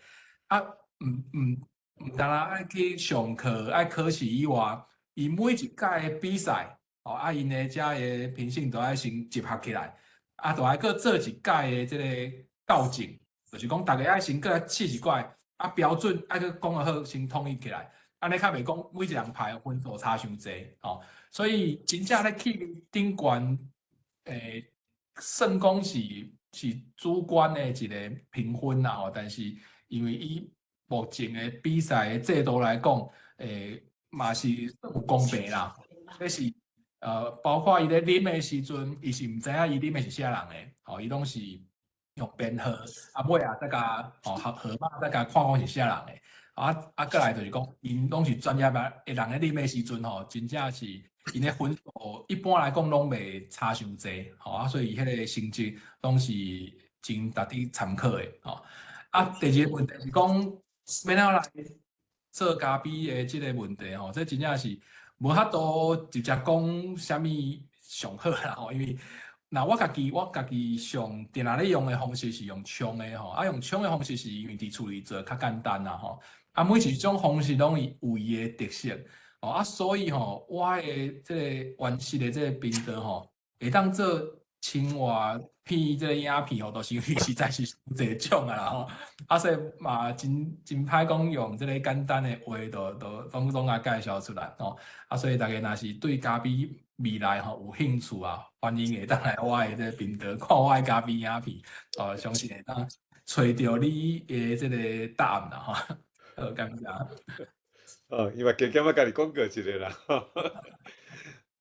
啊，毋但焦愛去上課愛考試以外，伊每一屆的比賽，吼，啊，𪜶的遮的評審都愛先集合起來，啊，就愛閣做一屆的這个校正，就是講逐家愛先閣來試一擺，啊，標準愛閣講好，先統一起來，按呢較袂講每一人排的分數差傷濟，吼。所以真正咧氣味頂懸，算講是主觀的一个評分啦，吼，但是因為以目前的比賽的制度來講，嘛是算有公平啦。這是包括伊咧啉的時陣，伊是毋知影伊啉的是啥人的，吼，伊攏是用編號，啊，尾仔才共吼號碼才共看講是啥人的。啊，閣來就是講，𪜶攏是專業的人咧啉的時陣吼，真正是𪜶的分數一般來講攏袂差傷濟，吼啊，所以伊彼個成績攏是真值得參考的，吼。啊，第二個問題是講，欲按怎來做咖啡的這個問題吼，這真正是無法度直接講啥物上好啦吼，因為若我家己上定定咧用的方式是用沖的吼，啊用沖的方式是因為佇厝裡做較簡單啦吼，啊每一種方式攏有伊的特色，哦啊所以吼，我的這个原始的這个頻道吼，會當做生活片這个影片吼，都是因為實在是傷濟種啊啦吼，啊所以嘛真歹講用這个簡單的話就攏共介紹出來吼，啊所以大家若是對咖啡未來吼有興趣啊，歡迎會當來我的這个頻道看我的咖啡影片，哦，相信會當揣著你的這个答案啦吼。好，感謝。哦，伊嘛加減仔共你廣告一下啦。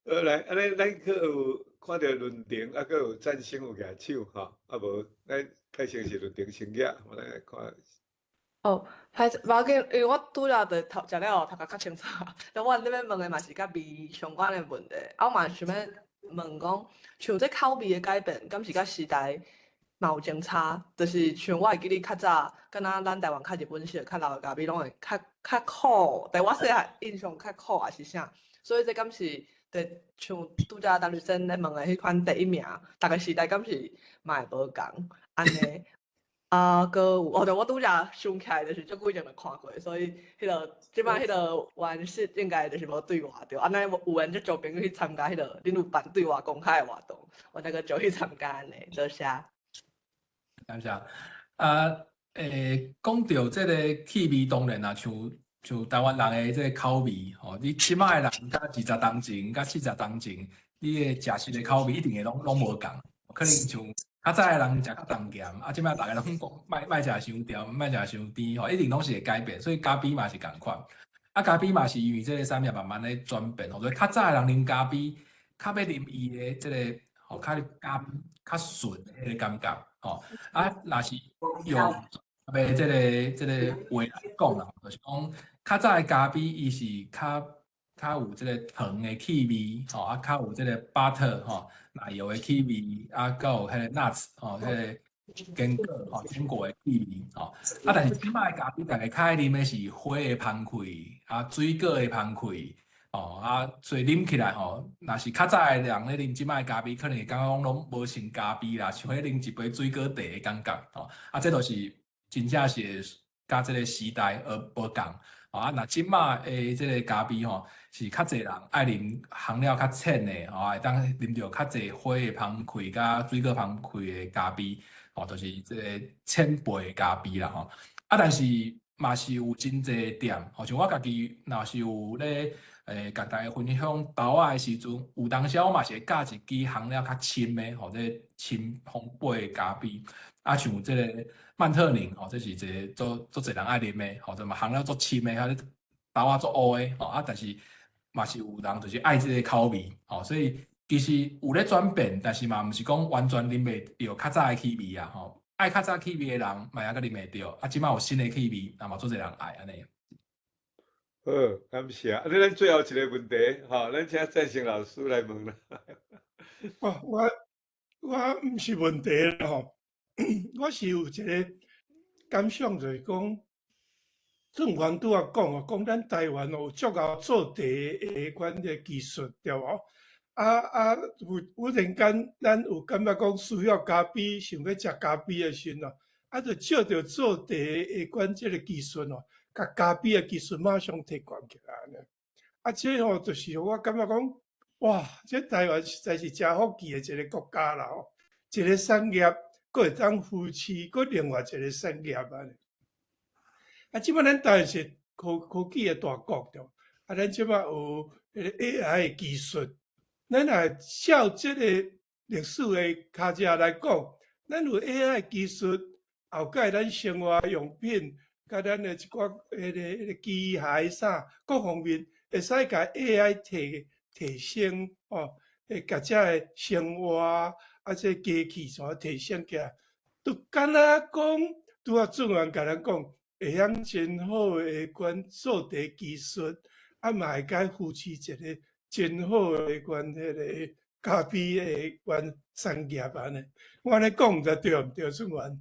好來，按呢咱閣有看著論壇，啊，閣有讚聲有舉手吼，啊無咱開先是論壇先舉，我來看。哦，歹勢，無要緊，因為我拄才就讀食了後讀甲較清楚，然後我咧欲問的嘛是佮味相關的問題，啊，我嘛想欲問講，像這口味的改變，敢是佮時代嘛有相差？就是像我會記得較早，敢若咱台灣較日本式較老的咖啡攏會較苦，佇我細漢印象較苦抑是啥？所以這敢是佇像拄才陳律師咧問的彼款第一名，逐个時代敢是嘛會無仝按呢？啊，閣有哦對，我拄才想起來，就是足久以前就看過，所以彼个這擺彼个原始應該就是無對話著，按呢有緣才招朋友去參加彼个恁有辦對外公開的活動，我才閣招去參加按呢，多謝。感謝。啊，講著這个氣味當然啦，像台灣人的這个口味吼，你這擺的人佮20冬前、佮40冬前，你的食食的口味一定會攏無仝，可能像較早的人食較重鹹，啊，這擺逐家攏講莫食傷甜，莫食傷甜吼，一定攏是會改變，所以咖啡嘛是仝款。啊，咖啡嘛是因為這个產業慢慢咧轉變，吼，所以較早的人啉咖啡，較欲啉伊的這个吼，較甘、較順的彼个感覺，吼。啊，若是用這个話來講啦，就是講較早的咖啡伊是較有這个糖的氣味，吼，啊，較有這个 butter 吼，奶油的氣味，啊，閣有彼个 nuts 吼，彼个堅果吼，堅果的氣味，吼。啊，但是這擺的咖啡，逐家較愛啉的是花的香氣，啊，水果的香氣，吼，啊，所以啉起來吼，若是較早的人咧啉這擺的咖啡，可能會感覺講攏無像咖啡啦，像咧啉一杯水果茶的感覺，吼。啊，這就是真正是佮這个時代而無仝。啊，若這馬的這个咖啡吼，是較濟人愛啉香料較淺的，吼，會當啉著較濟花的香氣佮水果香氣的咖啡，吼，就是這个淺焙的咖啡啦，吼。啊，但是嘛是有真濟店，吼，像我家己若是有咧，共大家分享豆仔的時陣，有當時我嘛是會加一支香料較深的，吼，這个深烘焙的咖啡。啊，像這个曼特寧，吼，這是一个足濟人愛啉的，吼，這嘛香料足深的，遐豆仔足烏的，吼，啊，但是嘛是有人就是愛這个口味，吼，所以其實有咧轉變，但是嘛毋是講完全啉袂著較早的氣味啊，吼，愛較早氣味的人嘛猶閣啉會著，啊，這擺有新的氣味，啊嘛足濟人愛按呢。好，感謝。啊，咱最後一个問題，吼，咱請贊成老師來問啦。哦，我毋是問題啦，吼。我是有一个感想，就是講，鄭源拄仔講哦，講咱台灣哦有足𠢕做茶的款的技術，對無？啊，有忽然間，咱有感覺講需要咖啡，想欲食咖啡的時陣哦，啊，就借著做茶的款這个技術哦，共咖啡的技術馬上提懸起來按呢。啊，這吼就是我感覺講，哇，這台灣實在是誠福氣的一个國家啦吼，一个產業，閣會當扶持，閣另外一个產業按呢。啊，這擺咱台灣是科技的大國對無？啊，咱這擺有彼个 AI 的技術，咱若照這个歷史的跤跡來講，咱有 AI 技術，後蓋咱生活用品，佮咱的一寡彼个機械啥各方面，會使共 AI 提升吼，會共這个生活啊，這機器啥提升起來，就敢若講，拄仔鄭源共咱講，會曉真好的款做茶技術，啊嘛會共扶持一个真好的款彼个咖啡的款產業按呢。我按呢講毋知對毋對，鄭源？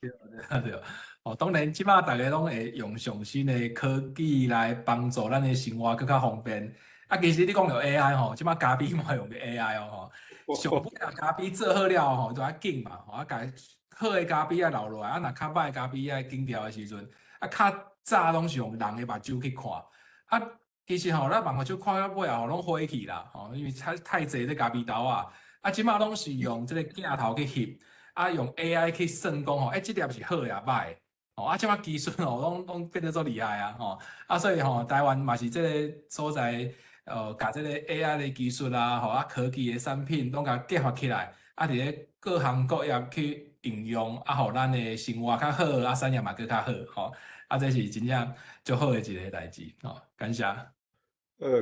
對對。哦，當然，這擺逐家攏會用上新的科技來幫助咱的生活閣較方便。啊，其實你講著 AI 吼，這擺咖啡嘛用著 AI 哦吼。上尾啊，咖啡做好了吼，就愛敬嘛，吼啊，共好的咖啡愛留落來，啊，若較歹的咖啡愛敬掉的時陣，啊，較早攏是用人的目睭去看，啊，其實吼，咱目睭看到尾後攏火去啦，吼，因為太濟這咖啡豆仔，啊，這擺攏是用這个鏡頭去翕，啊，用 AI 去算講吼，欸，這粒是好的抑歹的，吼，啊，這擺技術吼，攏變得足厲害啊，吼，啊，所以吼，台灣嘛是這个所在，共這个 AI 的技術啊，吼，啊，科技的產品攏共結合起來，啊，佇咧各行各業去應用，啊，予咱的生活較好，啊，產業嘛閣較好，吼，啊，這是真正足好的一个代誌，吼，感謝。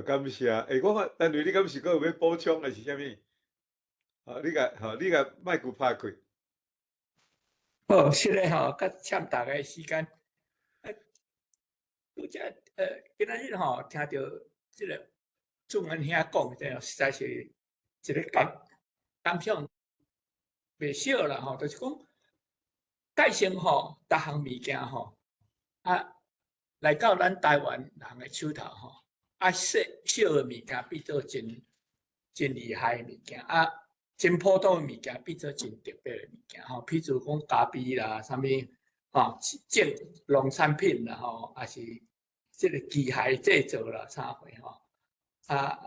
感謝。欸，我看，陳瑞，你敢是閣有欲補充抑是啥物？好，你共麥克拍開。好，是的吼，較欠大家時間。啊，拄則今仔日吼，聽著這个鄭源兄講，這實在是一个感想袂少啦吼，就是講介紹吼，逐項物件吼，啊，來到咱台灣人的手頭吼，啊，細小的物件變做真真厲害的物件，啊，真普通的物件變做真特別的物件吼，譬如講咖啡啦，啥物吼，種農產品啦吼，抑是這个機械製造啦，啥貨吼，啊，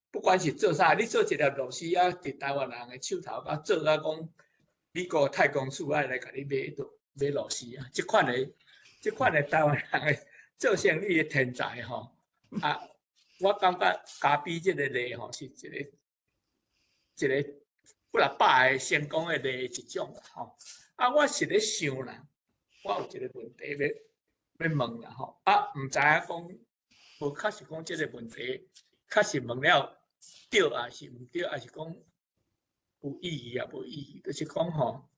不管是做啥，你做一粒螺絲仔，佇台灣人的手頭，啊，做啊講美國太公司愛來共你買買螺絲啊，這款的台灣人的做生意的天才吼，啊，我感覺咖啡這个例吼，是一個幾若百个成功的例一種吼。啊，我是咧想啦，我有一个問題欲問啦吼，啊，毋知影講無確實講這个問題，確實問了對抑是毋對，抑是講有意義抑無意義，就是講吼，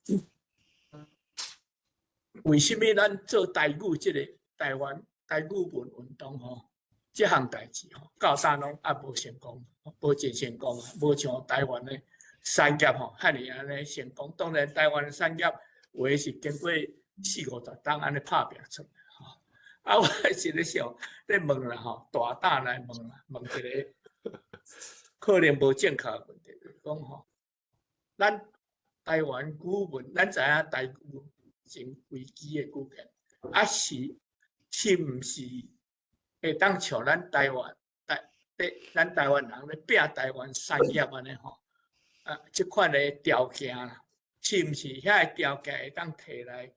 為啥物咱做台語這个台灣台語文運動吼，這項代誌吼，到今攏猶無成功，無真成功啊，無像台灣的產業吼，遐爾按呢成功。當然，台灣的產業有的是經過四五十冬按呢拍拚出來吼。啊，我是咧想咧問啦吼，大膽來問啦，問一個可能無正確的問題，就是講吼，咱台灣語文，咱知影台語真危機的語言，啊是是毋是會當像咱台灣台咱台灣人咧拼台灣產業按呢吼？啊，這款的條件啦，是毋是遐个條件會當提來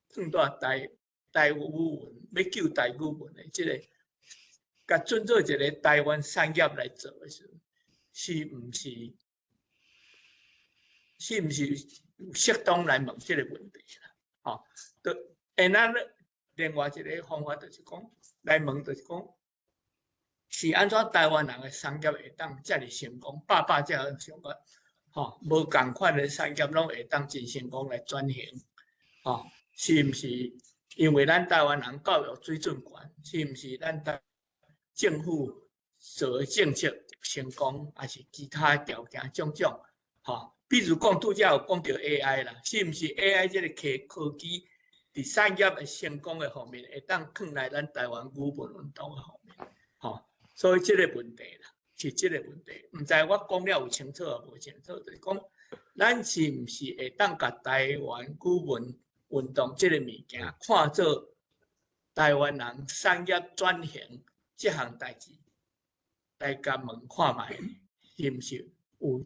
放蹛台台語文，欲救台語文的這个，共準做一个台灣產業來做的時陣，是毋是？是毋是有適當來問這個問題啦？吼，就會咱另外一个方法就是講，來問就是講，是按怎台灣人的產業會當遮爾成功，百百隻成功，吼，無仝款的產業攏會當真成功來轉型，吼，是毋是因為咱台灣人教育水準懸？是毋是咱台政府做的政策成功，抑是其他條件種種？吼，比如講拄才有講著 AI 啦，是毋是 AI 這個科科技佇產業的成功的方面，會當囥來咱台灣語文運動的方面？吼，所以這個問題啦，是這個問題，毋知我講了有清楚抑無清楚，就是講咱是毋是會當共台灣語文運動這個物件看做台灣人產業轉型這項代誌來共問看覓，是毋是有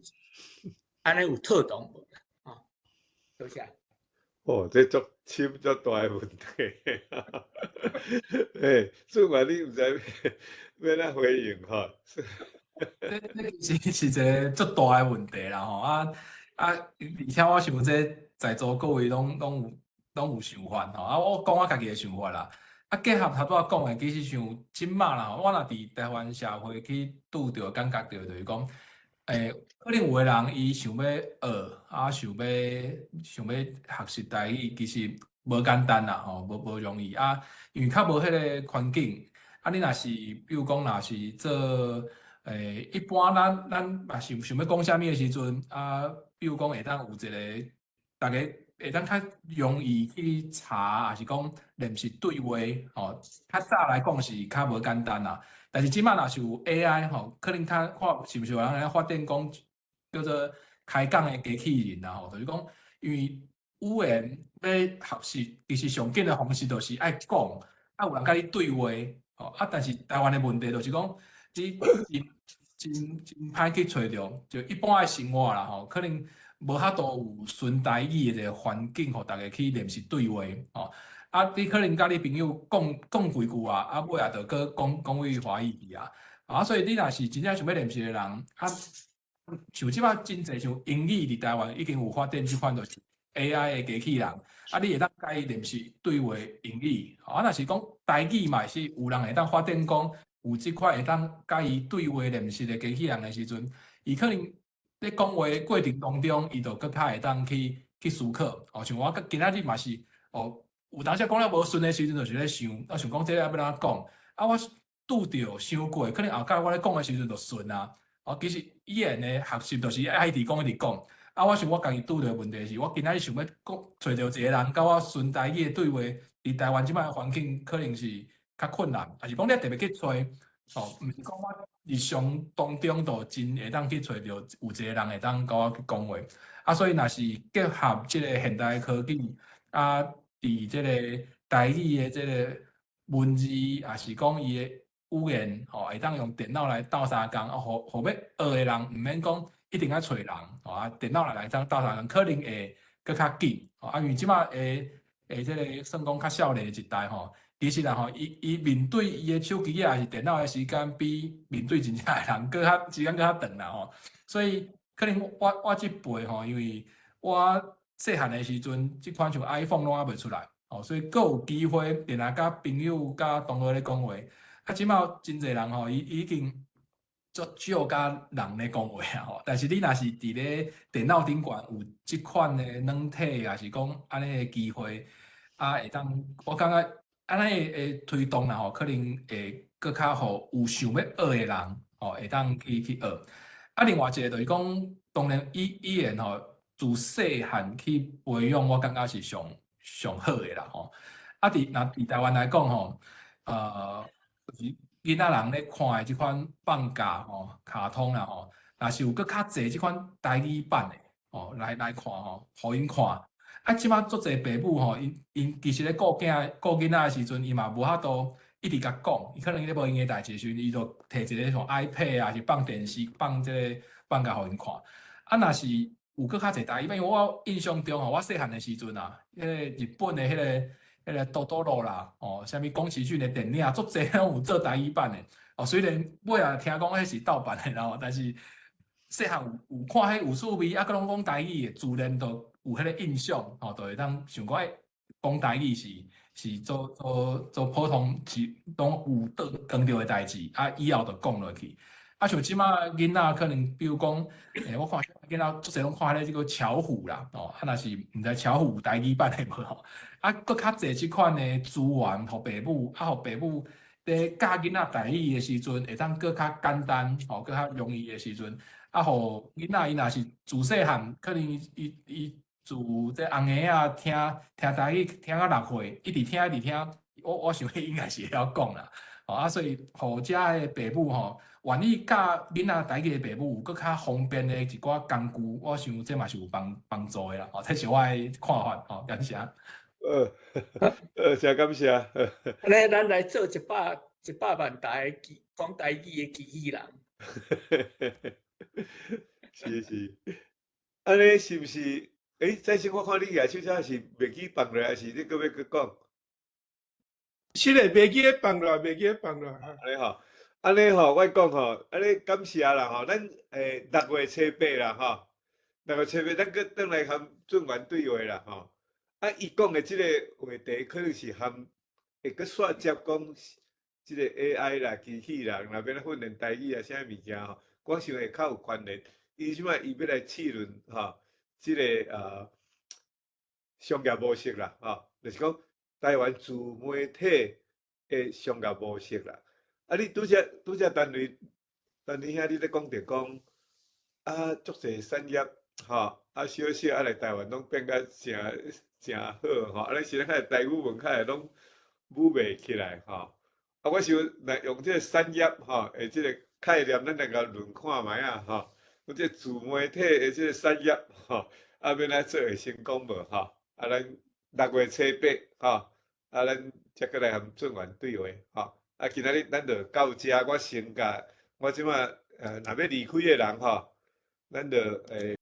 按呢有妥當無啦？吼，多謝。哦，這足深足大的問題。欸，志源你毋知欲按怎回應吼？這這其實是一个足大的問題啦吼啊啊！而且我想這在座各位攏攏有攏有想法吼啊！我講我家己的想法啦。啊，結合頭拄仔講的，其實像這馬啦，我若佇台灣社會去拄著感覺著，就是講，欸，可能有的人伊想欲學，啊，想欲想欲學習台語，其實無簡單啦吼，無無容易啊，因為較無彼个環境。啊，你若是比如講，若是做欸，一般咱咱嘛是想欲講啥物的時陣，啊，比如講會當有一个，逐家會當較容易去查，抑是講練習對話，吼，較早來講是較無簡單啦。但是這馬若是有 AI 吼，可能較看是毋是有人來發展講叫做開講的機器人啦吼，就是講，因為語言欲學習，其實上緊的方式就是愛講，啊有人佮你對話，吼啊，但是台灣的問題就是講，你真真真歹去揣著，就一般的生活啦吼，可能無法度有純台語的一个環境，予逐家去練習對話，吼。啊，你可能佮你朋友講講幾句啊，啊尾仔就閣講講去華語去啊。啊，所以你若是真正想欲練習的人，啊，像這擺真濟像英語佇台灣已經有發展這款就是 AI 的機器人，啊，你會當佮伊練習對話英語。啊，若是講台語嘛是有人會當發展講有這款會當佮伊對話練習的機器人的時陣，伊可能咧講話的過程當中，伊就閣較會當去去思考。哦，像我今仔日嘛是，哦，有當時講了無順的時陣，就是咧想，啊想講這个欲按怎講，啊我拄著想過，可能後蓋我咧講的時陣就順啊。哦，其實語言的學習就是愛一直講一直講。啊，我想我家己拄著問題是，我今仔日想欲講揣著一个人佮我純台語的對話，佇台灣這擺的環境可能是較困難，抑是講你特別去揣，吼，毋是講我日常當中就真會當去揣著有一个人會當佮我去講話。啊，所以若是結合這个現代科技，啊，佇這个台語的這个文字，抑是講伊的語言，吼，會當用電腦來鬥相共，啊，予予欲學的人，毋免講一定愛揣人，吼啊，電腦來來當鬥相共，可能會閣較緊，吼啊，因為這擺的的這个算講較少年的一代吼，其實啦吼，伊伊面對伊的手機啊，抑是電腦的時間，比面對真正的人閣較時間閣較長啦吼，所以可能我我這輩吼，因為我細漢的時陣，這款像 iPhone 攏猶未出來，吼，所以閣有機會定定佮朋友、佮同學咧講話。啊，這擺真濟人吼，伊已經足少佮人咧講話啊吼。但是你若是佇咧電腦頂懸有這款的軟體，抑是講按呢的機會，啊，會當我感覺按呢會推動啦吼，可能會閣較予有想欲學的人吼，會當去學。啊，另外一個就是講，當然語言吼，自細漢去培養，我感覺是上上好的啦吼。啊，若佇台灣來講吼，就是囡仔人咧看的這款放假吼、卡通啦吼，若是有閣較濟這款台語版的吼，來看吼，予𪜶看。啊，這擺足濟爸母吼，𪜶其實咧顧囝顧囡仔的時陣，伊嘛無法度一直共講，伊可能咧無閒的代誌的時陣，伊就提一個像 iPad 啊，是放電視、放這個放假予𪜶看。啊，若是有閣較濟台語版，因為我印象中吼，我細漢的時陣啊，彼個日本的彼個多多羅啦，哦，啥物宮崎駿的電影，足濟攏有做台語版的。哦，雖然尾仔聽講彼是盜版的啦吼，但是細漢有看彼有趣味，啊，閣攏講台語的，自然就有彼個印象，吼，就會當想講，欸，講台語是做做做普通是攏有當當著的代誌，啊，以後就講落去。啊，像這擺囡仔可能，比如講，欸，我看囡仔足濟攏看彼個這個巧虎啦，哦，啊，若是毋知巧虎有台語版的無吼？啊，閣較濟這款的資源，予爸母，啊，予爸母咧教囡仔台語的時陣，會當閣較簡單，吼，閣較容易的時陣，啊，予囡仔伊若是自細漢，可能伊自這紅嬰仔聽聽台語聽到6歲，一直聽一直聽，我想伊應該是會曉講啦，吼啊，所以予遮的爸母吼，願意教囡仔台語的爸母有閣較方便的一寡工具，我想這嘛是有幫助的啦，吼，這是我的看法，吼，感謝。誠感謝。按呢，咱來做100萬台講台語的機器人。是是，按呢是毋是？欸，再生我看你舉手，這是袂記放落，還是你閣欲閣講？是嘞，袂記放落，袂記放落。按呢吼，按呢吼，我講吼，按呢感謝啦吼，咱6月初8啦吼，6月初8，咱閣轉來和俊元對話啦吼。啊，伊講的這个話題，可能是含會閣煞接講這个 AI 啦、機器人啦，欲按怎訓練台語啊，啥物件吼，我想會較有關聯。伊這擺伊欲來試論吼，這个商業模式啦，吼，就是講台灣自媒體的商業模式啦。啊，你拄才拄才陳雷陳雷兄，你咧講著講啊，足濟產業吼，啊，小小啊來台灣攏變甲誠誠好吼，啊，咱是咧較台語文較會攏舞袂起來吼。啊，我想來用這个產業吼，的這个概念，咱來共論看覓仔吼。用這個自媒體的這个產業吼，啊，欲按怎做會成功無吼？啊，咱6月初8吼，啊，咱才閣來和俊元對話吼。啊，今仔日咱就到遮，我先共我這擺若欲離開的人吼，咱就會。